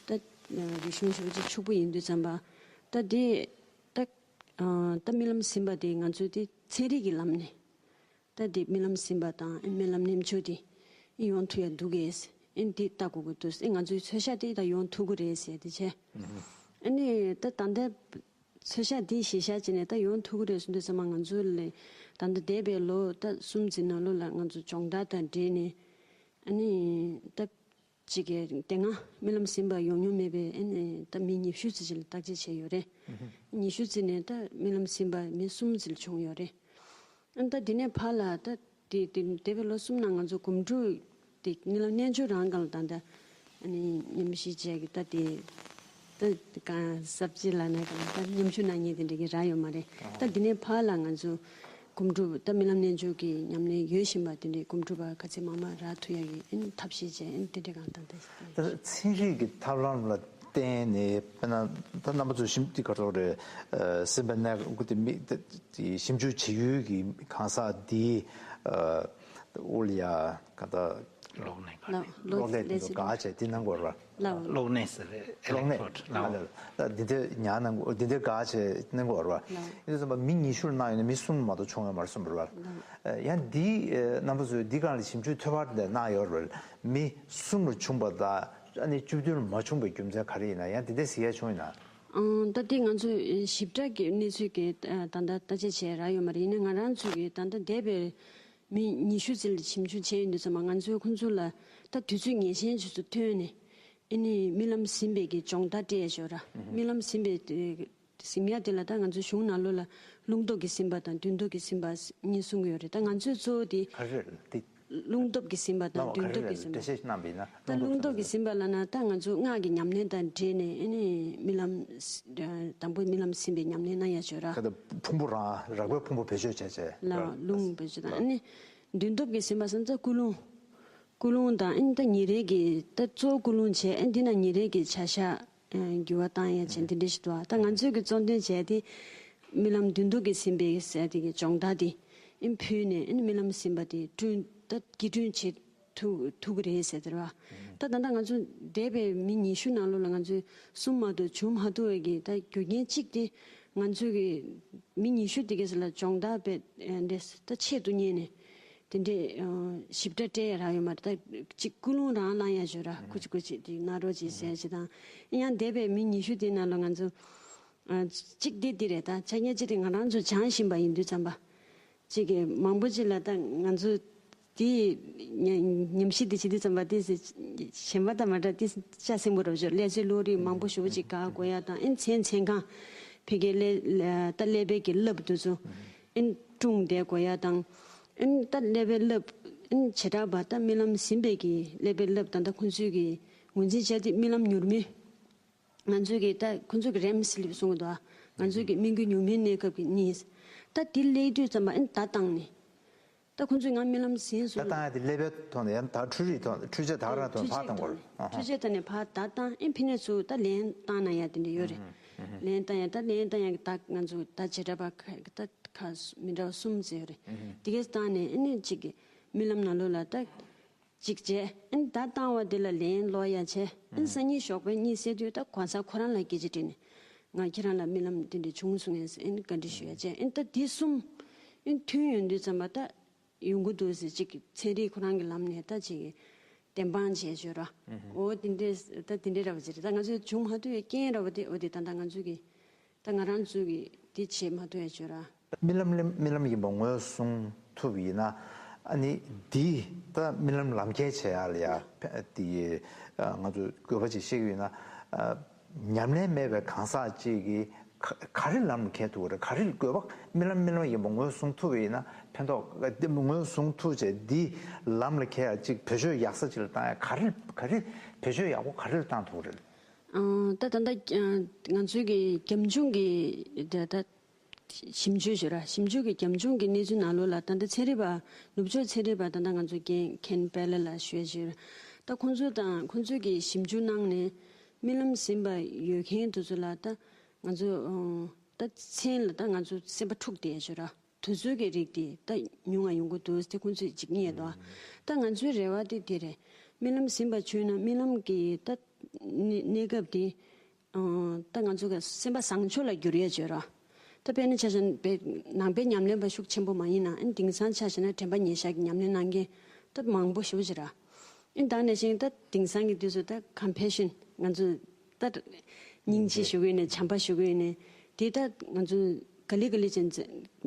ད་རིག་གཞུང་ཞེ་པོ་ཅིག་ཕྱུག་པོ་ཡིན་དུས་ཙམ་པ་ད་དེ་ད་ད་རྨི་ལམ་ཟིན་པ་དེ་ང་ཚོའི་དེ་ཚན་རིག་གི་ལམ་ནས། ད་འདི་རྨི་ལམ་ཟིན་པ་དང་ཨེ་རྨི་ལམ་རྣལ་འབྱོར་དེ་ཨེ་ཡོང་ཐུབ་ཡ་འདུག་གས། ཨེ་འདི་ལྟ་དགོས་ཀྱི་འདུག་ཨེ་ང་ཚོའི་ཚོད་བཤགས་དེ་ད་ཡོང་ཐུབ་ཀྱི་རེད་ཟེར་དེ་བྱས། ཨ་ནི་ད་ད་ལྟ་ཚོད་བཤགས་དེ་གཞི་བཞག་བྱས་ནས་ད་ཡོང་ཐུབ་ཀྱི་རེད་གསུངས་དུས་ཙམ་པ་ང་ཚོ་ལས་ད་ལྟ་འདས་པའི་ལོ་ད་གསུམ་ཙམ་ནང་ལོགས་ལ་ང་ཚོ་སྦྱོང་བརྡར་དང་འབྲེལ་ནས་ཨ་ནི་ད། གཅིག་གིས་དེ་སྔ་རྨི་ལམ་ཟིན་པ་ཡོང་མྱོང་མེད་པའི་ཨ་ནི་ད་མི་ཉི་ཤུ་ཙམ་ཅིག་ལ་བརྟག་དཔྱད་བྱས་ཡོད་རེད། ཉི་ཤུ་ཙམ་ནས་ད་རྨི་ལམ་ཟིན་པ་མི་གསུམ་ཙམ་ལ་བྱུང་ཡོད་རེད། ཨ་ནི་ད་དེ་ནས་ཕར་ལ་ད་དེ་དེ་འདས་པའི་ལོ་གསུམ་ནང་ང་ཚོ་སྒོམ་སྒྲུབ་དེ་རྨི་ལམ་རྣལ་འབྱོར་རང་སྒང་ལ་ད་ལྟ་ཨ་ནི་ཉམས་ཞིབ་བྱས་ཀྱི་ད་དེ་ད་གང་ཟབ་ཅིག་ལ་ན་གང་ད་མཉམ་ཞུགས་གནང་མཁན་དེ་འདྲ་གི་རག་ཡོད་མ་རེད། ད་དེ་ནས་ཕར་ལ་ང་ཚོ། སྒོམ་སྒྲུབ་ད་རྨི་ལམ་རྣལ་འབྱོར་གྱི་ཉམས་ལེན་ཡོད་བཞིན་པ་དེ་འདྲའི་སྒོམ་སྒྲུབ་པ་ག་ཚད་མང་མང་རག་ཐུབ་ཡག་གི་ཨ་ནི་ཐབས་ཤེས་བྱས་ཨ་ནི་དེ་འདྲའི་གང་ལྟར་ད་ད་ཚན་རིག་གི་ཐབས་ལམ་ལ་བརྟེན་ནས་དཔེར་ན་ད་རྣམ་པ་ཚོ་ཞིབ་འདི་ག་ཚོད་རེད། སེམས་པའི་གནས་སྐབས་དེ་མི་དེ་ཞིབ་འཇུག་བྱེད་ཡུལ་གྱི་གང་ཟག་འདིའི་དབུ་ལ་ཡ་ག་ད། གློག་ཀླད་གློག་ཀླད་དེ་ཚོ་ག་བྱས་དེ་གནང་དགོས་རེད་པ། ལགས། གློག་བརྙན་ཟེར་རེད། གློག་བརྙན། ཨ་ལགས། ད་འདི་འདྲ་ཉར་གནང་དགོས། འདི་འདྲ་ག་བྱས་གནང་དགོས་རེད་པ། ལགས། ཡིན་དུས་ཙམ་པ་མི་ཉི་ཤུ་ལ་གནང་ཡོད་ན་མི་གསུམ་མ་གཏོགས་བྱུང་ཡོད་མ་རེད་གསུངས་པ་རེད་པ། ལགས། ཡང་འདི་རྣམ་པ་ཚོས་འདི་སྒང་ལ་ཞིབ་འཇུག་ཐོལ་པ་དེ་གནང་ཡོད་རེད་པ། མི་གསུམ་ལ་བྱུང་བ་དང་ཨ་ནི་བཅུ་བདུན་ལ་མ་བྱུང་བའི་རྒྱུ་མཚན་ག་རེ་ཡིན་ན། ཡང་འདི་འདྲ་ཟེར་ཡ་བྱུང་ཡོད་ན། ཨང་། ད་འདི་ང་ཚོས་ཞིབ་ཕྲ་གི་གནས་ཚུལ་གྱི་ད་ལྟ་བརྟག་དཔྱད་བྱས་རག་ཡོད་མ་རེད། ཡིན་ནའི་ང་རང་ཚོ་གི་ད་ལྟ་འདས་པའི་མི་ཉི་ཤུ་ཙམ་ལ་ཞིབ་འཇུག་བྱས་ཡོང་དུས་ཙམ་པ་ང་ཚོས་ཁོང་ཚོ་ལ་ད་དུས་ཚོད་ངེས་ཅན་ཅིག་ཏུ་ཐོན་ནས་ཨ་ནི་རྨི་ལམ་ཟིན་པའི་གི་སྦྱོང་བརྡར་སྤྲད་ཡ་ཞོར་ར། རྨི་ལམ་ཟིན་པའི་དེ་ཟིན་ཡ་དེ་ལ་ད་ང་ཚོའི་གཞུང་ནང་ལོགས་ལ་རླུང་སྟོབས་ཀྱིས་ཟིན་པ་དང་འདུན་སྟོབས་ཀྱིས་ཟིན་པ་གཉིས་གསུང་གི་ཡོད་རེད། ད་ང་ཚོས་གཙོ་བོ་དེ་ག་རེ་རེད་དེ། རླུང་སྟོབས་ཀྱིས་ཟིན་པ་དང་འདུན་སྟོབས་ཀྱིས་ཟིན་པ། འགྲེལ་བཤད་གནང་བ་ཡིན་ན། ད་རླུང་སྟོབས་ཀྱིས་ཟིན་པ་ལབ་ན་ད་ང་ཚོ་སྔགས་ཀྱི་ཉམས་ལེན་དང་འབྲེལ་ནས་ཨ་ནི་རྨི་ལམ་དང་པོ་རྨི་ལམ་ཟིན་པའི་ཉམས་ལེན་གནང་ཡ་ཞོར་ར། ད་ལྟ་ཕུང་པོ་རང་རགས་པའི་ཕུང་པོ་བེད་སྤྱོད་བྱས་བྱས། ལ་རླུང་བེད་སྤྱོད་དང་ཨ་ནི་འདུན་སྟོབས་ཀྱིས་ཟིན་པ་སོང་ཙང་ཀུན་སློང་། ཀུན་སློང་དང་ཨ་ནི་ད་ཉིན་རེ་གི་ད་གཙོ་བོ་ཀུན་སློང་བྱས། ཨ་ནི་འདི་ན་ཉིན་རེ་གི་བྱ་གཞག་འགྱུར་བ་བཏང་ཡ་བྱས་འདི་འདྲ་ཞིག་འདུག་ད་ང་ཚོས་ཀྱི་གཙོ་འདོན་བྱས་ཏེ་རྨི་ལམ་འདུན་སྟོབས་ཀྱིས་ཟིན་པའི་ཟེར་དེ་གི་སྦྱོང་བརྡར་དེ་ཨ་ནི་ཕུལ་ནས་ཨ་ནི་རྨི་ལམ་ཟིན་པ་དེ་བསྐྲུན་ད་འགྱུར་སྐྲུན་བྱེད་ཐུབ་ཐུབ་ཀྱི་རེད་ཟེར་དེ་རེད་པ། ད་ད་ལྟ་ང་ཚོ་འདས་པའི་མི་ཉི་ཤུ་ནང་ལོགས་ལ་ང་ཚོས་གསུང་མ་ཐུབ་བྱུང་མ་ཐུབ་པའི་གི་ད་རྒྱུ་རྐྱེན་གཅིག་དེ་ང་ཚོས་གི་མི་ཉི་ཤུ་དེ་གས་ལ་སྦྱོང་བརྡར་བྱས་འདྲ་ད་ཆེད་དུ་གཉེར་ནས་ དེ་འདྲས་ཞིབ་ཕྲ་སྤྲད་ཡ་རག་ཡོད་མ་རེད། ད་གཅིག་ཀུན་སློང་རང་གནང་ཡ་ཞོ་ར་ཁུ་ཅི་ཁུ་ཅི་དེ་གནང་རོགས་གྱིས་ཟེར་ཅི་དང་། ཡང་འདས་པའི་མི་ཉི་ཤུ་དེ་ནང་ལ་ང་ཚོ་གཅིག་དེ་དེ་རེད། ད་ཆ་ཉེ་ཅི་དེ་ང་རང་ཚོ་སྦྱང་བཞིན་པ་ཡིན་དུས་ཙམ་པ། གཅིག་གི་མང་པོ་ཅིག་ལ་ད་ང་ཚོ་དེ་ཉམས་ཞིབ་དེ་བྱེད་དུས་ཙམ་པ་དེ་གཞན་པ་དང་མ་འདྲ་དེ་ཤ་སེང་པོ་རོ་ཞོ་ཀླད་ཚོད་བློ་རིག་མང་པོ་ཞུ་ཅིག་ག་དགོས་ཡ་དང་ཨེན་ཚན་ཚན་གང་ཕ་གི་ལས་ད་ཀླད་པའི་གི་རླབས་དུ་ཚོ་ཨེན་ཀྲུང་དེ་དགོས་ཡ་དང་། ཨེན་ད་ཀླད་པའི་རླབས་ཨེན་བྱེ་བྲག་པ་ད་རྨི་ལམ་ཟིན་པའི་གི་ཀླད་པའི་རླབས་ད་ད་ཁོང་ཚོས་གི་ངོས་འཛིན་བྱས་ཏེ་རྨི་ལམ་མྱུར་མི། ང་ཚོས་གི་ད་ཁོང་ཚོས་གི་རེམ་སི་ལིབ་གསུང་གི་འདུག་ཨ། ང་ཚོས་གི་སྨན་རྒྱུ་ཉུང་མིན་གནས་སྐབས་ཀྱི་གཉིས། ད་དེ་སླེབས་དུས་ཙམ་པ་ཨེན་ད་བཏང་ནས། ད་ཁོང་ཚོས་ང་རྨི་ལམ་ཟིན་ད་སོང་། བཏང་ཡ་དེ་ཀླད་པའི་ཐོག་ནས་ཡང་ད་འཕྲུལ་རིག་ཐོག་ནས་འཕྲུལ་ཆས་དག་རང་ཐོག་ནས་ཕར་བཏང་དགོས་རེད། ཨ་ཧ། འཕྲུལ་ཆས་ཐོག་ནས་ཕར་ད་བཏང་ཨེན་ཕི་ནས་ཚུར་ད་ལན་བཏང་ན་ཡ་དེ་འདྲ་ཡོད་རེད། ལན་བཏང་ཡ་ད་ལན་བཏང་ཡ་གི་ད་ང་ཚོ་ད་བྱེ་བྲག་པ་ཁ་ད་ཁ་མི་འདྲ་བ་གསུམ་ཙམ་ཡོད་རེད། དེ་གས་བཏང་ནས་ཨེན་ནས་གཅིག་གི་རྨི་ལམ་ནང་ལོགས་ལ་ད། གཅིག་བྱས། ཨན་ད་བཏང་བ་དེ་ལ་ལན་སློག་ཡ་བྱས། ཨན་སང་ཉིན་ཞོགས་པའི་གཉིད་སད་དུས་ད་གོང་ས་ཁོ་རང་ལ་སྐད་ཆ་དྲིས་ནས། ང་ཁྱེད་རང་ལ་རྨི་ལམ་དེ་འདྲ་བྱུང་སོང་ངས་ཨན་བཀའ་འདྲི་ཞུ་ཡ་བྱས། ཨན་ད་དེ་གསུམ་ཨན་མཐུན་ཡོང་དུས་ཙམ་པ་ད་ཡོང་གི་འདུག་ཟེར་གཅིག་ཚན་རིག་ཁོ་རང་གི་ལམ་ནས་ད་གཅིག་བདེན་དཔང་བྱས་བྱོས་ར། འོ་དེ་འདྲས་ད་དེ་འདྲས་ར་བ་ཅི་རེད། ད་ང་ཚོས་བྱུང་མ་ཐུབ་པའི་རྐྱེན་ར་བ་དེ་འོ་དེ་ད་ད་ང་ཚོས་གི་ད་ང་རང་ཚོས་གི་དེ་བྱེད་མ་ཐུབ་ཡ་བྱོས་ར། རྨི་ལམ་ལ་རྨི་ལམ་ཡིན་པ་ངོས་བཟུང་ཐུབ་ཡིན་ན། ཨ་ནི་འདི་ད་རྨི་ལམ་ལམ་ཁྱེར་བྱེད་ཡག་ལ་ཡ་དེ་ང་ཚོས་དགོས་པ་ཅིག་བཤད་ཀྱི་ཡོད་ན། ཉམས་ལེན་མེད་པའི་གང་ཟག་ཅིག་གིས་ག་ག་རེ་ལམ་ལ་འཁྱེར་ཐུབ་ཀྱི་རེད། ག་རེ་དགོས་པ་རྨི་ལམ་རྨི་ལམ་ཡིན་པ་ངོས་བཟུང་ཐུབ་ཡིན་ན་ཕན་ཐོགས་ངོས་བཟུང་ཐུབ་བྱས་འདི་ལམ་ལ་འཁྱེར་ཡག་ཅིག་བེད་སྤྱོད་ཡག་ས་ཅིག་ལ་བཏང་ཡག་ག་རེ་ག་རེ་བེད་སྤྱོད་ཡག་པོ་ག་རེ་ལ་བཏང་ཐུབ་ཀྱི་རེད། ད་ད་ལྟ་ང་ཚོའི་གི་རྒྱབ་ལྗོངས་ཀྱི་ད་ད། ཞིབ་འཇུག་ཞུ་ར། ཞིབ་འཇུག་གི་རྒྱབ་ལྗོངས་ཀྱི་གནས་ཚུལ་ནང་ལོགས་ལ་ད་ལྟ་ཚན་རིག་པ་ནུབ་ཕྱོགས་ཚན་རིག་པ་ད་ལྟ་ང་ཚོ་རྒན་ཁེན་པེ་ལ་ལ་ཞུ་ཡ་ཞུ་ར། ད་ཁོང་ཚོ་དང་ཁོང་ཚོས་ཀྱི་ཞིབ་འཇུག་གནང་ནས་རྨི་ལམ་ཟིན་པ་ཡོད་མཁན་དེ་ཚོ་ལ་ད་ང་ཚོ་ད་མཚན་ལ་ད་ང་ཚོ་སེམས་པ་འཁྲུག་བསྡད་ཡ་ཞུ་ར། དེ་ཚོའི་གི་རིགས་དེ་ད་ཉུང་ང་ཡོང་གི་འདུག་དེ་ཁོང་ཚོས་ཅིག་རྙེད་དོ། ད་ང་ཚོའི་རེ་བ་དེ་དེ་རེད། རྨི་ལམ་ཟིན་པ་བྱུང་ན་རྨི་ལམ་གྱི་ད་གནས་སྐབས་དེ། ད་ང་ཚོ་གི་སེམས་པ་བཟང་ཕྱོགས་ལ་བསྒྱུར་ཡས་བྱོས་ར། ད་དཔེར་ན་ཆ་བཞག་ན་དཔེ་ནང་པའི་ཉམས་ལེན་པ་ཤུགས་ཆེན་པོ་མ་ཡིན་ན་ཨན་དེང་སང་ཆ་བཞག་ན་དྲན་པ་ཉེར་བཞག་གི་ཉམས་ལེན་གནང་མཁན་ད་མང་པོ་ཞེ་པོ་ཅིག་ར། ཨན་ད་ནང་བཞིན་ད་དེང་སང་གི་དུས་སུ་ད་ཀམ་པེ་ཤན་ང་ཚོ་ད་སྙིང་རྗེ་ཞུ་གི་ཡོད་ནས་བྱམས་པ་ཞུ་གི་ཡོད་ནས་དེ་ད་ང་ཚོ་ག་ལེ་ག་ལེ་ཅན་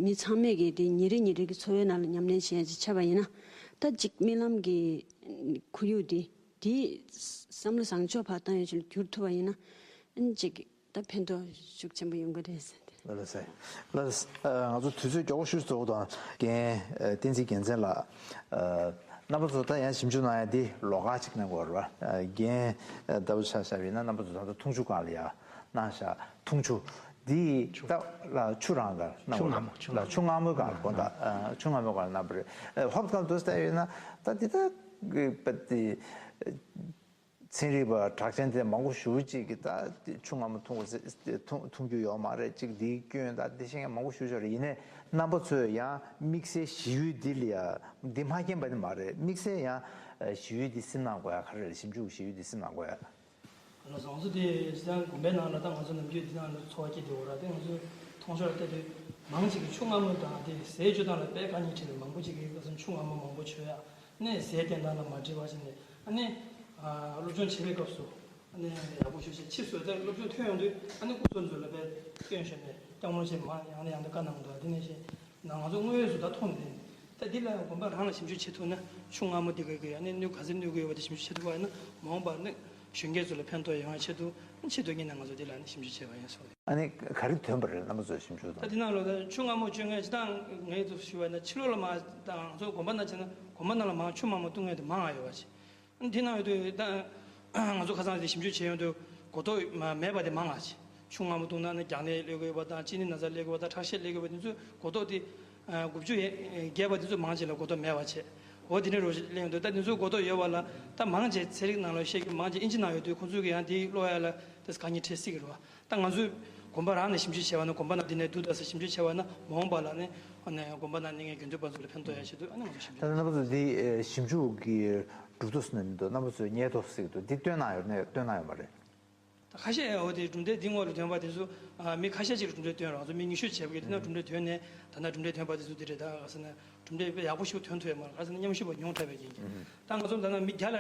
མི་ཚང་མས་གི་དེ་ཉིན་རེ་ཉིན་རེ་གི་འཚོ་བའི་ནང་ལ་ཉམས་ལེན་བྱེད་ཡས་ཅིག་ཆགས་པ་ཡིན་ན་ད་ཅིག་རྨི་ལམ་གི་ཁོར་ཡུག་དེ། དེ་བསམ་བློ་བཟང་ཕྱོགས་བར་བཏང་ཡོད་ཅིག་བསྒྱུར་ཐུབ་པ་ཡིན་ན་ཨན་ཅིག་ད་ཕན་ཐོགས་ཤུགས་ཆེན་པོ་ཡོང་གི་རེད་ཟེར་ཏེ། ལགས་སོ། ལགས་སོ། ང་ཚོ་དུས་ཚོད་མགྱོགས་པོ་ཞུ་རྫོགས་དང་རྒན་བསྟན་འཛིན་རྒྱལ་མཚན་ལགས། རྣམ་པ་ཚོ་ད་ཡང་ཞིབ་འཇུག་གནང་ཡ་འདི་ལོགས་ཀ་ཅིག་གནང་དགོས་རེད་བ། རྒན་ལྟ་བུ་ཆ་བཞག་པ་ཡིན་ན་རྣམ་པ་ཚོ་ད་ལྟ་འཐུང་ཆུ་སྒང་ལ་ཡ་གནང་བཞག་འཐུང་ཆུ་འདི་ད་ལ་ཆུ་རང་ག་གནང་དགོས་རེད། ཆུ་མངར་མོ། ཆུ་མངར་མོ། ལ་ཆུ་མངར་མོའི་སྒང་ལ་དགོངས་དག་ཆུ་མངར་མོའི་སྒང་ལ་གནང་བ་རེད། ཧོབ་སྒང་དུ་ལྟ་ཡོད་ན་ད་འདི་ད། ཚན་རིག་པ་གྲགས་ཅན་དེ་མང་པོ་ཞེ་པོ་ཅིག་གིས་ད་ཆུ་མངར་མོ་འཐུང་དགོས་ཟེར་འཐུང་འཐུང་རྒྱུ་ཡོད་མ་རེད། ཅིག་འདིའི་སྐྱོན་ད་འདི་ཤེས་མཁན་མང་པོ་ཞེ་པོ་ཅིག་རེད། ཡིན་ནའི་རྣམ་པ་ཚོས་ཡང་དམིགས་བསལ་ཞི་ཡུལ་འདི་ལ་ཡ་འདི་མ་མཁྱེན་པ་ནི་མ་རེད། དམིགས་བསལ་ཡང་ཞི་ཡུལ་འདི་སེམས་ནང་དགོས་ཡ་ག་རེ་རེད། ཞིབ་འཇུག་ཞི་ཡུལ་འདི་སེམས་ནང་དགོས་ཡ། ང་ཚོ་དེ་སྤྱིར་བཏང་དགོན་པའི་ནང་ལ་ད་ང་ཚོ་ནམ་རྒྱུན་དེ་ནང་ལ་འཚོ་བ་སྐྱེལ་བསྡད་ཡོད་ར། དེ་ང་ཚོའི་མཐོང་ཕྱོགས་ལ་བལྟས་དུས་མང་ཆེ་གིས་ཆུ་མངར་མོ་དང་དེ་ཟས་སྤྱོད་སྟངས་ལ་དཔེ་དཀའ་ངལ་འཕྲད་པའི་མང་པོ་ཅིག་གིས་ཁ་སང་ཆུ་མངར་མོ་མང་པོ་མཆོད་ཡ། ནས་ཟས་བསྟེན་སྟངས་ལ་མ་འགྲིག་པ་ཞིག་ནས་ཨ་ནི། སློབ་སྦྱོང་བྱེད་པའི་སྐབས་སུ་ཨ་ནི་ཡག་པོ་ཞུ་བྱས་ཕྱིས་སུ་ད་སློབ་སྦྱོང་ཐོན་ཡོང་དུས་ཨ་ནི་སྐུ་གཟུགས་ཚོ་ལ་དཔེ་སྐྱོན་བྱས་ནས་སྐྱག་མོ་བྱས་མ་ཡང་ནས་ཡང་དུ་བཀའ་གནང་འདུག་དེ་ནས་བཞིན་ན་ང་ཚོ་དངོས་ཡོད་སུ་ད་མཐོང་ནས་ད་འདི་ལ་དགོན་པ་རང་ལ་ཞིབ་འཇུག་བྱེད་ཐུབ་ན་ཆུ་མངར་མོ་འདི་ག་གི་ཨ་ནི་གནོད་ག་ཚོད་གནོད་ཀྱི་ཡོད་པ་དེ་ཞིབ་འཇུག་བྱེད་ཐུབ་པ་ཡིན་ན་མ་འོངས་པར་ནི་གཞོན་སྐྱེས་ཚོ་ལ་ཕན་ཐོགས་ཡོང་བའི་ཆེད་དུ་ཆེད་དུ་གཉིས་ནས་ང་ཚོ་འདི་ལ་ནི་ཞིབ་འཇུག་བྱས་པ་ཡིན་སོགས། ཨ་ནི་ག་རེ་ཐོན་པ་རེད། རྣམ་པ་ཚོའི་ཞིབ་འཇུག་དང་། ད་འདི་ནང་ལོ་ད་ཆུ་མངར་མོ་སྤྱོད་མཁན་ཅི་ལྟར་ངས་ཚོ་ཞུ་བ་ཡིན་ན་ཕྱི་ལོགས་ལ་མ་ད་ང་ཚོ་དགོན་པ་ནང་ཕྱིན་ན་དགོན་པ་ནང་ལ་མ་ཆུ་མངར་མོ་བཏུང་མཁན་དེ་མང་ང་ཡོད་པ་ཅིག་འདི་ནང་ཡོད་དུས་ད་ང་ཚོ་ཁ་སང་དེ་ཞིབ་འཇུག་བྱས་ཡོང་དུས་གོ་རྟོགས་མ་མེད་པ་དེ་མང་ང་ཅིག་ཆུ་མངར་མོ་བཏུང་ན་ནི་རྒྱང་ནད་སླེབས་ཀྱི་ཡོད་པ་དང་གཅིན་སྙི་ན་ཚ་སླེབས་ཀྱི་ཡོད་པ་དང་ཁྲག་ཤེད་སླེབས་ཀྱི་ཡོད་པ་དེ་ཚོའི་གོ་རྟོགས་དེ་དགུ་བཅུ་བརྒྱད་པ་དེ་ཚོ་མང་ཆེ་ལ་གོ་རྟོགས་མེད་པ་བྱས། འོ་དེ་འདྲའི་རོ་ཞིག་གླེང་ཡོང་དུས་ད་དེ་ཚོའི་གོ་རྟོགས་ཡོད་པ་ལ་ད་མང་ཆེ་ཚན་རིག་ནང་ལ་བཤད་རྒྱུ་མང་ཆེ་ཨིན་ཇི་ནང་ཡོད་དུས་ཁོང་ཚོས་ཀྱི་ཡང་དེ་ཀློག་ཡ་ལ་དེ་དཀའ་ངལ་འཕྲད་སྲིད་ཀྱི་རེད་བ། ད་ང་ཚོས་དགོན་པ་རང་ནས་ཞིབ་འཇུག་བྱས་པ་ན་དགོན་པ་ནང་འདི་ནས་བསྡུ་ད་ཟེར་ཞིབ་འཇུག་བྱས་པ་ན་མ་འོངས་པ་ལ་ནི་ཨ་ནི་དགོན་པ་ནང་གནས་མཁན་དགེ་འདུན་པ་ཚོ་ལ་ཕན་ཐོགས་ཡ་ཆེད་དུ་ཨ་ནི་ང་ཚོ་ཞིབ་འཇུག་ད་ལྟ་རྣམ་པ་ཚོ་འདི་ཞིབ་འཇུག་གི་གྲུབ་ཐོབ་ཟེར་ན་མི་འདུག་རྣམ་པ་ཚོས་རྙེད་ཐོབ་ཟེར་གི་འདུག་འདི་བཏོན་གནང་ཡོད་ནས་བཏོན་གནང་ཡོད་མ་རེད། ད་ཁ་ཤས་འོ་དེ་གྲུབ་འབྲས་འདི་སྔོན་ལ་ཐོན་པ་དེ་ཚོ་ཨ་མི་ཁ་ཤས་ཅིག་ལ་གྲུབ་འབྲས་ཐོན་རོགས་ཚོ་མི་ཉི་ཤུ་བྱས་པ་གི་དེ་ན་གྲུབ་འབྲས་ཐོན་ནས་ད་ལྟ་གྲུབ་འབྲས་ཐོན་པ་དེ་ཚོ་དེ་རེད། ད་ག་ཟེར་ན་གྲུབ་འབྲས་དཔེ་ཡག་པོ་ཞིག་ཐོན་ཐུབ་ཡོད་མ་རེད། ག་ཟེར་ན་མཉམ་ཞུགས་པ་ཉུང་དྲགས་པའི་རྐྱེན་གྱིས་ད་ང་ཚོ་ད་ལྟ་མི་བརྒྱ་ལ་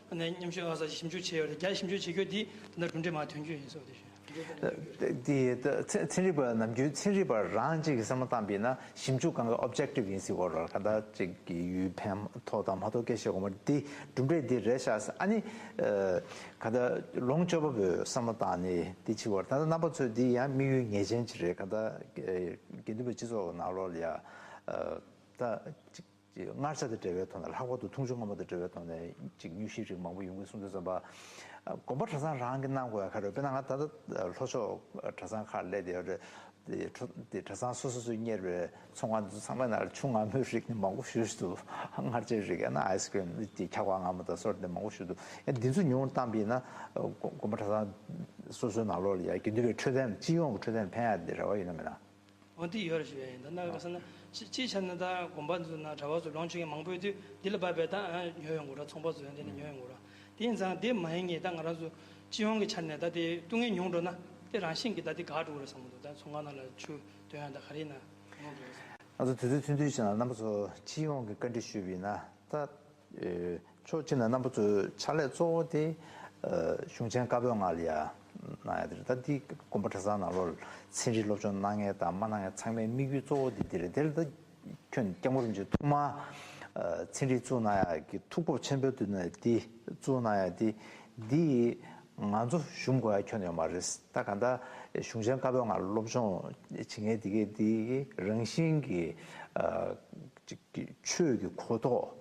ནས་མཉམ་ཞུགས་ཨ་ས་ཞིབ་འཇུག་བྱས་ཡོད་རེད། བརྒྱ་ཞིབ་འཇུག་བྱེད་རྒྱུ་དེ་ད་ལྟ་གྲུབ་འབྲས་མར་ཐོན་རྒྱུ་ཡིན་ཟེར་བ་དེ་བཞིན། དེ་ཚན་རིག་པ་ནམ་རྒྱུན་ཚན་རིག་པ་རང་གཅིག་གིས་བསམ་བློ་བཏང་པ་ཡིན་ན་ཞིབ་འཇུག་སྒང་གི་ཨོབ་ཇེག་ཊིབ་ཡིན་སྲིད་པ་རེད། ག་ད་ཅིག་གི་ཡུལ་ཕན་ཐོགས་དང་མ་ཐོགས་སྐད་ཆ་དགོས་མ་རེད། འདི་གྲུབ་འབྲས་འདི་རེད་ཤག་ཨ་ནི་ག་ད་ལོངས་སྤྱོད་པ་པོས་བསམ་བློ་བཏང་ནས་འདི་བྱེད་པ་རེད། ད་ལྟ་རྣམ་པ་ཚོས་འདི་ཡང་དམིགས་ཡུལ་ངེས་ཅན་ཅིག་རེད། ག་ད་དགེ་འདུན་པའི་སྤྱི་ཚོགས་ནང་ལོགས་ལ་ཡ་ད་ཅིག་སྔར་ཆ་དང་འབྲེལ་བའི་ཐོག་ནས་ལྷག་པར་དུ་འཐུང་ཆུ་སྔོན་མོ་དང་འབྲེལ་བའི་ཐོག་ནས་ཅིག་དངོས་གཞིའི་རིགས་མང་པོ་ཡོང་གི་སོང་དུས་ཙམ་པ། དགོན་པ་གྲྭ་ཚང་རང་གིས་གནང་དགོས་ཡ་ག་རེ་ཡོད། དཔེར་ན་ང་ད་ལྟ་ལྷོ་ཕྱོགས་གྲྭ་ཚང་ཁག་སླེབས་བསྡད་ཡོད་རེད། དེ་གྲྭ་ཚང་སོ་སོ་སོས་གཉེར་བའི་ཚོང་ཁང་དེ་ཚོ་ཚང་མའི་ནང་ལ་ཆུ་མངར་མོའི་རིགས་ནི་མང་པོ་ཞེ་པོ་ཅིག་འདུག་མངར་ཆའི་རིགས་ཡང་ན་ཨའི་སི་ཀི་རིམ་དེ་འཁྱག་པ་མངར་མོ་དང་སོགས་དེ་མང་པོ་ཞེ་པོ་འདུག་ཡང་འདི་ཚོ་ཉུང་བཏང་པ་ཡིན་ན་དགོན་པ་གྲྭ་ཚང་སོ་སོའི་ནང་ལོགས་ལ་ཡ་དགེ་འདུན་པའི་འཕྲོད་བསྟེན་སྤྱི་ཡོངས་ཀྱི་འཕྲོད་བསྟེན་ཕན་ཡ་དེ་རེ་བ་ཡོད་ན་མེད་ན། འོ་འདི་ཡོད་རེད་ཞུ་ཡ་ཡིན། ད་ནང་ག་ཟེར་ན་སྤྱི་སྤྱིའི་ཆ་ནས་ད་དགོན་པ་འདི་ཚོ་ནང་གྲྭ་པ་ཚོ་ལོངས་སྤྱོད་མཁན་མང་པོ་ཡོད་དུས་འདི་ལ་བབས་པའི་ད་ཨ་ཉོ་ཡོང་དགོས་ར། ཚོང་པ་ཚོ་ཡང་འདི་ནས་ཉོ་ཡོང་དགོས་ར། དེ་ཡིན་ཙང་དེ་མ་ཡིན་ངེས་ད་ང་རང་ཚོ་སྤྱི་ཡོངས་ཀྱི་ཆ་ནས་ད་དེ་བཏུང་མཁན་ཉུང་འགྲོ་ན་དེ་རང་བཞིན་གྱིས་ད་དེ་འགག་འགྲོ་གི་རེད་བསམ་གྱི་འདུག་ད་ཚོང་ཁང་ནང་ལ་ཆུ་འདོན་ཡ་ད་ག་རེ་ཡིན་ན་ཉུང་འགྲོ་གི་རེད་བསམ། ང་ཚོ་དུས་ཚོད་ཐུང་ཐུང་ཞིག་ནང་རྣམ་པ་ཚོ་སྤྱི་ཡོངས་ཀྱི་བཀའ་འདྲི་ཞུས་པ་ཡིན་ན་ད། ཨེ། ཕྱོགས་གཅིག་ནས་རྣམ་པ་ཚོའི་ཕྱག་ལས་གཙོ་བོ་དེ་ཨ་གཞུང་ཆེན་བཀའ་པོད་ལྔ་ལ་ཡ་གནང་ཡ་དེ་རེད། ད་འདི་དགོན་པ་གྲྭ་ཚང་ནང་ལོགས་ཚན་རིག་སློབ་སྦྱོང་གནང་མཁན་དང་མ་གནང་མཁན་ཚང་མའི་དམིགས་ཡུལ་གཙོ་བོ་དེ་འདི་རེད། དེ་ལ་ད་ཁྱོན་སྐྱབས་མགོན་རིན་པོ་ཆེ་ཐོག་མར་ཨ་ཚན་རིག་བཙུགས་གནང་ཡ་གི་ཐུགས་སྤོབས་ཆེན་པོའི་དུས་ནས་འདི་བཙུགས་གནང་ཡ་དེ་འདི་ང་ཚོ་ཞུམ་དགོས་ཡ་ཁྱོན་ཡོད་མ་རེད། ད་གང་ལྟར་གཞུང་ཆེན་བཀའ་པོད་ལྔ་སློབ་སྦྱོང་བྱེད་མཁན་དེ་གས་དེ་རང་བཞིན་གྱི་ཨ་ཅིག་གི་ཆོས་ཀྱི་གོ་རྟོགས་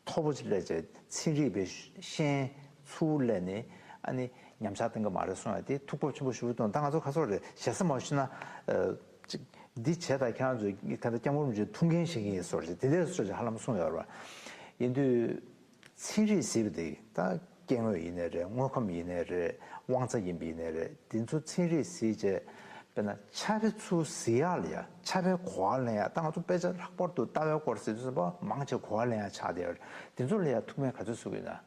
མཐོ་པོ་ཅིག་སླེབས་བྱས་ཚན་རིག་པའི་ཤེས་ཚུལ་ལས་ནི་ཨ་ནི་ཉམས་ཆག་གཏོང་གི་མ་རེད་གསུང་ཡ་དེ་ཐུགས་སྤོབས་ཆེན་པོ་ཞེ་པོ་གཏོང་། ད་ང་ཚོ་ཁ་སོག་རེད་ཞེ་ས་མ་ཞུ་ན་ཨ་ཅིག་འདི་བྱས་ད་ཁྱེད་རང་ཚོས་ད་ལྟ་སྐྱབས་མགོན་རིན་པོ་ཆེ་ཐུགས་འགན་བཞེས་ཀྱི་ཡིན་སོགས་ཅིག་དེ་འདྲའི་སོགས་ཅིག་ཧ་ལམ་གསུངས་ཡོད་རེད་བ། ཡིན་དུས། ཚན་རིག་ཟེར་བ་དེ་ད་སྐྱེ་དངོས་ཡིན་ནའི་རེད། དངོས་ཁམས་ཡིན་ནའི་རེད། དབང་རྩ་ཡིན་པ་ཡིན་ནའི་རེད། དེ་ཚོ་ཚན་རིག་ཟེར་བྱས་དཔེར་ན་ཕྱྭ་པའི་ཚུལ་ཟེར་ཡག་ལ་ཡ་ཕྱྭ་པའི་གོ་བ་ལེན་ཡག་ད་ང་ཚོ་དཔེ་ཆ་ལྷག་པར་དུ་ལྟ་བའི་སྐོར་ཟེར་དུས་ཙམ་པ་མང་ཆེ་གོ་བ་ལེན་ཡག་ཆགས་བསྡད་ཡོད་རེད། དེ་ཚོ་ལ་ཡ་ཐུགས་སྨོན་ག་ཚོད་ཞུ་གི་ཡོད་ན།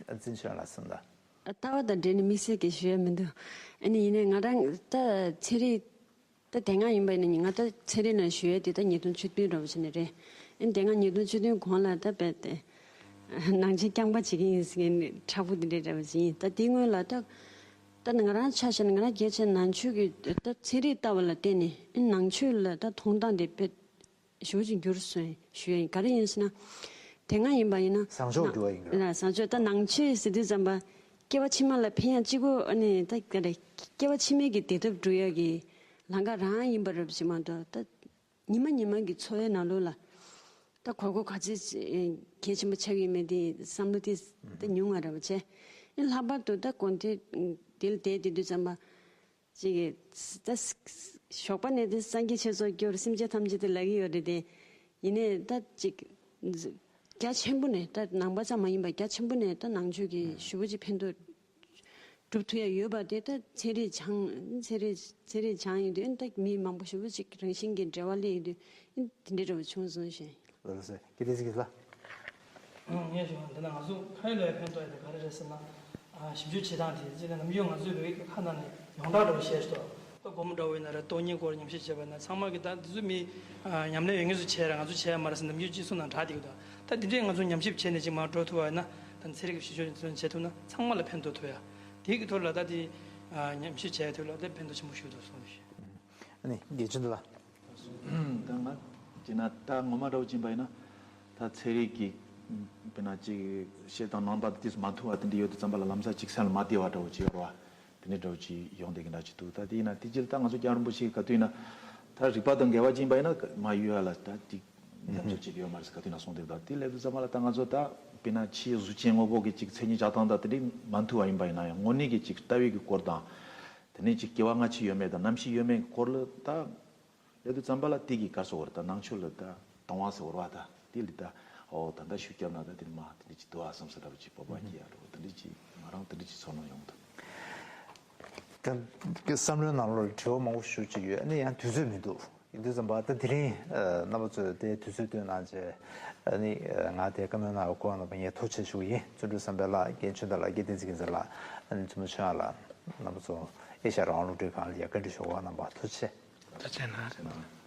ཨ་འཛིན་ཆོས་ལ་གསུངས་དང་། ལྟ་བ་དང་འབྲེལ་ནས་དམིགས་བསལ་གྱི་ཞུ་ཡ་མི་འདུག་ཨ་ནི་ཡིན་ནའི་ང་རང་ད་ཚན་རིག་ད་དེ་སྔ་ཡིན་པ་ཡིན་ན་ང་ད་ཚན་རིག་ནང་ཞུགས་ཡས་དེ་ད་ཉིས་སྟོང་བཅུ་བདུན་འདྲ་བོ་ཅིག་ནས་རེད། ཨ་ནི་དེ་སྔ་ཉིས་སྟོང་བཅུ་བདུན་གོང་ལ་ད་རྦད་དེ་ནང་ཆེན་རྐྱང་པ་བྱེད་ཀྱི་ཡིན་ཟེར་མཁན་མཁྲེགས་པོ་དེ་འདྲའི་འདྲ་བོ་ཅིག་ཡིན། ད་དེའི་སྔོན་ལ་ད་ད་ང་རང་ཆ་བཞག་ན་ང་རང་གལ་ཆེ་ན་ནང་ཆོས་ཀྱི་ད་ཚན་རིག་ལྟ་བ་ལ་བརྟེན་ནས་ཨ་ནི་ནང་ཆོས་ལ་ད་མཐོང་སྟངས་དེ་དཔེ་ཞེ་པོ་ཅིག་འགྱུར་སོང་ཞུ་ཡ་ཡིན། ག་རེ་ཡིན་ཟེར་ན། དེ་སྔ་ཡིན་པ་ཡིན་ན། བཟང་ཕྱོགས་འགྱུར་བ་ཡིན་གྱི་རེད། ན་བཟང་ཕྱོགས་ད་ནང་ཆོས་ཟེར་དུས་ཙམ་པ། སྐྱེ་བ་ཕྱི་མ་ལ་ཕན་ཡ་གཅིག་པོ་ཨ་ནི་ད་ག་རེ། སྐྱེ་བ་ཕྱི་མའི་གི་བདེ་ཐབས་སྒྲུབ་ཡ་གི་ལམ་ཁ་རང་ཡིན་པ་རེད་ཅེས་མ་གཏོགས་ད། ཉི་མ་ཉི་མ་གི་འཚོ་བའི་ནང་ལོགས་ལ། ད་གོ་སྐབས་ག་ཚོད་གལ་ཆེན་པོ་ཆགས་ཀྱི་ཡོད་མེད་དེ་བསམ་བློ་དེ་ད་ཉུང་བ་རེད་པ་བྱས། ཨ་ནི་ལྷག་པར་དུ་ད་དགོན་སྡེ་དེ་ལ་བསྡད་བསྡད་དུས་ཙམ་པ། ཅིག་གིས་ད་ཞོགས་པ་ནས་དེ་སངས་རྒྱས་ཆོས་ཚོགས་སྐྱོར་སེམས་ཅན་ཐམས་ཅད་དེ་ལབ་ཀྱི་ཡོད་རེད་དེ། ཡིན་ནའི་ད་ཅིག་རྒྱ་ཆེན་པོ་ནས་ད་ནང་པ་ཙམ་མ་ཡིན་པ་རྒྱ་ཆེན་པོ་ནས་ད་ནང་ཆོས་ཀྱི་ཞེ་པོ་ཅིག་ཕན་ཐོགས་སྒྲུབ་ཐུབ་ཡ་ཡོད་པ་དེ་ད་ཚན་རིག་སྦྱང་ཚན་རིག་ཚན་རིག་སྦྱང་ཡོང་དུས་ད་མི་མང་པོ་ཞེ་པོ་ཅིག་རང་བཞིན་གྱི་འབྲེལ་བ་སླེབས་ཡོང་དུས་དེ་འདྲའི་འདྲ་བོ་བྱུང་སོང་ཞེས། ལགས་སོ། ཀི་ཏི་སི་ལགས། ངས་ཞུ་བ་འདི་ན་ང་ཚོ་ཁ་ཡོད་ལ་ཡ་ཕན་ཐོགས་ཡ་དེ་ག་རེ་རེད་ཟེར་ན། ཞིབ་འཇུག་བྱེད་སྟངས་དེ་སྤྱིར་ན་ནམ་རྒྱུན་ང་ཚོའི་བོད་ཡིག་གི་ཁ་ནང་ནས་ཡོངས་གྲགས་འདྲ་བོ་བཤད་ཤོག་ད་སྒོར་མོ་འདྲ་བོ་ཡིན་ན་རེད། སྟོང་ཉིད་སྐོར་ཉམས་ཞིབ་བྱས་པ་ཡིན་ན་ཚང་མ་གི་ད་འདི་ཚོ་མི་ཉམས་ལེན་ཡོད་མཁན་ཚོ་བྱས་ར་ང་ཚོ་བྱས་ཡ་མ་རེད་ཟེར་ནམ་རྒྱུན་སྤྱི་ཚོགས་ནང་གྲགས་བསྡད་ཀྱི་འདུག་ད་འདི་འདྲས་ང་ཚོ་ཉམས་ཞིབ་བྱས་ནས་ཅིག་མར་འགྲོ་ཐུབ་པ་ཡིན་ན་ད་ཚན་རིག་གི་ཞིབ་འཇུག་བྱེད་ཐུབ་ན་ཚང་མ་ལ་ཕན་ཐོགས་ཐུབ་ཡ། དེའི་གི་ཐོག་ལ་ད་དེ་ཉམས་ཞིབ་བྱས་ཡ་དེ་ལ་ད་ཕན་ཐོགས་ཆེན་པོ་ཞིག་འདུག་གསུངས་ཞུ། ཨ་ནི་དགེ་ཆུ་འདི་ལ། ད་ང་བྱས་ན་ད་ངོ་མ་འདྲ་བོ་ཕྱིན་པ་ཡིན་ན། ད་ཚན་རིག་གི་དཔེར་ན་ཅིག་བཤད་སྟངས་ནང་པ་དེ་མ་མཐུན་པ་དེ་འདྲ་ཡོད་དུས་ཙམ་པ་ལ་ལམ་སང་ཅིག་སེམས་ལ་མ་བདེ་བ་འདྲ་བོ་ཅིག་ཡོད་རེད་བ། དེ་འདྲ་འདྲ་བོ་ཅིག་ཡོང་བསྡད་ཀྱི་འདྲ་ཅིག་འདུག་ད་དེ་ཡིན་ན་དེ་ཕྱིར་ད་ང་ཚོ་སྐྱབས་མགོན་རིན་པོ་ཆེ་ག་དུས་ཡིན་ན་ད་རིག་པ་དང་འགལ་བ་ཅིག་ཡིན་པ་ཡིན་ན་མ་གཡུག་ཡ་ལ་ད་ཅིག་རྒྱབ་སྐྱོར་བྱེད་ཀྱི་ཡོད་མ་རེད་ཟེར་ག་དུས་ཡིན་ན་གསུངས་བསྡད་འདུག་དེ་སླེབས་དུས་ཙམ་པ་ལ་ད་ང་ཚོ་ད་དཔེར་ན་ཕྱིའི་གཟུགས་ཅན་དངོས་པོ་གི་ཅིག་མཚན་ཉིད་བྱ་སྟངས་དང་དེ་འདྲ་མ་མཐུན་པ་ཡིན་པ་ཡིན་ན་ཡང་དངོས་གནས་ཀྱི་ཅིག་ལྟ་བའི་གི་སྐོར་དང་། དེ་ནས་ཅིག་སྐྱེ་བ་སྔ་ཕྱི་ཡོད་མེད་དང་རྣམ་ཤེས་ཡོད་མེད་ཀྱི་སྐོར་ལ་ད། ཡོད་དུས་ཙམ་པ་ལ་དེ་གི་ག་རེ་ཟེར་དགོས་རེད། ད་ནང་ཆོས་ལ་ད་དང་བ་ཟེར་དགོས་རེད་བ། ད་དེ་ལ་ད་ཨོ་ད་ལྟ་ཤུགས་བརྒྱབ་ན་ད་དེ་ནི་མ་དེ་འདྲ་ཅིག་འདུག་ཨ་བསམ་ས་འདྲ་བོ་ཅིག་སྤོབས་པ་སྐྱེ་ཡ་འདྲ་བོ་དེ་འདྲ་ཅིག་ང་རང་དེ་འདྲ་ཅིག་ཚོར་སྣང་ཡོང་གི་འདུག་ད་བསམ་བློའི་ནང་ལོགས་ལ་དྲི་བ་མང་པོ་ཞེ་པོ་ཅིག་ཡོད། ཨ་ནི་ཡང་དུས་ཚོད་མི་འདུག་ཡིན་དུས་ཙམ་པ་ད་དེ་རིང་རྣམ་པ་ཚོས་དེ་དུས་ཚོད་བཏོན་གནང་བྱས་ནི་ང་དེ་བཀའ་མོལ་གནང་བའི་སྐུ་དབང་གནང་བ་ངས་ཐུགས་རྗེ་ཆེ་ཞུ་གི་ཡིན། བརྩོན་འགྲུས་བསམ་འཕེལ་ལགས། རྒན་ཆོས་དར་ལགས། རྒན་བསྟན་འཛིན་རྒྱལ་མཚན་ལགས། ཨ་ནི་ཐུ་མི་ཆོས་དབྱངས་ལགས། རྣམ་པ་ཚོ་ཨེ་ཤ་ཡ་རང་དབང་རླུང་འཕྲིན་ཁང་ལ་ཡ་བཀའ་འདྲི་ཞུ་བ་གནང་བ་ཐུགས་རྗེ་ཆེ། ཐུགས་རྗེ་གནང་།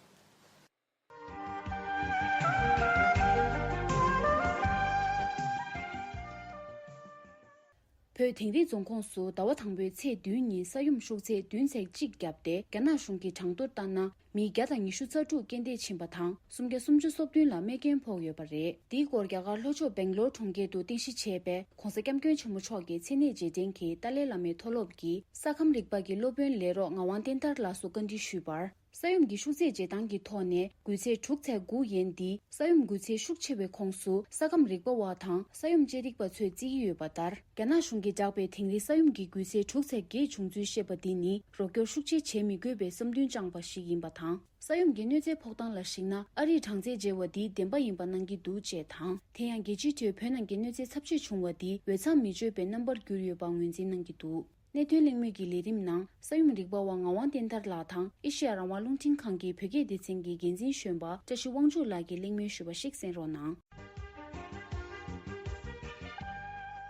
བོད་དིང་རི་རྫོང་ཁོངས་སུ་ཟླ་བ་དང་པོའི་ཚེས་བདུན་ཉིན་ས་ཡོམ་ཤུགས་ཚད་བདུན་ཚེག་གཅིག་བརྒྱབ་སྟེ། རྒྱ་ནག་གཞུང་གི་གྲངས་ཐོར་ལྟར་ན་མི་བརྒྱ་དང་ཉི་ཤུ་རྩ་དྲུག་རྐྱེན་འདས་ཕྱིན་པ་དང་། སུམ་བརྒྱ་སུམ་ཅུ་སོ་བདུན་ལ་རྨས་སྐྱོན་ཕོག་ཡོད་པ་རེད། འདིའི་སྐོར་རྒྱ་གར་ལྷོ་ཕྱོགས་སྦེང་ལོར་གྲོང་ཁྱེར་དུ་རྟེན་གཞི་བྱས་པའི་༧གོང་ས་༧སྐྱབས་མགོན་ཆེན་པོ་མཆོག་གི་མཚན་གནས་རྗེས་དྲན་གྱི་ཏཱ་ལའི་བླ་མའི་མཐོ་སློབ་ཀྱི་ས་ཁམས་རིག་པ་གི་སློབ་དཔོན་ལས་རོགས་ངག་དབང་བསྟན་དར་ལགས་སུ་བཀའ་འདྲི་ཞུས་པར། ས་ཡོམ་གྱི་ཤུགས་ཚད་འཇལ་སྟངས་ཀྱི་ཐོག་ནས་འགུལ་ཚད་དྲུག་ཚེག་དགུ་ཡན་འདི་ས་ཡོམ་འགུལ་ཚད་ཤུགས་ཆེ་བའི་ཁོངས་སུ་ས་ཁམས་རིག་པ་བ་དང་ས་ཡོམ་དཔྱད་རིག་པ་ཚོས་བརྩི་གི་ཡོད་པ་ལྟར། རྒྱ་ནག་གཞུང་གིས་བསྒྲགས་པའི་དིང་རི་ས་ཡོམ་གྱི་འགུལ་ཚད་དྲུག་ཚེག་བརྒྱད་བྱུང་ཚུལ་བཤད་པ་འདི་ནི་རོགས་སྐྱོར་ཤུགས་ཆེ་བྱེད་མི་དགོས་པའི་བསམ་འདུན་བཅངས་པ་ཞིག་ཡིན་པ་དང་། ས་ཡོམ་གྱི་གནོད་འཚེ་ཕོག་སྟངས་ལ་གཞིགས་ན། ཨ་རིས་གྲངས་ཚད་འཇལ་བ་འདི་བདེན་པ་ཡིན་པ་གནང་གི་འདུག་ཅེས་དང་། དེ་ཡང་རྒྱལ་སྤྱིའི་ཁྲོད་བོད་ནང་གི་གནོད་འཚེ་ཚབས་ཆེ་བྱུང་བ་འདི་འོས་འཚམ་མི་ཆོད་པའི་རྣམ་པར་གྱུར་ཡོད་པ་ངོས་འཛིན་གནང་གི་འདུག་གནད་དོན་གླེང་མོལ་གྱི་ལས་རིམ་ནང་། ས་ཡོམ་རིག་པ་བ་ངག་དབང་བསྟན་དར་ལགས་དང་ཨེ་ཤེ་ཡ་རང་དབང་རླུང་འཕྲིན་ཁང་གི་བོད་སྐད་སྡེ་ཚན་གྱི་འགན་འཛིན་གཞོན་པ་བཀྲ་ཤིས་དབང་ཕྱུག་ལགས་ཀྱིས་གླེང་མོལ་ཞུས་པ་ཞིག་གསན་རོགས་གནང་།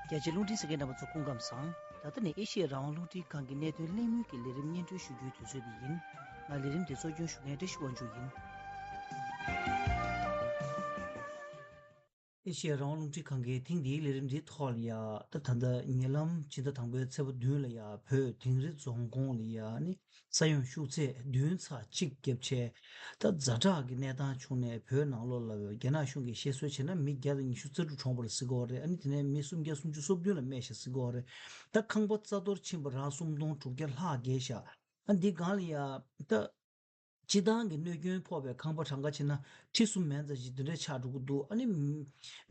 རྒྱ་ཆེའི་རླུང་འཕྲིན་གསན་མཁན་རྣམ་པ་ཚོ་སྐུ་ཁམས་བཟང་། ད་ལྟ་ནི་ཨེ་ཤེ་ཡ་རང་དབང་རླུང་འཕྲིན་ཁང་གི་གནད་དོན་གླེང་མོལ་གྱི་ལས་རིམ་སྙན་སྒྲོན་ཞུ་རྒྱུའི་དུས་ཚོད་འདི་ཡིན། ང་ལས་རིམ་འདི་གཙོ་སྐྱོང་ཞུ་མཁན་བཀྲ་ཤིས་དབང་ཕྱུག་ཡིན། ཨེ་ཤེ་ཡ་རང་དབང་རླུང་འཕྲིན་ཁང་གིས་ཐེངས་འདིའི་ལས་རིམ་འདིའི་ཐོག་ལ་ཡ། ད་ད་ལྟ་ཉེ་ལམ་ཕྱི་ཟླ་དང་པོའི་ཚེས་པ་བདུན་ལ་ཡ། བོད་དིང་རི་རྫོང་ཁོངས་ལ་ཡ་ནི་ས་ཡོམ་ཤུགས་ཚད་བདུན་ཚེག་གཅིག་བརྒྱབ་བྱས། ད་ཛ་དྲག་གི་གནས་སྟངས་བྱུང་ནས། བོད་ནང་ལོགས་ལ་རྒྱ་ནག་གཞུང་གིས་བཤད་སྲོལ་བྱས་ན་མི་བརྒྱ་དང་ཉི་ཤུ་རྩ་དྲུག་གྲོངས་པ་རེད་ཟེར་གྱི་ཡོད་རེད། ཨ་ནི་དེ་ནས་མི་སུམ་བརྒྱ་སུམ་ཅུ་སོ་བདུན་ལ་རྨས་ཤག་ཟེར་གྱི་ཡོད་རེད། ད་ཁང་པ་རྩ་གཏོར་ཕྱིན་པ་རང་སུམ་སྟོང་དྲུག་བརྒྱ་ལྷག་བརྒལ་ཤག་ཨ་འདི་སྒང་ལ་ཡ། ད་སྤྱི་བཏང་གི་གནོད་སྐྱོན་ཕོག་པའི་ཁང་པ་གྲངས་ཀ་བྱས་ན་ཁྲི་གསུམ་མན་ཙམ་ཞིག་འདི་འདྲས་ཆགས་འགྲོ་གི་འདུག་ཨ་ནི་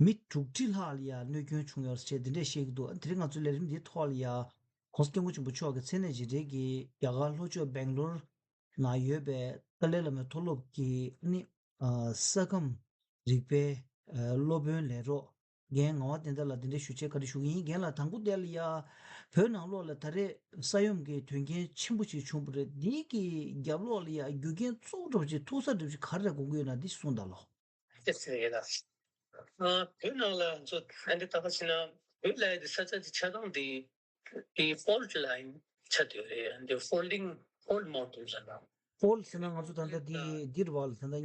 མི་དྲུག་ཁྲི་ལྷག་ལ་ཡ་གནོད་སྐྱོན་བྱུང་ཡོད་ཟེར་འདི་འདྲས་བཤད་ཀྱི་འདུག་ཨ་དེ་རིང་ང་ཚོའི་ལས་རིམ་འདིའི་ཐོག་ལ་ཡ། ༸གོང་ས་༸སྐྱབས་མགོན་ཆེན་པོ་མཆོག་གི་མཚན་གནས་རྗེས་དྲན་གྱི་རྒྱ་གར་ལྷོ་ཕྱོགས་སྦེང་ལོར་ནང་ཡོད་པའི་ཏཱ་ལའི་བླ་མའི་མཐོ་སློབ་ཀྱི་ཨ་ནི་ཨ་ས་ཁམས་རིག་པའི་ཨ་སློབ་དཔོན་ལས་རོགས་རྒན་ངག་དབང་བསྟན་དར་ལགས་འདི་འདྲ་ཞུ་ཆེད་བཀའ་འདྲི་ཞུ་གི་ཡིན། རྒན་ལགས། དང་པོ་དེ་ལ་ཡ། བོད་ནང་ལོགས་ལ་ད་རེས་ས་ཡོམ་གྱི་དོན་རྐྱེན་ཆེན་པོ་ཞིག་བྱུང་བ་རེད། འདི་གི་རྒྱབ་ལོགས་ལ་ཡ་རྒྱུ་རྐྱེན་གཙོ་བོ་འདྲ་པོ་ཞིག་ཐུག་ས་འདྲ་པོ་ཞིག་ག་རེ་དགོངས་ཀྱི་ཡོད་ན་འདི་གསུངས་དང་ལོ། ཨ་བོད་ནང་ལ་ང་ཚོ་ཨ་འདི་ལྟ་བ་བྱས་ན་བོད་ལ་ཡ་འདི་ས་ཆ་འདི་ཆ་ཚང་འདི་འདི་ཕོལ་ཊི་ལ་ཡིན་ཆགས་བསྡད་ཡོད་རེད། འདི་ཕོལ་ཌིང་ཕོལ་ཊི་མའུན་ཊེན་ཟེར་ན། ཕོལ་ཊི་ཟེར་ན་ང་ཚོ་ད་ལྟ་འདི་འདིར་བ་ལ་ད་ལྟ་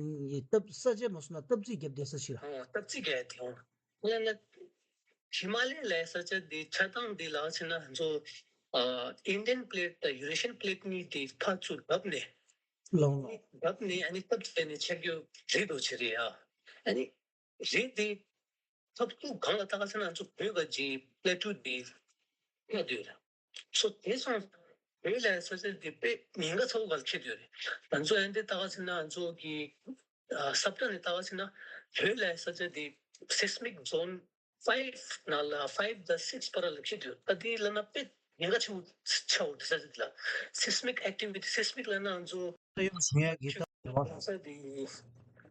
སྟབས་ས་ཆ་མ་སོང་ན་སྟབས་རྩིས་བརྒྱབ་བསྡད་ས་ཞིག་ལ། ཨོ་སྟབས་རྩིས་བརྒྱབ་དེ་ཡོང་། ལ་ན་ཧི་མ་ལ་ཡའི་ས་ཆ་འདི་ཆ་ཚང་འདི་ལ་ཕྱིན་ན་ང་ཚོ་ཨ་ཨིན་ཌི་ཡན་པི་ལེ་ཊི་དང་ཡུ་རེ་ཤི་ཡན་པི་ལེ་ཊི་གཉིས་འདི་ཕར་ཚུར་བརྡབས་ནས། ལོང་ལོང་། བརྡབས་ནས་ཨ་ནི་སྟབས་རྩིས་ནས་ཆགས་རྒྱུ་རེད་འདུག་ཅི་རེད་ཡ། ཨ་ནི་རེད་དེ། ཐབས་སུ་གང་ལ་བརྟག་ཟེར་ན་ང་ཚོ་བོད་ཀྱི་པི་ལེ་ཊི་འདི་ཡོད་དུས་རེད། སོ་དེ་སོང་བོད་ལ་ས་ཆ་འདི་དཔེ་ཉེན་ཁ་ཚ་བོ་ག་ལ་ཁེལ་དུས་རེད། ང་ཚོ་ཨ་འདི་བརྟག་ཟེར་ན་ང་ཚོ་གི་ཨ་ས་བཀྲ་ནས་བརྟག་ཟེར་ན་བོད་ལ་ས་ཆ་འདི་སེ་སི་མིག་ཛོན་ཕའིབ་ནང་ལ་ཕའིབ་དང་སིག་བར་ལ་ཁེལ་དུས་ད་འདི་ལ་ན་དཔེ་ཉེན་ཁ་ཆེ་བོ་ཆགས་འོ་དེ་ས་ཆ་འདི་ལ་སེ་སི་མིག་ཨེག་ཊི་ཝི་ཊི་སེ་སི་མིག་ལ་ན་ང་ཚོ་ས་ཡོམ་བྱུང་ཡག་གི་ས་ཆ་འདི་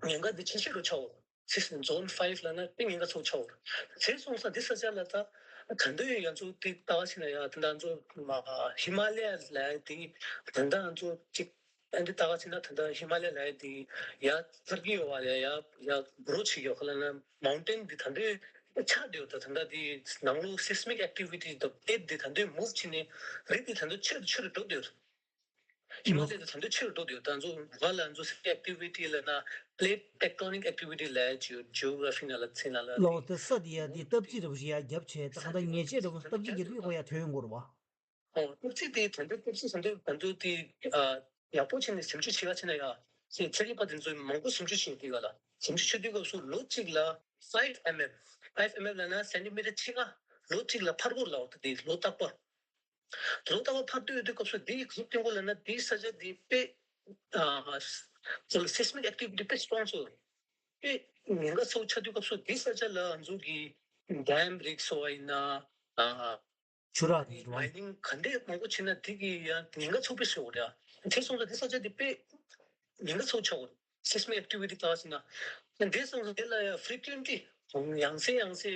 ཉེན་ཁ་འདི་ཆེ་ཤོས་རུ་ཆགས་འོ། སི་ཛོན་ཕའིབ་ལ་ན་དེ་ཉེན་ཁ་ཚ་བོ་ཆགས་འོ། དེ་སོང་ཙང་འདི་ས་ཆ་ལ་ད་ག་འདོད་ཡོད་ང་ཚོ་དེ་ལྟ་བ་ཕྱིན་ན་ཡ་དེ་འདྲ་ང་ཚོ་མ་ཧི་མ་ལ་ཡ་ལ་དེ་དེ་འདྲ་ང་ཚོ་གཅིག་ཨ་འདི་ལྟ་བ་ཕྱིན་ན་དེ་འདྲ་ཧི་མ་ལ་ཡ་ལ་དེ་ཡ་ཚར་གི་ཡོད་བ་ལ་ཡ་ཡ་གུ་རོ་ཆེ་ཡོད་ཁ་ལ་ན་མའུན་ཊེན་འདི་ད་འདོད་ཆགས་འདོད་ད་དེ་འདྲ་དེ་ནང་ལོགས་སེ་སི་མིག་ཨེག་ཊི་ཝི་ཊི་དང་པེཊ་འདི་ད་འདོད་མུབ་ཕྱིན་ནས་རི་དེ་ད་འདོད་ཆེ་རུ་ཆེ་རུ་འགྲོ་འདོད། ཧི་མ་ལ་ཡ་དང་ད་འདོད་ཆེ་རུ་འགྲོ་འདོད། ད་ཚོ་ག་ལ་ཚོ་སི་ཨེག་ཊི་ཝི་ཊི་ལ་ན་པི་ལེ་ཊི་ཊེག་ཊོ་ནིག་ཨེག་ཊི་ཝི་ཊི་ལ་ཇི་ཇི་ཨོ་གྷ་ར་ཕི་ནང་ལ་ཚིག་ནང་ལ་ལོ་དེ་ས་དེ་ཡ་དེ་སྟབས་ཀྱིས་རུ་ཡ་རྒྱབ་ཆེ་ད་ག་ད་ཉེས་ཆད་རུ་སྟབས་ཀྱིས་རྒྱབ་ཡོད་ཁོ་ཡ་ཐོན་ཡོང་གོ་རུ་བ། ཨོ་སྟབས་ཀྱིས་དེ་ད་འདོད་སྟབས་ཀྱིས་ད་འདོད་ད་འདོད་དེ་ཡག་པོ་བྱས་ནས་ཞིབ་འཇུག་བྱེད་ཡ་ཕྱིན་ན་ཡ་ཚེ་ཚེ་རིག་པ་དེ་ཚོས་མང་པོ་ཞིབ་འཇུག་བྱེད་དུས་ག་ལ་ཞིབ་འཇུག་བྱེད་དུས་སྐབས་སུ་ལོ་གཅིག་ལ་ཕའིབ་ཨེམ་ཨེམ་ཕའིབ་ཨེམ་ཨེམ་ལ་ན་སེན་ཊི་མི་ཊར་ཕྱེད་ཀ་ལོ་གཅིག་ལ་འཕར་གོ་ལ་འོ་ད་དེ་ལོ་རྟག་པར། དེ་ལོ་ལྟ་བ་ཕར་བལྟས་ཡོད་དུས་སྐབས་སུ་འདིའི་གཟུགས་སྟོན་གོ་ལ་ན་འདིའི་ས་ཆ་འདི་དཔེ་ཨ་ཚོ་ལ་སེ་སི་མིག་ཨེག་ཊི་ཝི་ཊི་དཔེ་སི་ཊོང་སོ་དཔེ་ཉེན་ཁ་ཚ་བོ་ཆགས་དུས་སྐབས་སུ་འདིའི་ས་ཆ་ལ་ང་ཚོ་གི་ཌེམ་རིགས་སོ་བ་ཡིན་ན་ཨ་ཆུ་རགས་རིགས་རོ་མའི་ནིང་ག་འདྲས་མང་པོ་བྱས་ན་འདི་གི་ཡང་ཉེན་ཁ་ཚ་བོ་དཔེ་སོ་རེད་ཨ། དེ་སོང་ཙང་འདི་ས་ཆ་འདི་དཔེ་ཉེན་ཁ་ཚ་བོ་ཆགས་འོ། སེ་སི་མིག་ཨེག་ཊི་ཝི་ཊི་ལྟ་བ་ཕྱིན་ན། འདི་སོང་ཙང་དེ་ལ་ཡང་ཕི་རི་ཀུ་ཨེན་ཊི་ལི་ཡང་སེ་ཡང་སེ་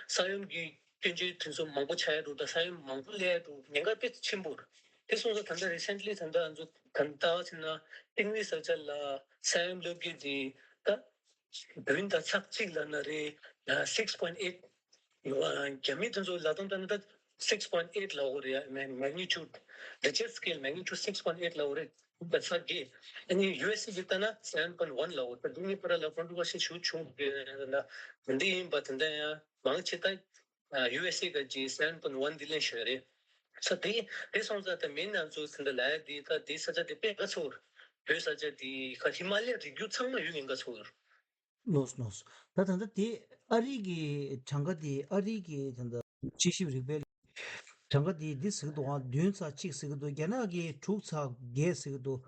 ས་ཡོམ་གྱི་སྐྱོན་བརྗོད་དེ་ཚོ་མང་པོ་ཆགས་ཡ་འདུག་ད་ས་ཡོམ་མང་པོ་སླེབས་ཡ་འདུག་ཉེན་ཁ་དཔེ་ཆེན་པོ་རེད། དེ་སོང་ཙང་ད་ལྟ་recently ད་ལྟ་ང་ཚོ་ད་ལྟ་ཟེར་ན་ཏིང་ནི་ས་ཆ་ལ་ས་ཡོམ་སླེབས་རྒྱུ་དེ་ད་བདུན་དང་ཚེག་གཅིག་ལབ་ན་རེད། six point eight རྒྱ་མི་དེ་ཚོ་ལབ་སྟངས་ལྟར་ན་ད་six point eight ལབ་དགོས་རེད་ཡ། magnitude Richter scale magnitude six point eight ལབ་དགོས་རེད། བདུན་དང་ཚེག་བརྒྱད། ཨ་ནི་ཡུ་ཨེས་ཨེ་གི་ལྟ་ན་seven point one ལབ་དགོས། ད་འདི་གཉིས་བར་ལ་controversy ཞེ་པོ་བྱུང་ཡོད་ན་འདི་ཡིན་པ་དེ་འདྲ་ཡང་མང་ཆེ་ད་ཡུ་ཨེས་ཨེ་གི་seven point one འདི་ལེན་ཤོད་རེད། ས་དེ་དེ་སོང་ཙང་ད་མིན་ང་ཚོ་དེ་འདྲ་ལབ་ཡ་དེ་ད་དེ་ས་ཆ་དེ་དཔེ་དགའ་ཚོར། བོད་ས་ཆ་དེ་ཁ་ཧི་མ་ལ་ཡའི་རི་རྒྱུད་ཚང་མ་ཡོད་ངེས་དགའ་ཚོར། ལོས་ལོས། ད་ད་ལྟ་དེ་ཨ་རི་གི་གྲངས་ཀ་དེ་ཨ་རི་གི་ད་ལྟ་དཔྱད་ཞིབ་རིག་པའི་གྲངས་ཀ་དེ་འདི་ཟེར་གི་འདུག་ཨང་། བདུན་ཚེག་གཅིག་ཟེར་གི་འདུག་རྒྱ་ནག་གི་དྲུག་ཚེག་བརྒྱད་ཟེར་གི་འདུག་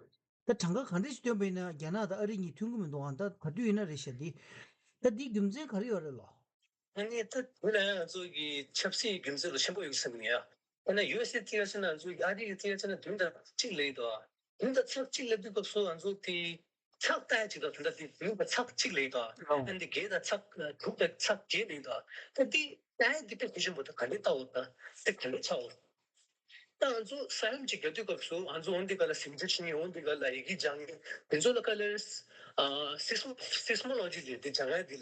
ད་གྲངས་ཀ་ག་འདྲ་ཞིག་བཏོན་པ་ཡིན་ན་རྒྱ་ནག་དང་ཨ་རི་གཉིས་མཐུན་གི་མི་འདུག་ཨང་། ད་ག་དུས་ཡིན་ན་རེད་ཤག་འདི་ད་འདི་རྒྱུ་མཚན་ག་རེ་ཡོད་རེད་ལོ། ཨ་ནི་ད་དེ་ལ་ང་ཚོ་གི་ཆབ་སྲིད་རྒྱུ་མཚན་ལ་ཆེན་པོ་ཡོད་བསམ་གི་ཡ། ཨ་ནི་ཡུ་ཨེས་ཨེ་ཐིག་ཡ་ཆེ་ན་ང་ཚོ་གི་ཨ་རི་གི་ཐིག་ཡ་ཆེ་ན་བདུན་དང་གཅིག་ལབ་ཡོད་དོ། བདུན་དང་ཚེག་གཅིག་ལབ་དུས་སྐབས་སུ་ང་ཚོ་དེ་ཚེག་ལྟ་ཡ་ཅིག་དང་དེ་འདྲ་དེ་བདུན་དང་ཚེག་གཅིག་ལབ་ཡོད་དོ། ཨ་ནི་བརྒྱད་དང་ཚེག་དྲུག་དང་ཚེག་བརྒྱད་ལབ་ཡོད་དོ། ད་དེ་ལྟ་ཡ་དེ་དཔེ་གལ་ཆེན་པོ་དང་ག་འདྲ་ལྟ་འོ་ད་དེ་ག་འདྲ་ཆགས་འོ། ད་ང་ཚོ་ས་ཡོམ་ཅིག་རྒྱག་དུས་སྐབས་སུ་ང་ཚོ་འོ་འདི་ག་ལ་ཟིང་ཆ་ཆེན་འོ་འདི་ག་ལ་ཡི་གེ་སྦྱང་མཁན་དེ་ཚོ་ལ་ག་ལེར་seismology ལས་དེ་སྦྱང་ཡ་འདི་ལ།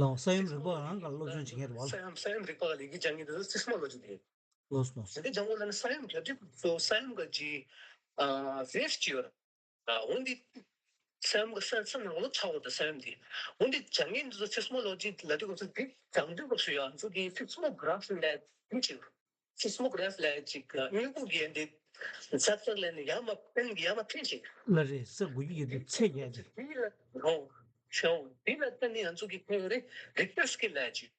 ལའོ་ས་ཡོམ་རིག་པ་རང་ག་ལ་སློབ་སྦྱོང་བྱེད་མཁན་རེད་བ། ས་ཡོམ་ས་ཡོམ་རིག་པ་ག་ལ་ཡི་གེ་སྦྱང་མཁན་དེ་ཚོ་seismology ལས། ལོས་ལོས། དེ་སྦྱང་དགོས་ལ་ནི་ས་ཡོམ་རྒྱག་དུས་སྐབས་སུ་ས་ཡོམ་ག་ཅི་wave ཅི་ཡོད་ར། འོ་འདི་ས་ཡོམ་ག་ས་ས་ནང་ལོགས་ཆགས་འོ་ད་ས་ཡོམ་འདི། འོ་འདི་སྦྱང་མཁན་འདི་ཚོ་seismology ལ་དུས་སྐབས་སུ་འདི་སྦྱང་དུས་སྐབས་སུ་ཡང་ང་ཚོ་གི་seismograph ལས་འདི་ཅི་seismograph ལས་ཅིག་དངོས་པོ་གི་འདི་ཛག་ཛག་ལས་ནི་ཡར་མར་འཕེན་གི་ཡར་མར་འཕེན་ཅིག་ལ་རེད་ས་དགུ་ཡི་ཡོད་དུས་ཚད་རྒྱག་ཅིག་འདི་ལ་འོ་ཤོ་འདི་ལ་ལྟ་ནི་ང་ཚོ་གི་ཁོ་རེ་Richter scale ལས་ཅིག་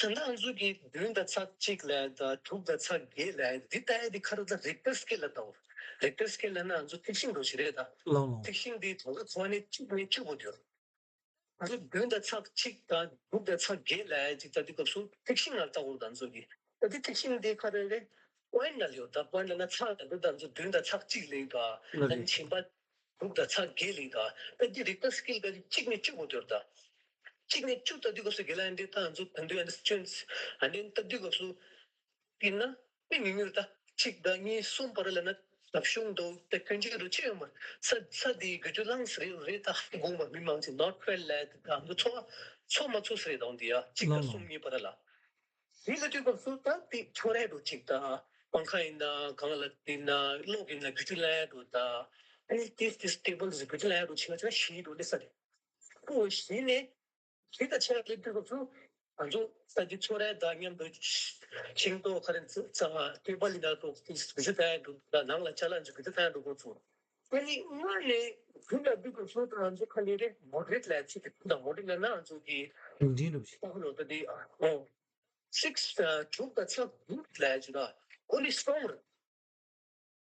ད་ལྟ་ང་ཚོ་གི་བདུན་དང་ཚེག་གཅིག་ལ་དང་དྲུག་དང་ཚེག་བརྒྱད་ལ་འདི་ལྟ་ཡ་འདི་ཁ་རོ་ད་Richter scale ལ་ལྟའོ། Richter scale ལ་ན་ང་ཚོ་ཐིག་ཤིང་འདྲ་ཞིག་རེད་ད། ལོ་ལོ། ཐིག་ཤིང་འདི་གྲངས་ཀ་ཚོ་ནི་གཅིག་ནས་གཅིག་པོ་འགྱུར། ང་ཚོ་བདུན་དང་ཚེག་གཅིག་དང་དྲུག་དང་ཚེག་བརྒྱད་ལ་ཡ་ཅིག་ལྟ་དུས་སྐབས་སུ་ཐིག་ཤིང་ལ་ལྟ་དགོས་ད་ང་ཚོ་གི་ད་འདི་ཐིག་ཤིང་འདི་ཁ་རེ་རེ་point ལ་ཡོད་ད། point ལ་ན་ཚེག་ལ་འདི་ད་ང་ཚོ་བདུན་དང་ཚེག་གཅིག་ལ་ཡོད་ད། ལ་ད་རེད། ཕྱིན་པ་དྲུག་དང་ཚེག་བརྒྱད་ལ་ཡོད་ད། ད་འདི་Richter scale ག་གཅིག་ནས་གཅིག་པོ་འགྱུར་ད། གཅིག་ནས་བཅུ་ལྟ་དུས་སྐབས་སུ་དགེ་ལགས་འདི་ལྟ་ང་ཚོ་ད་འདུས་ཨན་སི་ཅུན་ཨ་འདི་ལྟ་དུས་སྐབས་སུ་ཡིན་ན་དཔེ་ཉུང་ཉུང་ལྟ། གཅིག་དང་གཉིས་གསུམ་བར་ལ་ན་ལབ་གཞུང་འདུག་ད་སྐྱོན་ཅན་རུ་ཆེ་ཡོད་མ་ས་ས་དེའི་དགུ་བཅུ་ལངས་རེད་རེད་ད་ཧ་གོ་མ་མི་མང་ཆེ་ནོར་ཁེ་རོ་ལ་ཡ་དེ་ད་འདུ་ཚོ་ཚོ་མ་ཚོ་ས་རེད་དང་འདི་ཡ་གཅིག་དང་གསུམ་གཉིས་བར་ལ། དེ་ལ་དུས་སྐབས་སུ་ད་དེ་ཁྱོད་རེད་འགྲོ་གཅིག་དང་། སྤང་ཁ་ཡིན་ན་གང་ལ་དེ་ན་གློག་ཡིན་ན་དགུ་བཅུ་ལ་ཡ་འགྲོ་ད། ཨ་ནི་ཏིས་ཏིས་ཊེ་བལ་དགུ་བཅུ་ལ་ཡ་འགྲོ་ཆེ་བ་ཆེ་བ་ཞིག་འགྲོ་ལེ་ས་རེད། ཁོ་ཞིག་ནས་ཞིག་ད་ཆེ་བ་ལེ་དུས་སྐབས་སུ་ང་ཚོ་ད་དེ་ཁྱོད་རེད་ད་མཉམ་དུ་ཤིང་ཏོག་ཁ་རེ་ཙ་ཙ་ཊེ་བལ་ཡིན་ན་ཏོག་ཏིས་དགུ་བཅུ་ལ་ཡ་འགྲོ་ད་ནང་ལ་ཅ་ལག་ཅིག་དགུ་བཅུ་ལ་ཡ་འགྲོ་དགོས་ཚུལ། ཨ་ནི་སྔོན་ནས་དུས་ལ་དུས་སྐབས་སུ་ད་ང་ཚོ་ཁ་ལེ་རེད་མོ་ཌེ་རེཊ་ལ་ཡ་ཆེ་དེ་དུས་དང་མོ་ཌེ་རེཊ་ལ་ན་ང་ཚོ་གི་འགྲིམ་འགྲིམ་རུ་ཞིག་ད་ཁོ་ལོ་ད་དེ་ཨོ། six དྲུག་དང་ཚེག་དགུ་ལབ་ཡ་ཅིག་ལ་ཨོ་ནི་སི་ཊོམ་རེད།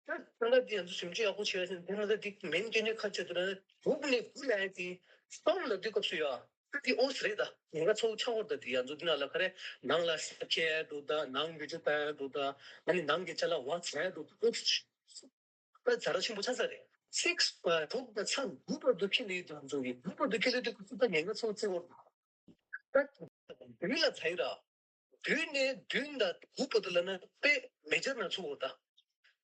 ད་ད་ལྟ་འདི་ང་ཚོ་ཞིབ་འཇུག་ཡག་པོ་བྱས་ཟིན་དེ་ང་ཚོ་འདི་མིན་སྐྱོན་ནས་ཁ་ཆེ་དུ་ན་དྲུག་ནས་དགུ་ལབ་ཡ་དེ་སི་ཊོམ་ལབ་དུས་སྐབས་སུ་ཡ་ད་དེ་ཨོ་སི་རེད་ད་ཉེན་ཁ་ཚ་བོ་ཆགས་ཡོད་ད། དེ་ང་ཚོ་འདི་ན་ལ་ཁ་རེ་ནང་ལ་ས་ཁྱེར་འགྲོ་ད་ནང་འགུལ་སྐྱོད་བཏང་འགྲོ་ད་ཨ་ནི་ནང་གི་ཅ་ལག་བ་ཚ་འགྲོ་ད་ཨོ་སི། ད་ཛ་དྲག་ཆེན་པོ་ཆགས་ས་རེད། six དྲུག་དང་ཚེག་དགུ་བར་དུ་ཁེལ་ལེ་དུས་ང་ཚོ་གི་དགུ་བར་དུ་ཁེལ་ལེ་དུས་ཁོ་ཚོ་ད་ཉེན་ཁ་ཚ་བོ་བརྩི་བར་ད་བདུན་ལ་ཚ་ཡི་ར། བདུན་ནས་བདུན་དང་དགུ་བར་དུ་ལ་ན་དཔེ་མེ་ཇར་ན་ཚུགས་འོ་ད།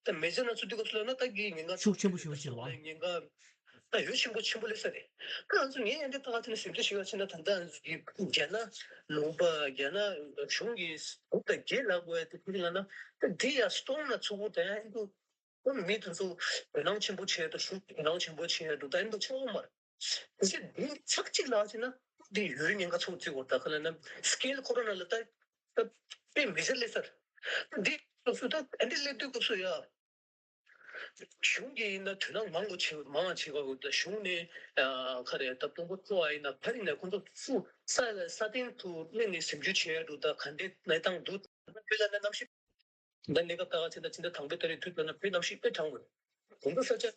ད་མེ་ཇར་ན་ཚུགས་དུས་སྐབས་སུ་ལ་ན་ད་གི་ཉེན་ཁ་ཤུགས་ཆེན་པོ་ཞེ་པོ་ཅིག་རེད་བ། ཉེན་ཁ་ད་ཡོད་ཆེན་པོ་ཆེན་པོ་ལེ་ས་རེད། ད་ང་ཚོ་ངས་ཡང་འདི་ད་ག་ཚོད་ནས་ཟིན་བྲིས་ཞིག་ཡོད་ཕྱིན་ན་ད་ལྟ་རྒྱ་ནག་ལུང་པ་རྒྱ་ནག་གཞུང་གི་དགུ་དང་བརྒྱད་ལ་དགོས་ཡ་དེ་ཁུལ་ལ་ན་ད་འདི་ཡ་སི་ཊོམ་ན་ཚུགས་འོ་ད་ཡང་འདུག་ཁོ་མི་དེ་ཚོ་དོ་སྣང་ཆེན་པོ་བྱས་འདུག་ཤུགས་དོ་སྣང་ཆེན་པོ་བྱས་འདུག་ད་ཡིན་འདུག་ཆེ་བོ་མ་རེད། དེ་ཚེ་འདི་ཚག་གཅིག་ལ་ཕྱིན་ན་འདི་ཡུལ་ཉེན་ཁ་ཚོགས་བརྩི་དགོས་ད་ཁ་ལ་ན་སི་ཀེལ་ཁོ་རང་ལ་ད་ད་དཔེ་མི་སྲིད་ལེ་སར་འདི་སོ་སོ་ད་ཨ་འདི་སླེབས་དུས་སྐབས་སུ་ཡ་གཞུང་གི་ཡིན་ན་དོ་སྣང་མང་པོ་བྱེད་མང་བ་བྱེད་དགོས་ད་གཞུང་ནས་ཁ་རེ་ད་དཔོན་པོ་ཚོ་བ་ཡིན་ན་ཕ་རི་ནས་ཁོང་ཚོ་ཚུ་ས་ས་སྟེང་དུ་གླེང་ནས་ཟིན་བྲིས་བྱས་འདུག་ད་ག་འདྲའི་གནས་སྟངས་འདུག་ད་ལ་ན་གནམ་གཤིས། ད་གནས་སྐབས་ད་ག་ཚེ་ད་ཕྱི་ཟླ་དང་པོའི་ད་རེས་དུས་ཙམ་ན་བོད་གནམ་གཤིས་དཔེ་གྲང་བ་རེད། དགུན་ཁ་ས་ཆ་ད་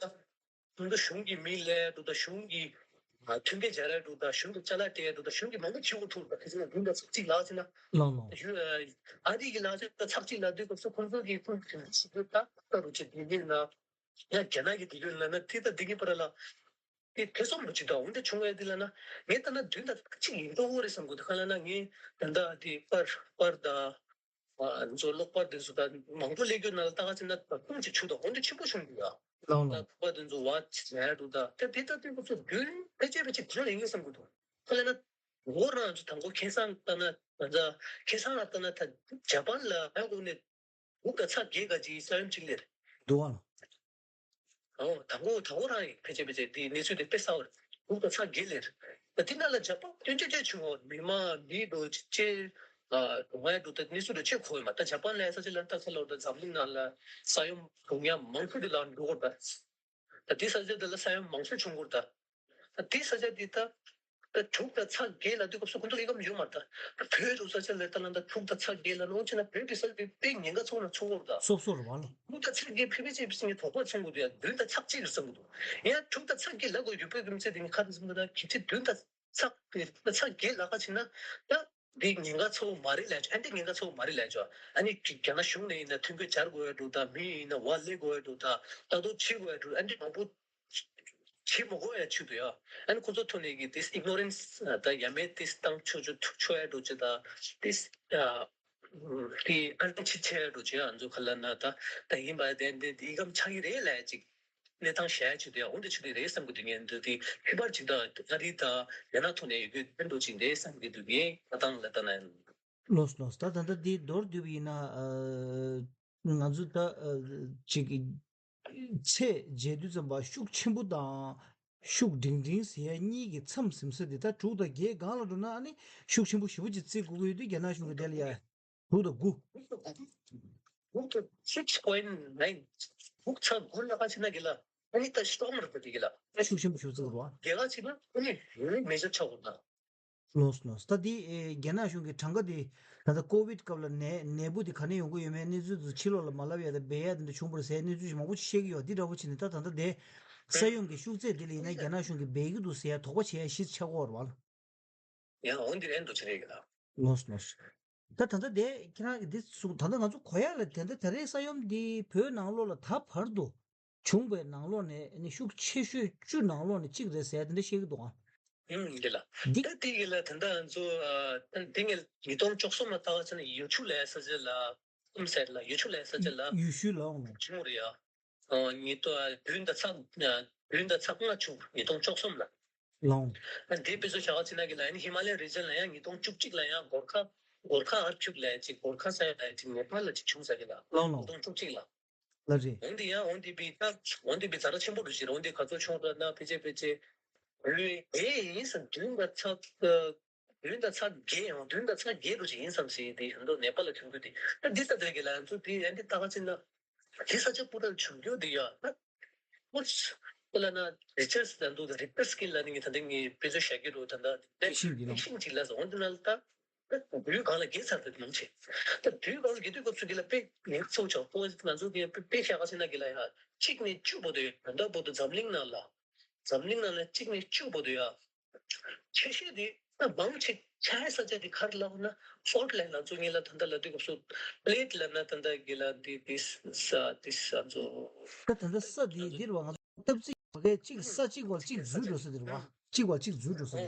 དགུན་ཁ་གཞུང་གི་མི་ལས་འགྲོ་ད་གཞུང་གི་མཐུན་རྐྱེན་སྦྱར་ར་འགྲོ་ད་གཞུང་གི་ཅ་ལག་སྤྲད་འགྲོ་ད་གཞུང་གི་མང་པོ་བྱེད་དགོས་ཐུག་ད་ཁ་ཚེ་ན་དགུན་ཁ་ཚོ་གཅིག་ལག་ཚེ་ན་ལང་ལང་ཡུ་ཨ་རི་གི་ལག་ཚེ་ད་ཚག་གཅིག་ལ་དུས་སྐབས་སུ་ཁོང་ཚོ་གི་ཁོང་གི་ཞིག་ད་ད་རུ་ཆེ་དེ་ཡིན་ན་ཡང་རྒྱ་ནག་གི་དེ་ཡོད་ན་ན་དེ་ད་དེ་གི་པར་ལ་དེ་ཐེ་ཚོམ་རུ་ཆེ་ད་འོན་ཏེ་བྱུང་བའི་དེ་ལ་ན་ངས་ད་ན་དུས་ད་གཅིག་ཡིན་འགྲོ་འོ་རེད་བསམ་གོ་ད་ཁ་ལ་ན་ངས་ད་ད་དེ་པར་པར་ད། ཨ་ང་ཚོ་གློག་པར་དེ་ཚོ་ད་མང་པོ་སླེབས་རྒྱུ་ནང་ལ་ལྟ་ག་ཕྱིན་ན་ད་ཁུངས་ཅིག་ཆུ་དང་འོ་འདྲ་ཆེན་པོ་བྱུང་འདུག་ཡ། ལགས་ད་ལགས། ཁུག་པ་དེ་ཚོ་བ་ཆེ་འདུག་ད་ད་དེ་ལྟ་དུས་སྐབས་སུ་རྒྱུན་ཕལ་ཆེར་ཕལ་ཆེར་གང་ལ་ཡིན་བསམ་གྱི་འདུག་ཁ་ལ་ན། འོ་རང་ཚོ་དང་པོ་ཁེ་བཟང་ལྟ་ན་ང་ཚོ་ཁེ་བཟང་ལ་ལྟ་ན་ད་ཇ་པན་ལ་ཧ་གོ་ནས་དྲུག་དང་ཚེག་བརྒྱད་ག་ཅིག་ས་ཡོམ་གཅིག་ལས་རེད། འདུག་ཨ། ཨོ་དང་པོ་དང་པོ་རང་ཡིན་ཕལ་ཆེར་ཕལ་ཆེར་དེའི་གནས་ཚུལ་དེ་དཔེ་གསར་བ་རེད། དྲུག་དང་ཚེག་བརྒྱད་ལས་རེད། ད་དེ་ནང་ལ་ཇ་པན་སྐྱོན་ཆེ་ཆེ་བྱུང་བ་མི་མང་མི་འགྲོ་ཅེ་ཨ་འགྲོ་མ་འགྲོ་ད་གནས་ཚུལ་དེ་ཆེ་གོ་ཡོད་མ་ད་ཇ་པན་ལ་ས་ཆ་ལ་ལྟ་ས་ལ་ད་འཛམ་གླིང་ནང་ལ་ས་ཡོམ་བྱུང་ཡ་མང་ཤོས་དེ་ལ་འགྲོ་གོ་ད། ད་དེ་ས་ཆ་དེ་ལ་ས་ཡོམ་མང་ཤོས་བྱུང་གོ་ད། ད་དེ་ས་ཆ་དེ་ད། ད་དྲུག་དང་ཚེག་བརྒྱད་ལ་དུས་སྐབས་སུ་ཁོ་ཚོ་ལ་ཡི་གམ་ཡོད་མ་རེད་ད། བོད་དུ་ས་ཆ་ལ་ལྟ་ན་ད་དྲུག་དང་ཚེག་བརྒྱད་ལ་ནང་ཕྱིན་ན་བོད་དུ་ས་ཆ་དེ་དཔེ་ཉེན་ཁ་ཚོགས་ན་ཚོགས་གོ་ད། སོབ་སོབ་རེད་བ་ལ། དྲུག་དང་ཚེག་བརྒྱད་ཕལ་པའི་ཆེ་བའི་སྲིད་ཀྱི་དོགས་པ་ཚོང་གོ་དུས་ཡ་བདུན་དང་ཚེག་གཅིག་རེད་བསམ་གོ་དུས། ཡང་དྲུག་དང་ཚེག་བརྒྱད་ལ་གོ་ཡོད་པའི་གི་མི་ཚེ་དེ་ནི་ཁ་དུ་ཚིག་མ་ད་གི་ཚེ་བདུན་དང་ཚེག་དྲུག་དང་ཚེག་བརྒྱད་ལ་ཁ་ཕྱིན་ན་ད། འདི་ཉེན་ཁ་ཚ་བོ་མ་རེད་ལབ་ཆོག་ཨ་འདི་ཉེན་ཁ་ཚ་བོ་མ་རེད་ལབ་ཆོག་ཨ་ནི་རྒྱ་ནག་གཞུང་ནས་ཡིན་ན་ཐོན་སྐྱེད་སྦྱར་དགོས་ཡ་འདུག་ད་མི་ཡིན་ན་བ་ལེ་དགོས་ཡ་འདུག་ད་ལྟ་རྟོག་བྱེད་དགོས་ཡ་འདུག་ཨ་འདི་མང་པོ་བྱེད་མ་དགོས་ཡ་ཆུ་འདུག་ཡ། ཨ་ནི་ཁོ་ཚོ་ཐོག་ནས་ཀྱི་this ignorance ད་ཡ་མེད་this བཏང་ཆོག་ཆོག་ཐུག་ཆོག་ཡ་འདུག་ཅེ་ད་this དེ་ཨ་ནི་ཆེ་ཆེ་ཡ་འདུག་ཅེ་ང་ཚོ་ག་ལ་ན་ད་ད་ཡིན་པ་དེ་འདི་འདི་ཡི་གམ་ཆགས་ཀྱི་རེད་ལབ་ཡ་ཅིག་གནས་སྟངས་གཞལ་ཡ་ཆེད་དུ་ཡང་འོ་འདི་ཆེད་དུ་རེད་བསམ་གྱི་འདུག་ངས་འདི་དེ་ཁྱད་པར་ཅིག་དང་ཨ་རི་དང་རྒྱ་ནག་ཐོག་ནས་ཡོད་རྒྱུ་ཕན་ཐོགས་ཅིག་རེད་བསམ་གྱི་འདུག་ངས་ང་དང་ལ་ལྟ་ན། ལོས་ལོས་ད་ད་ལྟ་འདི་མདོར་བསྡུས་པ་ཡིན་ན་ང་ཚོ་ད་ཅིག་ཚད་འཇལ་དུས་ཙམ་པ་ཤུགས་ཆེན་པོ་དང་ཤུགས་འབྲིང་འབྲིང་ཟེར་ཡ་གཉིས་ཀྱི་མཚམས་ཟིན་ས་འདི་ད་དྲུག་དང་བརྒྱད་སྒང་ལ་འགྲོ་ན་ཨ་ནི་ཤུགས་ཆེན་པོ་ཞེ་པོ་ཅིག་བརྩི་དགོས་ཀྱི་ཡོད་དུས་རྒྱ་ནག་གཞུང་གི་དེ་ལ་ཡ། དྲུག་དང་དགུ། དྲུག་དང་six point nine དྲུག་ཚེག་དགུ་ལ་ཁ་ཕྱིན་ན་གི་ལ། ཨ་ནི་ད་སྟོང་མར་པ་དེ་གི་ལ། ཤུགས་ཆེན་པོ་ཞིག་བརྩི་དགོས་རེད་བ། རྒྱལ་ཁ་ཕྱིན་ན་ཨ་ནི་རི་མེ་ཇར་ཆགས་དགོས་ད། ལོས་ལོས་ད་དེ་རྒྱ་ནག་གཞུང་གི་གྲངས་ཀ་དེ་ད་ལྟ་ཀོ་བིད་སྐབས་ལ་ནད་ནད་འབུ་དེ་ག་ནས་ཡོང་གི་ཡོད་མེད་གནས་ཚུལ་དེ་ཕྱི་ལོགས་ལ་མ་ལབ་ཡ་དང་སྦས་ཡ་དེ་འདྲ་བྱུང་བ་རེད་ཟེར་གནས་ཚུལ་ཞིག་མང་པོ་ཅིག་བཤད་ཀྱི་ཡོད་འདི་འདྲ་པོ་བྱས་ནས་ད་ད་ལྟ་དེ་ས་ཡོམ་གྱི་ཤུགས་ཚད་དེ་ལ་ཡིན་ན་རྒྱ་ནག་གཞུང་གིས་སྦས་ཀྱི་འདུག་ཟེར་ཡ་དོགས་པ་བྱེད་ཡ་གཞི་ཆགས་ཀྱི་ཡོད་རེད་བ་ལ། ཡང་འོ་འདི་རེད་འདུག་ཅི་རེད་གི་ལ། ལོས་ལོས། ད་ད་ལྟ་དེ་ཁྱེད་རང་གི་འདི་གསུངས་ད་ལྟ་ང་ཚོ་གོ་ཡ་ལ་དེ་འདྲ་ད་རེས་ས་ཡོམ་འདི་བོད་ནང་ལོགས་ལ་ད་བར་དུ་བྱུང་བའི་ནང་ལོགས་ནས་ནི་ཤུགས་ཆེ་ཤོས་བཅུ་ནང་ལོགས་ནས་གཅིག་རེད་ཟེར་དེ་འདྲ་བཤད་ཀྱི་འདུག་ཨ། ཡང་འདི་ལ། འདི་ད་དེ་གི་ལ་ད་ལྟ་ང་ཚོ་ཨ་ད་འདི་ངས་ཉིས་སྟོང་བཅུ་གསུམ་ལ་ལྟ་བ་ཆ་ན་ཡུ་ཆུ་ལ་ས་ཆ་ལ་ཨུམ་ཟེར་ལ་ཡུ་ཆུ་ལ་ས་ཆ་ལ་ཡུལ་ཤུལ་ལ་འོང་ནས་བྱུང་རེད་ཡ། ཨ་ཉིས་སྟོང་བདུན་དང་ཚེག་བདུན་དང་ཚེག་ལྔ་བྱུང་ཉིས་སྟོང་བཅུ་གསུམ་ལ། ལོང་། ཨ་འདི་དཔེ་ཚོ་བྱ་བ་ཅི་ན་གི་ལ་ཨ་ནི་ཧི་མ་ལ་ཡ་རི་ཇན་ལ་ཡང་ཉིས་སྟོང་བཅུ་གཅིག་ལ་ཡང་གོར་ཁ་གོར་ཁ་ཨར་ཁུག་ལ་ཅིག་གོར་ཁ་ས་ཡ་ལ་ཅིག་ནེ་པཱལ་ལ་ཅིག་བྱུང་ས་གི་ལ། ལོང་ལོང་། ཉིས་སྟོང་བཅུ་གཅིག་ལ། ལ་རེད། འོན་ཏེ་ཡང་འོན་ཏེ་བི་ད་འོན་ཏེ་བི་ཛ་དྲག་ཆེན་པོ་རུ་ཞིག་རེད། འོན་ཏེ་ག་ཚོད་བྱུང་ད་ན་ཕལ་ཆེར་ཕལ་ཆེར་ལུས་ཨེ་ཡིན་ས་བདུན་དང་ཚེག་བདུན་དང་ཚེག་བརྒྱད་ཡང་བདུན་དང་ཚེག་བརྒྱད་རུ་ཞིག་ཡིན་བསམ་སྲིད་དེ་ཡང་འདུག་ནེ་པཱལ་ལ་ཐོན་རྒྱུ་དེ་ད་འདི་ལྟ་དེ་གི་ལ་ང་ཚོ་དེ་ཡང་འདི་ལྟ་ག་ཅི་ན། དེ་ས་ཆ་སྤུ་ར་བྱུང་རྒྱུ་དེ་ཡ་ན། ཨོ་ལ་ན་རི་ཅར་ཟེར་འདུག་རི་ཀ་ཊར་སི་ཀེལ་ལ་ནི་ངས་ད་ལྟ་ངས་དཔེ་མཚོན་བཞག་གི་འདུག་ད་ལྟ་ཤིང་གི་ནང་ཤིང་གཅིག་ལ་ཟེར་འོང་དུ་ན་ལ་ད་དུས་གང་ལ་རྒྱས་ཚར་དུ་མང་ཆེ། ད་དུས་གང་ལ་རྒྱས་དུས་སྐབས་སུ་གི་ལ་དཔེ་ངས་ཚོགས་ཆོག་ཏོ་ང་ཚོ་གི་དཔེ་བཞག་ག་ཟེར་ན་གི་ལ་ཡ་གཅིག་ནས་བཅུ་བར་དུ་ཡོད་ད་ལྟ་བར་དུ་འཛམ་གླིང་ནང་ལ་འཛམ་གླིང་ནང་ལ་གཅིག་ནས་བཅུ་བར་དུ་ཡ། ཆེ་ཤོས་དེ་ད་མང་ཆེ་ཆ་ས་ཆ་དེ་ག་རེ་ལབ་ན་ཕོལ་ཊི་ལའིན་ང་ཚོ་ངེད་ལ་ད་ལྟ་ལ་དུས་སྐབས་སུ་པི་ལེ་ཊི་ལབ་ན་ད་ལྟ་གི་ལ་དེ་དེ་ས་དེ་ས་ཚོ། ད་ད་ལྟ་ས་དེ་འདིར་བ་ང་ཚོ་སྟབས་ཚིག་ག་གཅིག་ས་གཅིག་བར་གཅིག་འཛུལ་འགྲོ་ས་དེ་རེད་བ། གཅིག་བར་གཅིག་འཛུལ་འགྲོ་ས་དེ།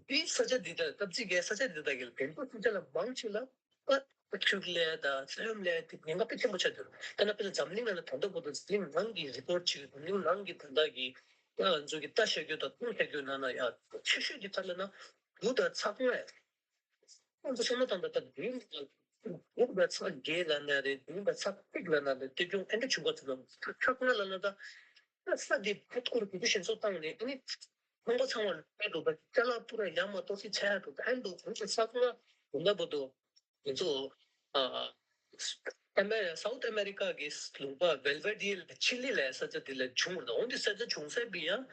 དེ་ས་ཆ་དེ་དང་སྟབས་ཚིག་གི་ས་ཆ་དེ་དག་གི་ལ་དེང་སྐབས་ས་ཆ་ལ་མང་ཆེ་ལ་ཨ་ཁྱུག་ལས་དང་ས་ཡོམ་ལས་དེ་ཉེན་ཁ་དཔེ་ཆེན་པོ་ཆགས་འདུག་ད་ནི་དཔེར་ན་འཛམ་གླིང་ནང་ལ་ད་ལྟ་བར་དུ་འཛམ་གླིང་ནང་གི་རི་པོར་ཊི་ཅིག་འཛམ་གླིང་ནང་གི་ད་ལྟ་གི་ང་ཚོ་གི་ལྟ་བྱ་རྒྱུ་དང་མཐོང་བྱ་རྒྱུ་ནང་ན་ཡང་ཆེ་ཤོས་ཀྱི་ཐད་ལ་ན་དགུ་དང་ཚེག་ལྔ་ཡ། ང་ཚོ་བསམ་བློ་བཏང་ད་ལྟ་དགུ་དགུ་དང་ཚེག་བརྒྱད་ལ་ན་རེད། དགུ་དང་ཚེག་གཅིག་ལ་ན་རེད། དེ་ཀྱང་ཨེ་འདྲ་བྱུང་བ་ཚོ་ལ་ཚེག་ལྔ་ལ་ན་ད་ས་དེ་ཕར་ཐུག་རེ་དེ་ཞེན་སོགས་བཏང་ནས་ཨ་ནི་ཁང་པ་ཚང་མ་ལ་ཕན་འདུག་པ་ཅ་ལག་པུ་ར་ཡར་མར་གཏོར་བཤིག་ཆགས་ཡ་འདུག་ཨེ་འདུག་ཁོང་ཚོ་ཚེག་ལྔ་དགུ་ལ་བར་དུ། ང་ཚོ་ཨ་ཨ་མེ་སའུ་ཐི་ཨ་མེ་རི་ཀ་གི་ལུང་པ་ཝེལ་ཝེ་ཌི་ཡ་ལ་ཆི་ལི་ལ་ས་ཆ་དེ་ལ་བྱུང་བ་དང་འོན་ཏེ་ས་ཆ་བྱུང་ས་བི་ཡང་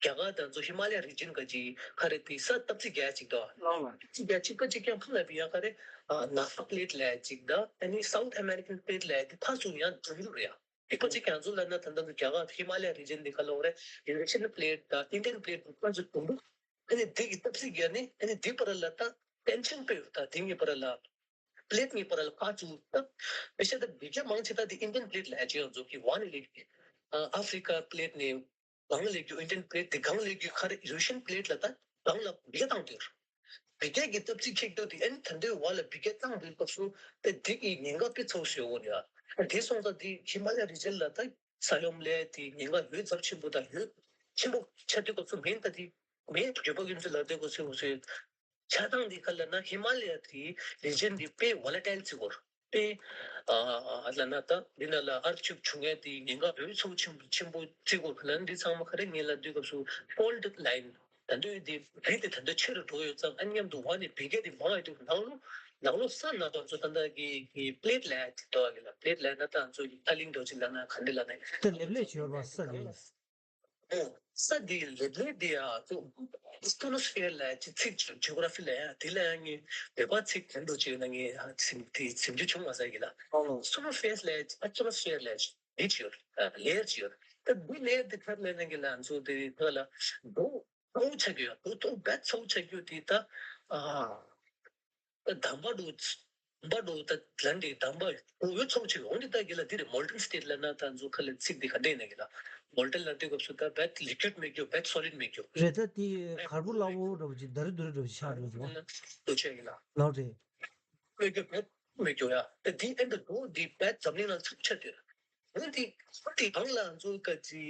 རྒྱ་གར་དང་ཚོ་ཧི་མ་ལ་ཡ་རི་ཇན་ག་ཅིག་ག་རེ་དེ་ས་སྟབས་ཚིགས་རྒྱ་ཅིག་དང་ལའོ་ལ་སྟབས་ཚིགས་རྒྱ་གཅིག་པ་གཅིག་རྐྱང་ཕ་ལ་བི་ཡང་ག་རེ་ཨ་ནཱ་ཧྥ་པི་ལེ་ཊི་ལ་ཅིག་དང་ཨ་ནི་སའུ་ཐི་ཨ་མེ་རི་ཀན་པི་ལེ་ཊི་ལ་དེ་ཕར་ཚུར་ཡང་འགྲོ་གི་རེད་ཡ། གཅིག་པ་གཅིག་རྐྱང་ཚོ་ལ་ན་ད་ལྟ་ཚོ་རྒྱ་གར་ཧི་མ་ལ་ཡ་རི་ཇན་དེ་ག་ལ་འོ་རེད་ཡུ་རེ་ཤན་པི་ལེ་ཊི་དང་ཨིན་ཌི་ཡན་པི་ལེ་ཊི་དང་ཕར་ཚུར་འགྲོ་འདུག་ཨ་ནི་དེ་གི་སྟབས་ཚིགས་རྒྱ་ནི་ཨ་ནི་དེ་བར་ལ་ད་ཊེན་ཤན་སྤེལ་ཡོད་ད་དེ་གི་བར་ལ། པི་ལེ་ཊི་གཉིས་བར་ལ་ཁ་བཙུགས་སྟབས། དཔེ་བཞག་ད་མི་སྐྱ་མང་ཆེ་ད་དེ་ཨིན་ཌི་ཡན་པི་ལེ་ཊི་ལབ་ཀྱི་ཡོད་ཚོ་གི་ཝན་ལེ་ཀི། ཨ་ཨ་ཧྥི་རི་ཀ་པི་ལེ་ཊི་ནས་གང་ལེ་ཀྱི་ཨིན་ཌི་ཡན་པི་ལེ་ཊི་དེ་གང་ལེ་ཀྱི་ཁ་རེ་ཡུ་རེ་ཤན་པི་ལེ་ཊི་ལ་ད་གང་ལ་མི་སྐྱ་བཏང་དེར། བི་གེ་གི་སྟབས་ཚིག་ཁེགས་འདུག་དེ་ཨ་ནི་ད་འདོད་བ་ལ་བི་གེ་བཏང་དུས་སྐབས་སུ་ད་འདི་གི་ཉེན་ཁ་དཔེ་ཚ་པོ་ཞིག་ཡོད་རེད་ཡ། དེ་སོང་ཙང་འདི་ཧི་མ་ལ་ཡ་རི་ཇན་ལ་ད་ས་ཡོམ་ལས་དེ་ཉེན་ཁ་ཡོད་ཚབས་ཆེན་པོ་དང་ཡོད་ཆེན་པོ་ཆགས་དུས་སྐབས་སུ་མིན་ད་དེ་མིན་འགྱོད་པ་ཀུན་གྱིས་ལབ་དུས་སྐབས་སུ་ཆགས་སྟངས་འདི་ག་ལབ་ན་ཧི་མ་ལ་ཡ་དེ་རི་ཇན་འདི་དཔེ་ཝོ་ལ་ཊེལ་ཚིག་གོ་དཔེ་ཨ་ལབ་ན་ད་འདི་ན་ལ་ཨར་ཐི་ཀུ་ཝེག་བྱུང་ཡས་དེ་ཉེན་ཁ་འོས་ཚབས་ཆེན་པོ་ཆེན་པོ་ཚིག་གོ་ག་ལབ་ན་འདི་ཚང་མ་ག་རེ་ངས་ལབ་དུས་སྐབས་སུ་ཕོལ་ཊི་ལའིན། ད་དུང་དེ་རི་དེ་ད་དུང་ཆེ་རུ་འགྲོ་ཡོད་ཙང་ཨ་མཉམ་དུ་འོག་ནས་བི་གེ་དེ་མང་ཡོད་དུས་ནང་ལོགས་ནང་ལོགས་ས་ན་ད་ཚོ་ད་ལྟ་གི་གི་པི་ལེ་ཊི་ལེ་ཊི་དེ་འདུག་གི་ལ། པི་ལེ་ཊི་ལེ་ཊི་ན་ད་ཚོ་གི་ཨ་གླིང་འདྲ་ཅིག་ལབ་ན་ག་འདྲ་ལབ་ན། དེ་ལེབ་ལེབ་ཅིག་ཡོད་པ་ས་རེད། ཨོ། ས་དེ་ལེབ་ལེབ་དེ་ཡ་ཚོ་ཨེ་སི་ཊོ་ནོ་སི་ཕི་ཡར་ལབ་ཅིག་ཚིག་ཅིག་ཇི་ཨོ་གྷ་ར་ཕི་ལབ་ཡ་དེ་ལ་ཡང་ངས་བོད་པ་ཚིག་ག་འདྲ་ཅིག་ཡོད་ན་ངས་ཧ་ཚིག་དེ་ཚིག་རྒྱུ་བྱུང་མ་ཟེར་གི་ལ། ཨེ་སི་ཊོ་ནོ་སི་ཕི་ཡར་ལབ་ཅིག་ཨེ་སི་ཊོ་ནོ་སི་ཕི་ཡར་ལབ་ཅིག་དེ་ཅིག་ཡོད་རེད། ལེ་ཡར་ཅིག་ཡོད་རེད། ད་དེ་ལེ་ཡར་དེ་ག་རེ་ལབ་ན་གི་ལ་ང་ཚོ་དེ་ག་ལ་རྡོ་ཚ་པོ་ཆགས་ཀྱི་ཡོད། རྡོ་རྡོ་རྦད་ཚ་པོ་ཆགས་ཀྱི་ཡོད་དེ་ད་ཨ་འདམ་པ་འདྲ་འདམ་པ་འདྲ་ད་ལན་དེ་འདམ་པ་འོ་ཡོད་ཚ་པོ་ཆགས་ཀྱི་ཡོད། འོ་འདི་ད་གི་ལ་དེ་རེད། མོལ་ཊན་སི་ཊེ་ཊི་ལབ་ན་ད་ང་ཚོ་ག་ལ་ཚིག་དེ་ག་འདྲ་ཡིན་ན་གི་ལ་མོལ་ཊན་ལབ་དུས་སྐབས་སུ་ད་རྦད་ལི་ཀུའིཌ་མེད་ཀྱི་ཡོད། རྦད་སོ་ལིཌ་མེད་ཀྱི་ཡོད། རེད། ད་དེ་གར་པོ་སླ་པོ་འདྲ་པོ་ཅིག་ད་རི་རྡོ་རི་འདྲ་པོ་ཅིག་ཆགས་འགྲོ་འདུག་བ། འདུ་བྱེད་གི་ལ་ལགས་རེད། མེད་རྒྱུ་མེད་མེད་རྒྱུ་ཡ། ད་དེ་ཨེ་འདྲ་འགྲོ་འདི་བས་འཛམ་གླིང་ནང་ཚུགས་ཆ་དེར། འོན་ཏེ་འོན་ཏེ་གང་ལ་ང་ཚོ་ག་ཅི་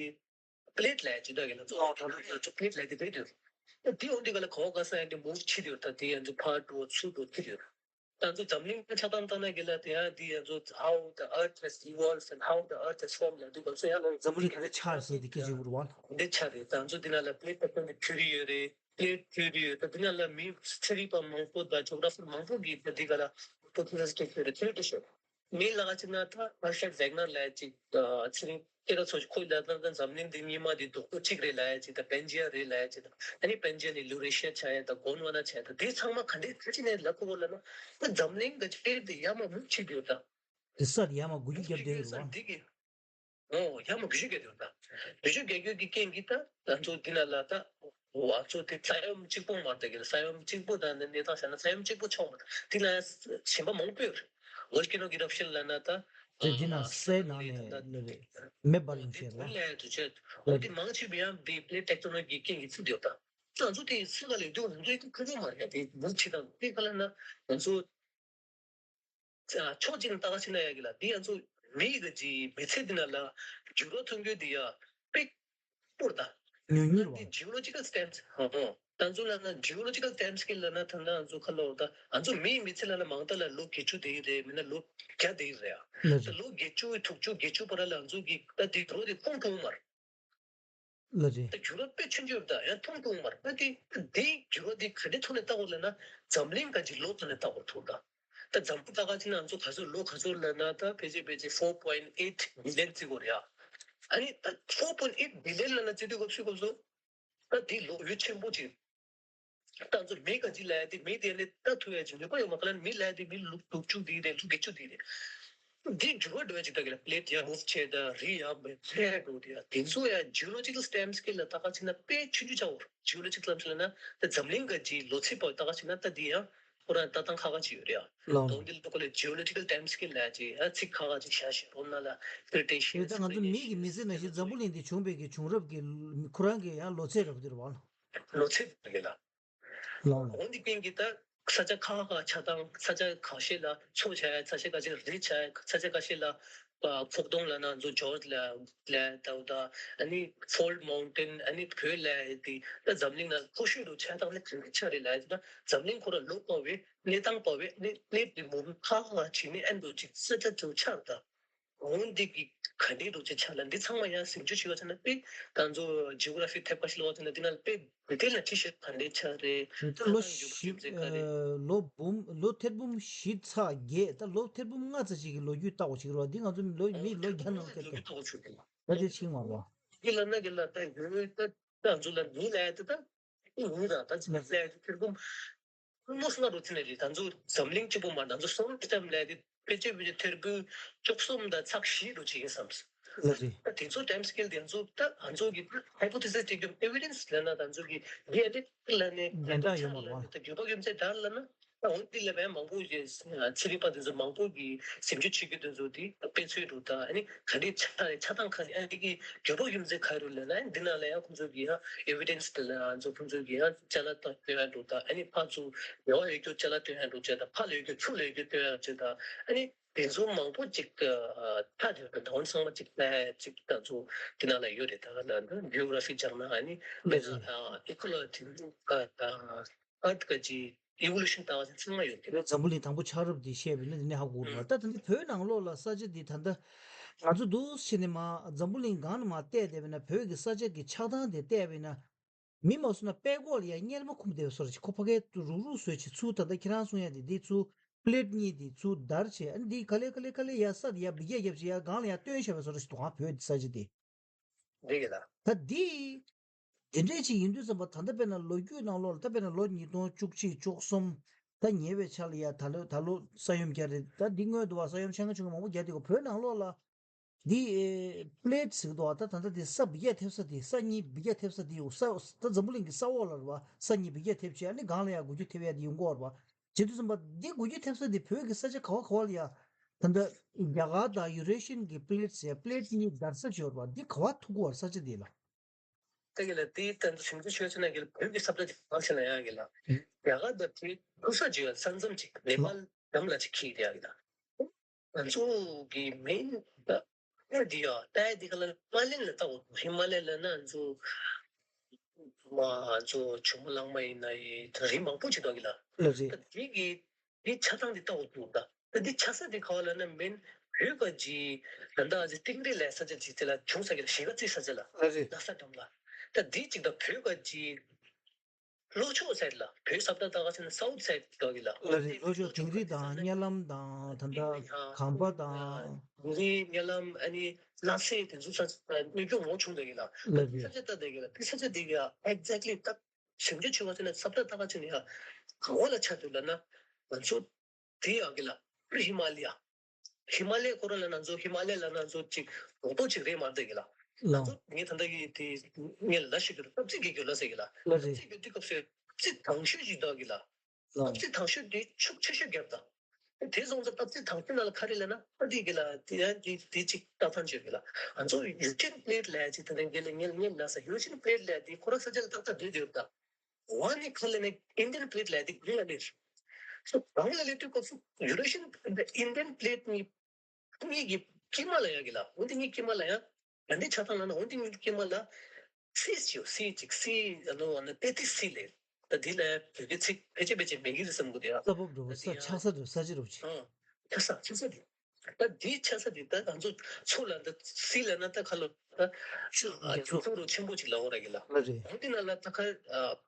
པི་ལེ་ཊི་ལབ་ཅི་ད་གི་ལ་ཚོ་ཨོ་ད་ད་ད་ཚོ་པི་ལེ་ཊི་ལབ་དེ་བས་དེར། ད་དེ་འོན་ཏེ་ག་ལ་གོ་ག་ས་ཡ་དེ་མུ་བ་ཆི་དེར། ད་དེ་ཡ་ཚོ་ཕར་འགྲོ་ཚུར་འགྲོ་དེ་དེར། ད་ཚོ་འཛམ་གླིང་ཆ་ཚང་ལྟ་ན་གི་ལ་དེ་ཡ་དེ་ཡ་ཚོ་how the earth has evolved and how the earth has formed ལ་དེ་ག་ཚོ་ཡ་ལ་འཛམ་བུ་གླིང་ག་རེ་ཆགས་ཟེར་དེ་སྐད་ཆ་བུར་བ་འདི་ཆགས་རེད། ད་ཚོ་དེ་ན་ལ་པི་ལེ་ཊི་ཊེག་ཊོ་ནིག་ཐི་ཡོ་རི་ཡོད་རེད། པི་ལེ་ཊི་ཐི་ཡོ་རི་ཡོད། ད་དེ་ན་ལ་མི་ཚན་རིག་པ་མང་པོ་དང་ཇི་ཨོ་གྷ་ར་ཕར་མང་པོ་གིས་ད་དེ་ག་ལ་ཧའི་པོ་ཐེ་སིས་བྲིས་ཡོད་རེད། ཐི་ཡོ་རི་བྲིས་ཡོད། མི་ལ་ཅིག་ན་ད་ཨལ་ཕྲེཌ་ཝེག་ནར་ལབ་ཡ་ཅིག་ཚན་རིག་སྐད་གྲགས་ཚོ་ཞིག་ཁོས་ལབ་ན་ད་འཛམ་གླིང་འདི་སྔོན་མ་འདི་རྡོག་པོ་གཅིག་རེད་ལབ་ཡ་ཅིག་ད་པན་ཇི་ཡ་རེད་ལབ་ཡ་ཅིག་ད་ཨ་ནི་པན་ཇི་ཡ་ནས་ལུ་རེ་ཤི་ཡ་ཆགས་ཡ་ད་གོན་ཝ་ན་ཆགས་ཡ་ད་དེ་ཚང་མ་ག་འདྲས་ད་ཅི་ནས་ལབ་དགོས་ལབ་ན་ད་འཛམ་གླིང་གི་སྤྱི་དེ་ཡར་མར་མུ་ཆིག་ཡོད་ད། དེ་སར་ཡར་མར་འགུལ་སྐྱོད་བརྒྱབ་བསྡད་ཡོད་རེད་བ། འདི་གི་ཨོ་ཡར་མར་འགུལ་སྐྱོད་བརྒྱབ་ཡོད་ད། འགུལ་སྐྱོད་བརྒྱབ་ཡོད་ཀྱི་རྐྱེན་གྱིས་ད་ང་ཚོ་འདི་ན་ལ་ད་ང་ཚོ་དེ་ས་ཡོམ་གཅིག་པོ་མ་རེད་ད་གི་ལ། ས་ཡོམ་གཅིག་པོ་ད་ནི་གནས་སྟངས་བྱས་ན་ས་ཡོམ་གཅིག་པོ་ཆགས་མ་རེད། དེ་ལ་གཞན་པ་མང་པོ་ཡོད་རེད། ཝོལ་ཀེ་ནོ་ཨི་རབ་ཤན་ལབ་ན་ད། དེ་འདི་ན་སའི་ནང་ནས་ལ་རེད། མེ་འབར་ཡོང་ཤེས་རེད་བ། ལས་དུ་བྱས། འོ་དེ་མང་ཆེ་བ་ཡང་དེ་པི་ལེ་ཊི་ཊེག་ཊོ་ནིག་གི་རྐྱེན་གྱིས་ཚུགས་ཡོད་ད། ང་ཚོ་དེ་སུ་ག་ལས་འདུག་ང་ཚོ་ཡིན་ཁུ་ཁུ་མ་རེད་དེ་མུ་ཆི་དང་དེ་ག་ལ་ན་ང་ཚོ། ཕྱོགས་གཅིག་ནས་ལྟ་ག་ཕྱིན་ན་ཡ་གི་ལ་འདི་ང་ཚོ་མི་གི་ཅི་མི་ཚེ་འདི་ན་ལ་འགྱུར་བ་ཐོན་རྒྱུ་འདི་ཡ་དཔེ་སྤོར་ད། ཉུང་ཉུང་རེད་བ། འདི་ཇི་ཨོ་ལོ་ཇི་ཀལ་ཊེམ་སི་ཧོ་ཧོ། ད་ཚོ་ལ་ན་ཇི་ཨོ་ལོ་ཇི་ཀལ་ཊེམ་སི་ཀི་ལ་ན་ད་ན་ང་ཚོ་ཁ་ལོ་ད་ང་ཚོ་མིའི་མི་ཚེ་ལ་ན་མང་ད་ལ་ལོ་བརྒྱད་ཅུ་དེ་ཡི་རེད། མི་ན་ལོ་བརྒྱ་དེ་ཡི་རེད་ཡ། ལ་ད་རེད། ལོ་བརྒྱད་ཅུ་དྲུག་ཅུ་བརྒྱད་ཅུ་བར་ལ་ང་ཚོ་གི་ད་དེ་འགྲོ་དེ་ཁོང་ཁོང་མར། ལ་རེད། ད་འགྱུར་བ་དཔེ་ཆུང་ཆུང་ད་ཡང་མཐོང་ཐུབ་མ་རེད། ད་དེ་དེའི་འགྱུར་བ་དེ་ག་འདྲའི་ཐོག་ནས་ལྟ་དགོས་ལབ་ན་འཛམ་གླིང་ག་ཅིག་ལོ་ཐོག་ནས་ལྟ་དགོས་ཐུག་ད། ད་འཛམ་བུ་ལྟ་ག་ཅིག་ན་ང་ཚོ་ག་ཚོད་ལོ་ག་ཚོད་ལབ་ན་ད་ཕལ་ཆེར་ཕལ་ཆེར་ཕོར་པོ་ཡིན་ཊི་ཨེཊ་བི་ལི་ཡོན་བརྩི་དགོས་རེད་ཡ། ཨ་ནི་ད་ཕོར་པོ་ཡིན་ཊི་བི་ལི་ཡོན་ལབ་ན་བརྩི་དུས་སྐབས་སུ་སྐབས་སུ་ད་དེ་ལོ་ཡུན་ཆེན་པོ་ཅིག་ད་ང་ཚོ་མི་ག་ཅིག་ལབ་ཡ་དེ་མི་དེ་ནི་ལྟ་ཐུབ་ཡ་ཅིག་ནུས་པ་ཡོད་མ་ག་ལ་མི་ལབ་ཡ་དེ་མི་ལོ་དྲུག་ཅུ་དེ་རེད། ལོ་བརྒྱད་ཅུ་དེ་རེད། འདི་འགྱུར་བ་འགྲོ་ཡ་ཅིག་ད་གི་ལ་པི་ལེ་ཊི་ཡ་མུ་བ་བྱས་ད་རི་ཡ་མེ་ཚེ་འགྲོ་དེ་ཡ་དེ་ཚོ་ཡ་ཇི་ཨོ་ལོ་ཇི་ཀལ་ཊེམ་སི་ཀི་ལ་ལྟ་ག་ཕྱིན་ན་དཔེ་ཆུང་ཆུང་ཆགས་འོར། ཇི་ཨོ་ལོ་ཇི་ཀལ་ཊེམ་སི་ཀི་ལབ་ན་ད་འཛམ་གླིང་ག་ཅིག་ལོ་ཚིགས་པ་ལྟ་ག་ཕྱིན་ན་ད་འདི་ཡ་ཁོ་རང་ལྟ་སྟངས་ཁག་ཁག་ཅིག་ཡོད་རེད་ཡ། ལགས། དོན་འདི་ལ་ཁོ་ལ་ཇི་ཨོ་ལོ་ཇི་ཀལ་ཊེམ་སི་ཀི་ལབ་ཡ་ཅིག་ཡ་ཚིག་ཁག་ཁག་ཅིག་བཞག་བཞག་རོ་ན་ལ་ཀི་རི་ཊེ་ཤི་ཡས། ད་ང་ཚོ་མི་གི་མི་ཚེ་ནང་བཞིན་འཛམ་བུ་གླིང་འདི་བྱུང་བའི་གི་བྱུང་རབས་ཀྱི་ཁོ་རང་གི་ཡང་ལོ་ཚད་རབས་འདི་རེད་བ། ལོ་ཚད་རེད་ལ། ལགས་ལགས། འོན་ཏེ་རྐྱེན་གྱིས་ད་ས་ཆ་ཁག་ཁག་ཆགས་སྟངས། ས་ཆ་ཁ་ཤས་ལ་མཚོ་ཆགས་ཡ། ས་ཆ་ཁ་ཤས་ལ་རི་ཆགས་ཡ། ས་ཆ་ཁ་ཤས་ལ་ཨ་ཕུག་དོང་ལབ་ན་ང་ཚོ་ཇོར་ཇི་ལ་ལ་ད་ད་ཨ་ནི་ཕོལ་ཊི་མའུན་ཊེན། ཨ་ནི་བོད་ལ་དེ་ད་འཛམ་གླིང་ལ་མཐོ་ཤོས་རུ་ཆགས་སྟངས་ནི་ག་འདྲ་ཆགས་རེད་ལབ་ཡ་ད་འཛམ་གླིང་ཁོ་ར་ལོ་པ་བའི་གནས་སྟངས་པ་བའི་གནས་གནས་དེ་མུ་ཁག་ཁག་བྱས་ནས་ཨ་འདུག་ཅིག་ས་ཆ་ཚོ་ཆགས་ད། འོན་ཏེ་གི་ག་འདྲའི་རོགས་ཅིག་ཆགས་ལ་འདི་ཚང་མ་ཡང་ཟིན་བཅུ་བྱེད་པ་ཆགས་ན་དཔེ་ད་ཚོ་ཇི་ཨོ་གྷ་ར་ཕི་ཐེབས་ཁ་ཤས་ལོག་ཚེ་ན་འདི་ན་དཔེ་འདི་ལ་ཁྲི་ཤོད་ག་འདྲའི་ཆགས་རེད། ད་ལོ་ད་བཞི་ཡོད་པ་ཡོད་ཚད་ག་རེད། ལོ་འབུམ་ལོ་ཐེར་འབུམ་བཞི་ཚེག་བརྒྱད། ད་ལོ་ཐེར་འབུམ་ལྔ་ཚེག་ཅིག་གི་ལོ་རྒྱུས་ལྟ་བ་ཞིག་རེད་བ། འདི་ང་ཚོ་མི་ལོ་མི་ལོ་བརྒྱ་ནང་སྐད་ལོ་རྒྱུས་ལྟ་བ་ཞིག་རེད། ད་དེ་ཕྱིན་མ་རེད་བ། འདི་ལ་ན་གི་ལ་ད་ཡོད་ད་ད་ང་ཚོ་ལ་མི་ལ་ཡ་ད་ད་ཨི་ཡིན་ར་ད་ཅི་ལ་ཡ་ཐེར་འབུམ། ཧོ་མོ་སི་ན་རུ་ཚི་ནས་རེད། ད་ཚོ་འཛམ་གླིང་གཅིག་པོ་མ་ད་ཚོ་སོང་ཙམ་ལས་དེ་ཕལ་ཆེར་ཕལ་ཆེར་ཐེར་འབུམ་བཅུ་གསུམ་དང་ཚེག་བཞི་རུ་ཅིག་ཡིན་བསམ། ལ་རེད། ད་དེ་ཚོ་ཊེམ་སི་ཀེལ་དེ་ཚོ་ད་ང་ཚོ་གི་ཧའི་པོ་ཐེ་སིས་དེ་གི་ཨེ་བི་ཌེན་སི་ལ་ན་ད་ཚོ་གི་རི་ཨེ་ལི་ཊི་ལ་ནས་རྒྱན་ཆ་ཡོད་མ་རེད་བ། ད་རྒྱུ་པ་རྒྱུ་མཚན་ད་ལ་ན། ད་འོ་འདི་ལ་བས་མང་པོ་ཞིག་ཚན་རིག་པ་དེ་ཚོ་མང་པོ་གིས་ཟིན་བྲིས་བྱེད་རྒྱུ་དེ་ཚོ་དེ་དཔེ་མཚོན་འདུག་ད་ཨ་ནི་ག་འདྲའི་ཆགས་ཆགས་སྟངས་ག་ནས་ཨ་འདི་གི་འགྱུར་ལྡོག་ཡོད་མཚན་ག་རེ་རེད་ལབ་ན། ཨ་ནི་འདི་ནང་ལ་ཡང་ཁོང་ཚོ་གི་ཡང་ཨེ་བི་ཌེན་སི་དེ་ལ་ང་ཚོ་ཁོང་ཚོ་གི་ཡང་ཅ་ལག་དང་སྟོན་ཡ་འདུག་ད་ཨ་ནི་ཕར་ཚུར་ཉེ་བ་ཡོད་རྒྱུ་ཅ་ལག་སྟོན་ཡ་འདུག་ཅེས་དང་ཕར་ལ་ཡོད་རྒྱུ་ཚུར་ལ་ཡོད་རྒྱུ་སྟོན་ཡ་ཅེས་དང་ཨ་ནི། དེ་ཚོ་མང་པོ་ཅིག་ཨ་ཐ་དེ་ད་དོན་ཚང་མ་ཅིག་ཨ་ཅིག་ད་ཚོ་དེ་ནང་ལ་ཡོད་རེད། ད་ག་ལ་འདི་ཇི་ཡོ་གྷ་ར་ཕི་སྦྱངས་ན་ཨ་ནི་དཔེར་ན་ཨ་ཨི་ཀོ་ལོ་ཇི་ཨ་ཨར་ཐི་ག་ཅི་ཨི་ཝོ་ལུ་ཤན་ལྟ་བ་ཚང་མ་ཡོད་རེད། འཛམ་བུ་གླིང་དང་པོ་ཆགས་རབས་དེ་བཤད་པ་ཡིན་ན་དེ་ནས་ཧ་གོ་གི་རེད་པ། ད་ད་ལྟ་བོད་ནང་ལོགས་ལ་ས་ཆ་དེ་ད་ལྟ་ང་ཚོ་འདུག་སེ་བྱས་ནས་མར་འཛམ་བུ་གླིང་སྒང་ནས་མར་བལྟས་བསྡད་པ་ཡིན་ན་བོད་ཀྱི་ས་ཆ་གི་ཆགས་སྟངས་དེ་བལྟས་པ་ཡིན་ན། མི་མང་སུ་ན་པད་ཀོག་ལ་ཡ་གཉེར་མ་ཁུམ་བསྡད་པའི་བཟོ་འདྲ་ཅིག་ཁོ་ཕ་གིར་རུག་རུག་བཟོས་ཅིག་ཚུར་ད་ལྟ་ཁྱེད་རང་གསུང་ཡ་དེ་འདི་ཚུར་པི་ལེ་ཊི་གཉིས་དེ་ཚུར་བརྡར་བྱས། ཨ་ནི་འདི་ག་ལེ་ག་ལེ་ག་ལེ་ཡ་ས་དེ་ཡ་འབུད་རྒྱག་རྒྱབ་བྱས་ཡ་སྒང་ལ་ཡ་བཏོན་བཞག་པའི་བཟོ་འདྲ་ཞིག་འདུག་ཨ་བོད་ས་ཆ་དེ། འགྲིག་གི་ལ། ད་འདི་དེ་འདྲས་ཅིག་ཡིན་དུས་ཙམ་པ་ད་ལྟ་དཔེར་ན་ལོ་རྒྱུས་ནང་ལོགས་ལ་ད་དཔེར་ན་ལོ་ཉིས་སྟོང་བཅུ་གཅིག་བཅུ་གསུམ་ད་ཉེ་བའི་ཆར་ལ་ཡ་ད་ལོ་ད་ལོ་ས་ཡོམ་བརྒྱབ་རེད། ད་འདི་སྔོན་དུ་བ་ས་ཡོམ་ཆེ་ཁག་ཆུང་ཁག་མང་པོ་བརྒྱབ་དེ་གོ་བོད་ནང་ལོགས་ལ། འདི་པི་ལེ་ཊི་ཟེར་གི་འདུག་ཨ། ད་ད་ལྟ་འདི་ས་འབུད་རྒྱག་ཐེབས་ས་དེ་ས་གཉིས་འབུད་རྒྱག་ཐེབས་ས་དེ་ས་ད་འཛམ་བུ་གླིང་གི་ས་འོག་ལ་རེད་བ། ས་གཉིས་འབུད་རྒྱག་ཐེབས་བྱས་ཨ་ནི་སྒང་ལ་ཡང་འགུལ་སྐྱོད་ཐེབས་ཡ་དེ་ཡོང་གི་ཡོད་རེད་བ། བྱེད་དུས་ཙམ་པ་འདི་འགུལ་སྐྱོད་ཐེབས་ས་དེ་བོད་ཀྱི་ས་ཆ་ག་བ་ག་བ་ལ་ཡ། ད་ལྟ་རྒྱ་གར་དང་ཡུ་རེ་ཤི་ཡན་གྱི་པི་ལེ་ཊི་ཟེར་པི་ལེ་ཊི་གཉིས་བརྡར་ས་ཅིག་ཡོད་རེད་བ། འདི་ག་བ་ཐུག་གི་ཡོད་རེད་ས་ཆ་དེ་ལ། ད་གི་ལ་དེའི་སྟེང་དུ་ཞིབ་འཇུག་ཤོད་ཚེ་ན་གི་ལ་བོད་ཀྱི་ས་བཀྲ་དེ་གང་ཆེ་ན་ཡང་གི་ལ། རྒྱ་གར་དང་དེའི་ཕུ་ས་ཅིག་ཡོད་ས་མཚམས་ཅིག་ནེ་པཱལ་འགྲམ་ལ་ཅིག་འཁེལ་དེ་ཡང་གི་ལ། ང་ཚོ་གི་མིན་ད་ཨེ་འདི་ཡ་ད་ཨེ་འདི་ག་ལ་ཧི་མ་ལ་ཡ་ལ་ལྟ་འོ། ཧི་མ་ལ་ཡ་ལ་ན་ང་ཚོ་མ་ང་ཚོ་ཇོ་མོ་གླང་མ་ཡིན་ན་ཡི་ད་རི་མང་པོ་ཅིག་འདུག་གི་ལ། ལ་རེད། ད་དེ་གི་དེ་ཆ་ཚང་དེ་ལྟ་འོ་འདུག་ད་ད་དེ་ཆ་ས་དེ་ག་བ་ལ་ན་མིན་བོད་ག་ཇི་ད་ད་ཨ་ཇི་སྟེང་རི་ལ་ས་ཆ་ཅིག་དེ་ལ་བྱུང་ས་གི་ལ་གཞིས་ཀ་རྩེ་ས་ཆ་ལ་ལ་རེད། ལ་ས་འགྲམ་ལ་ད་དེ་ཅིག་ད་བོད་ག་ཇི། ལྷོ་ཕྱོགས་སའིཌ་ལ་བོད་ས་བཀྲ་ལྟ་ག་ཕྱིན་ན་སའུ་ཐི་སའིཌ་འགྲོ་གི་ལ། ལ་རེད། ལྷོ་ཕྱོགས་དིང་རི་དང་གཉའ་ལམ་དང་ད་ལྟ་གངས་པ་དང་། དིང་རི་གཉའ་ལམ་ཨ་ནི་ལྷ་སའི་དེ་ཚོ་ས་གནོད་སྐྱོན་མང་བྱུང་འདུག་གི་ལ། ལ་རེད། ས་ཆ་ལྟ་བསྡད་གི་ལ། དེ་ས་ཆ་དེ་གི་ཨེག་ཛེག་ལི་ད་ཞིབ་འཇུག་བྱེད་པ་ཚོ་ནས་ས་བཀྲ་ལྟ་ག་ཕྱིན་ན་ཡ་ག་བ་ལ་ཆགས་འདུག་ལབ་ན་ང་ཚོ་དེ་ཡ་གི་ལ་ཧི་མ་ལ་ཡ། ཧི་མ་ལ་ཡའི་སྐོར་ལ་ང་ཚོ་ཧི་མ་ལ་ཡ་ལ་ང་ཚོ་ཅིག་རྡོག་རྡོག་ཅིག་རེད་མ་རེད་གི་ལ། ང་ལ་ཚོ་ངས་ད་ལྟ་གི་དེ་ངས་ལ་ཞུ་གི་རེད། སྟབས་ཚིག་གི་རྒྱུ་ལ་ཟེར་གི་ལ། ལ་རེད། སྟབས་ཚིག་གི་དུས་སྐབས་སུ་སྟབས་ཚིག་དང་ཤོས་ཅིག་འདུག་གི་ལ། ལ། སྟབས་ཚིག་དང་ཤོས་དེ་ཤུགས་ཆེ་ཤོས་བརྒྱབ་ད། དེ་སོང་ཙང་སྟབས་ཚིག་དང་ཤོས་ནང་ལ་ག་རེ་ལབ་ན་ཨ་འདི་གི་ལ་དེ་ཡང་དེ་དེ་ཅིག་ལྟ་ཐང་བརྗོད་གི་ལ། ང་ཚོ་ཡུ་ཊི་ཡན་པི་ལེ་ཊི་ལབ་ཡ་ཅིག་ད་ལྟ་ངས་ལ་ངས་ངས་ལ་ས་ཡུ་ཊི་ཡན་པི་ལེ་ཊི་ལབ་ཡ་དེ་ཁོ་རང་ས་ཆ་ལ་ཏག་ཏག་སྡོད་བསྡད་ཡོད་ད། འོ་ནི་ག་ལ་ནི་ཨིན་ཌི་ཡན་པི་ལེ་ཊི་ལབ་ཡ་དེ་ག་ལ་ནི། སོ་གང་ལ་ལས་དུས་སྐབས་སུ་ཡུ་རེ་ཤི་ཡན་ཨིན་ཌི་ཡན་པི་ལེ་ཊི་གཉིས་གཉིས་ཀྱི་དཀྱིལ་མ་ལ་ཡ་གི་ལ། འོ་དེ་གཉིས་དཀྱིལ་མ་ལ་ཡ་ག་འདི་ཆ་ཚང་ལ་ན་འོ་དེ་གཉིས་དཀྱིལ་མ་ལ་སི་ཡོད། སི་ཅིག་སི་ཨ་ནོ་ཨ་ན་ཏེ་ཏི་སི་ལེ། ད་དེ་ལ་ཡ་བོད་སྐད་ཚིག་ཕལ་ཆེར་ཕལ་ཆེར་མེད་ཀྱི་རེད་བསམ་གི་འདུག་ཡ། ས་བབ་འགྲོ་བ་ས་ཆགས་ས་འགྲོ་ས་ཆ་འགྲོ་བ་ཅིག་ཨང་། ཆགས་ས་ཆགས་ས་དེ། ད་འདིའི་ཆ་ས་འདི་ད་ང་ཚོ་ཚུར་ལ་འདི་སི་ལ་ན་ད་ཁ་ལོ་ད་རྒྱ་མཚོ་རུ་ཆེན་པོ་ཅིག་ལ་འོ་ར་གི་ལ། ལ་རེད། འོ་འདི་ན་ལ་ད་ཁ་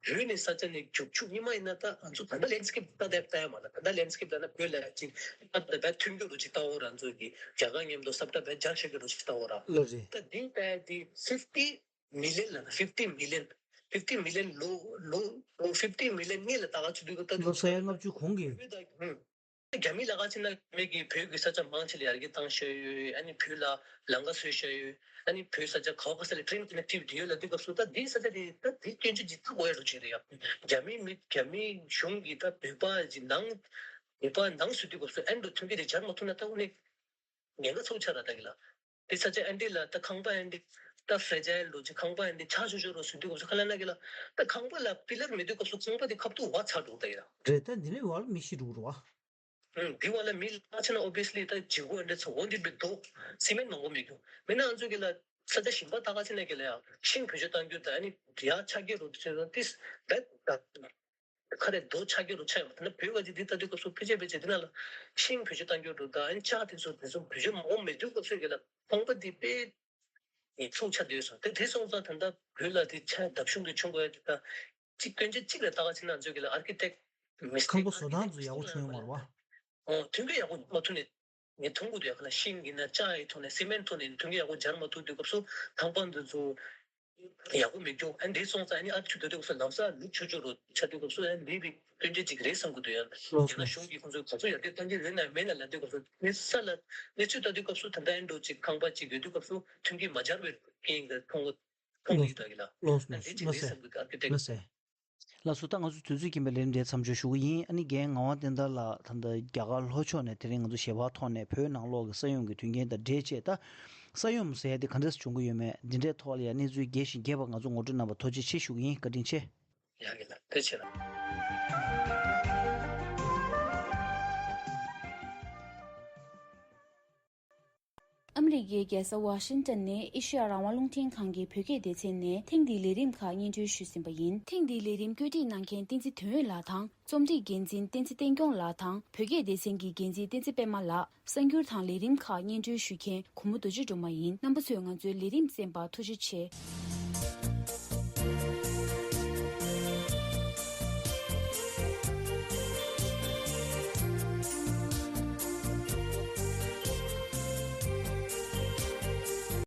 བོད་ནས་ས་ཆ་ནས་རྒྱུག་ཆུ་ཉི་མ་ཡིན་ན་ད་ང་ཚོ་ད་ལྟ་ལེན་སི་ཀེབ་ད་ལྟ་ལྟ་ཡ་མ་ལ། ད་ལྟ་ལེན་སི་ཀེབ་ལ་ན་བོད་ལ་ཅིག་ད་ད་བད་མཐུན་རྒྱུ་རུ་ཅིག་ལྟ་འོ་ར། ང་ཚོ་གི་རྒྱ་གར་མཉམ་དུ་ས་བཀྲ་བད་སྦྱར་ཤེས་རྒྱུ་རུ་ཅིག་ལྟ་འོ་ར། ལ་རེད། ད་འདི་ད་འདི་ཕིབ་ཊི་མི་ལི་ཡན་ལ་ན་ཕིབ་ཊི་མི་ལི་ཡན་ཕིབ་ཊི་མི་ལི་ཡན་ལོ་ལོ་ལོ་ཕིབ་ཊི་མི་ལི་ཡན་གཉིས་ལ་ད་ག་ཚོད་འདུག་གི་ད་ལོ་ས་ཡ་ལྔ་བཅུ་གོང་གི་བོད་ད་ཧུམ། རྒྱ་མི་ལ་ཁ་ཕྱིན་ན་རྒྱ་མི་གིས་བོད་ཀྱི་ས་ཆ་མང་ཆེ་ལ་ཡར་རྒྱས་བཏང་བཞག་ཡོད། ཨ་ནི་བོད་ལ་ལམ་ཁ་བཟོས་བཞག་ཡོད། ཨ་ནི་བོད་ས་ཆ་ག་བ་ག་ས་ལ་ཊེན་ཀ་ནེག་ཊི་བི་ཊི་ཡོད་ལབ་དུས་སྐབས་སུ་ད་འདི་ས་ཆ་དེ་ད་འདི་སྐྱོན་བརྗོད་ཅིག་ད་དགོས་ཡ་འགྲོ་བྱེད་རེད་ཡ། རྒྱ་མི་མི་རྒྱ་མི་གཞུང་གིས་ད་བོད་པ་ཅིག་ནང་བོད་པ་ནང་བཟོ་དུས་སྐབས་སུ་ཨ་ནི་འགྲོ་མཐུན་རྐྱེན་དེ་སྦྱར་མ་ཐུབ་ན་ད་དངོས་གནས་ཉེན་ཁ་ཚ་པོ་ཆགས་ར་ད་གི་ལ། དེ་ས་ཆ་ཨ་འདི་ལ་ད་ཁང་པ་ཨ་འདི་ད་ཧྥེ་ཇ་ཡལ་འགྲོ་ཅིག་ཁང་པ་ཨ་འདི་ཆག་ཆོག་ཆོག་རོ་བཟོ་དུས་སྐབས་སུ་ཁ་ལ་ན་གི་ལ། ད་ཁང་པ་ལ་པི་ལར་མེད་དུས་སྐབས་སུ་ཁང་པ་དེ་ཁ་ཐུག་བ་ཚ་འགྲོ་ད་གི་ལ། རེད། ད་འདི་ནས་བར་མི་ཤི་འགྲོ་རོ་བ། ཨུམ། འདི་བ་ལ་མི་ལ་ཕྱིན་ན་ཨོ་བི་ཡས་ལི་ད་ལྗིད་ཁོག་འདྲ་ཚོ་འོ་འདི་བི་རྡོ་སི་མེན་མང་པོ་མི་རྒྱུ། མི་ན་ང་ཚོ་གི་ལ་ས་ཆ་གཞན་པ་ད་ག་ཕྱིན་ན་གི་ལ་ཡང་ཤིང་བེད་སྤྱོད་གཏང་རྒྱུ་ད་ཨ་ནི་ཡ་ཆ་རྒྱུ་རུ་ཚོ་ཏིས་ད་ད་ཁ་རེ་རྡོ་ཆ་རྒྱུ་རུ་ཆ་ཡོང་ད་ན་བོད་ག་ཅི་འདི་ལྟ་དུས་སྐབས་སུ་ཕལ་ཆེར་ཕལ་ཆེར་འདི་ན་ལ་ཤིང་བེད་སྤྱོད་གཏང་རྒྱུ་རུ་ད་ཨ་ནི་ལྕགས་དེ་ཚོ་དེ་ཚོ་བེད་སྤྱོད་མང་པོ་མེད་དུས་སྐབས་སུ་གི་ལ་ཁང་པ་འདི་དཔེ་ཡིད་ཚུགས་ཆ་འདོད་སོང་། དེ་དེ་སོང་ཙང་ད་ལྟ་བོད་ལ་དེ་ཆ་བརྡབ་གཞུང་དེ་བྱུང་དགོས་ཡ་དེ་ད་གཅིག་སྐྱོན་ཆ་གཅིག་ལ་ད་ག་ཕྱིན་ན་ང་ཚོ་གི་ལ་ཨར་ཁི་ཏེག་མི་སི་ཁང་པ་བཟོ་སྟངས་ཚོ་ཡག་པོ་བྱུང་ཡོད་མ་རེད་བ། ཨོ་མཐུན་རྐྱེན་ཡག་པོ་མ་ཐུག་ནས་ངས་མཐོང་གི་འདུག་ཡ། ཁ་ལ་ཤིང་གི་ན་ལྕགས་ཡི་ཐོག་ནས་སི་མེན་ཐོག་ནས་མཐུན་རྐྱེན་ཡག་པོ་སྦྱར་མ་ཐུབ་དུས་སྐབས་སུ་ཁང་པ་འདི་ཚོ་ཡག་པོ་མི་འགྱུར། ཨ་འདི་སོང་ཙང་ཨ་ནི་ཨར་ཆུ་དོ་དུས་སྐབས་སུ་ལམ་སང་ལུད་ཆུ་ཆུ་རུ་ཆ་དུས་སྐབས་སུ་ཨ་འདི་བི་སྐྱོན་ཆ་ཅིག་རེད་བསམ་གི་འདུག་ཡ། ལགས་སོ། ཡང་ན་གཞུང་གིས་ཁོང་ཚོས་ག་ཚོད་ཡར་རྒྱས་གཏང་གི་ཡོད་ན་མེད་ན་ལབ་དུས་སྐབས་སུ་ངས་ས་ལ་གནས་ཚུལ་ལྟ་དུས་སྐབས་སུ་ད་ལྟ་ཨེ་འགྲོ་ཅིག་ཁང་པ་ཅིག་ཡོད་དུས་སྐབས་སུ་མཐུན་རྐྱེན་མ་སྦྱར་བའི་རྐྱེན་གྱིས་མཐོང་གི་མཐོང་གི་ཡོད་ད་གི་ལ། ལགས་སོ། ཨ་འདི་ཅིག་རེད་བསམ་གི་ཨར་ཁི་ཏེག་ལགས་སོ། ལགས་སོ། ད་ང་ཚོ་དུས་ཚོད་ཀྱིན་པའི་ལས་རིམ་དེ་མཚམས་འཇོག་ཞུ་གི་ཡིན། ཨ་ནི་རྒན་ངག་དབང་བསྟན་དར་ལགས་ད་ལྟ་རྒྱ་གར་ལྷོ་ཕྱོགས་ནས་དེ་རིང་ང་ཚོ་ཞལ་པར་ཐོག་ནས་བོད་ནང་ལོགས་ཀྱི་ས་ཡོམ་གྱི་དོན་རྐྱེན་དང་འབྲེལ་བྱས། ད་ས་ཡོམ་ཟེར་ཡ་དེ་ག་འདྲས་བྱུང་གི་ཡོད་མེད་འདི་འདྲའི་ཐོག་ལ་ཡ་གནས་ཚུལ་རྒྱས་ཤིང་རྒྱས་པ་ང་ཚོ་ངོ་སྤྲོད་གནང་བར་ཐུགས་རྗེ་ཆེ་ཞུ་གི་ཡིན། བཀའ་དྲིན་ཆེ། ཡག་གི་ལ་ཐུགས་རྗེ་ཆེ་ལ། ཨ་མི་རི་ཀའི་རྒྱལ་ས་ཝ་ཤིང་ཏོན་ནས་ཨེ་ཤེ་ཡ་རང་དབང་རླུང་འཕྲིན་ཁང་གི་བོད་སྐད་སྡེ་ཚན་ནས་ཐེངས་འདིའི་ལས་རིམ་ཁག་སྙན་སྒྲོན་ཞུས་ཟིན་པ་ཡིན། ཐེངས་འདིའི་ལས་རིམ་བཀོད་སྒྲིག་གནང་མཁན་བསྟན་འཛིན་དོན་ཡོད་ལགས་དང་། རྩོམ་སྒྲིག་འགན་འཛིན་བསྟན་འཛིན་བསྟན་སྐྱོང་ལགས་དང་། བོད་སྐད་སྡེ་ཚན་གྱི་འགན་འཛིན་བསྟན་འཛིན་པད་མ་ལགས། གསར་འགྱུར་དང་ལས་རིམ་ཁག་སྙན་སྒྲོན་ཞུ་མཁན་གུ་མོ་རྡོ་རྗེ་སྒྲོལ་མ་ཡིན། རྣམ་པ་ཚོས་ང་ཚོའི་ལས་རིམ་གསན་པར་ཐུགས་རྗེ་ཆེ།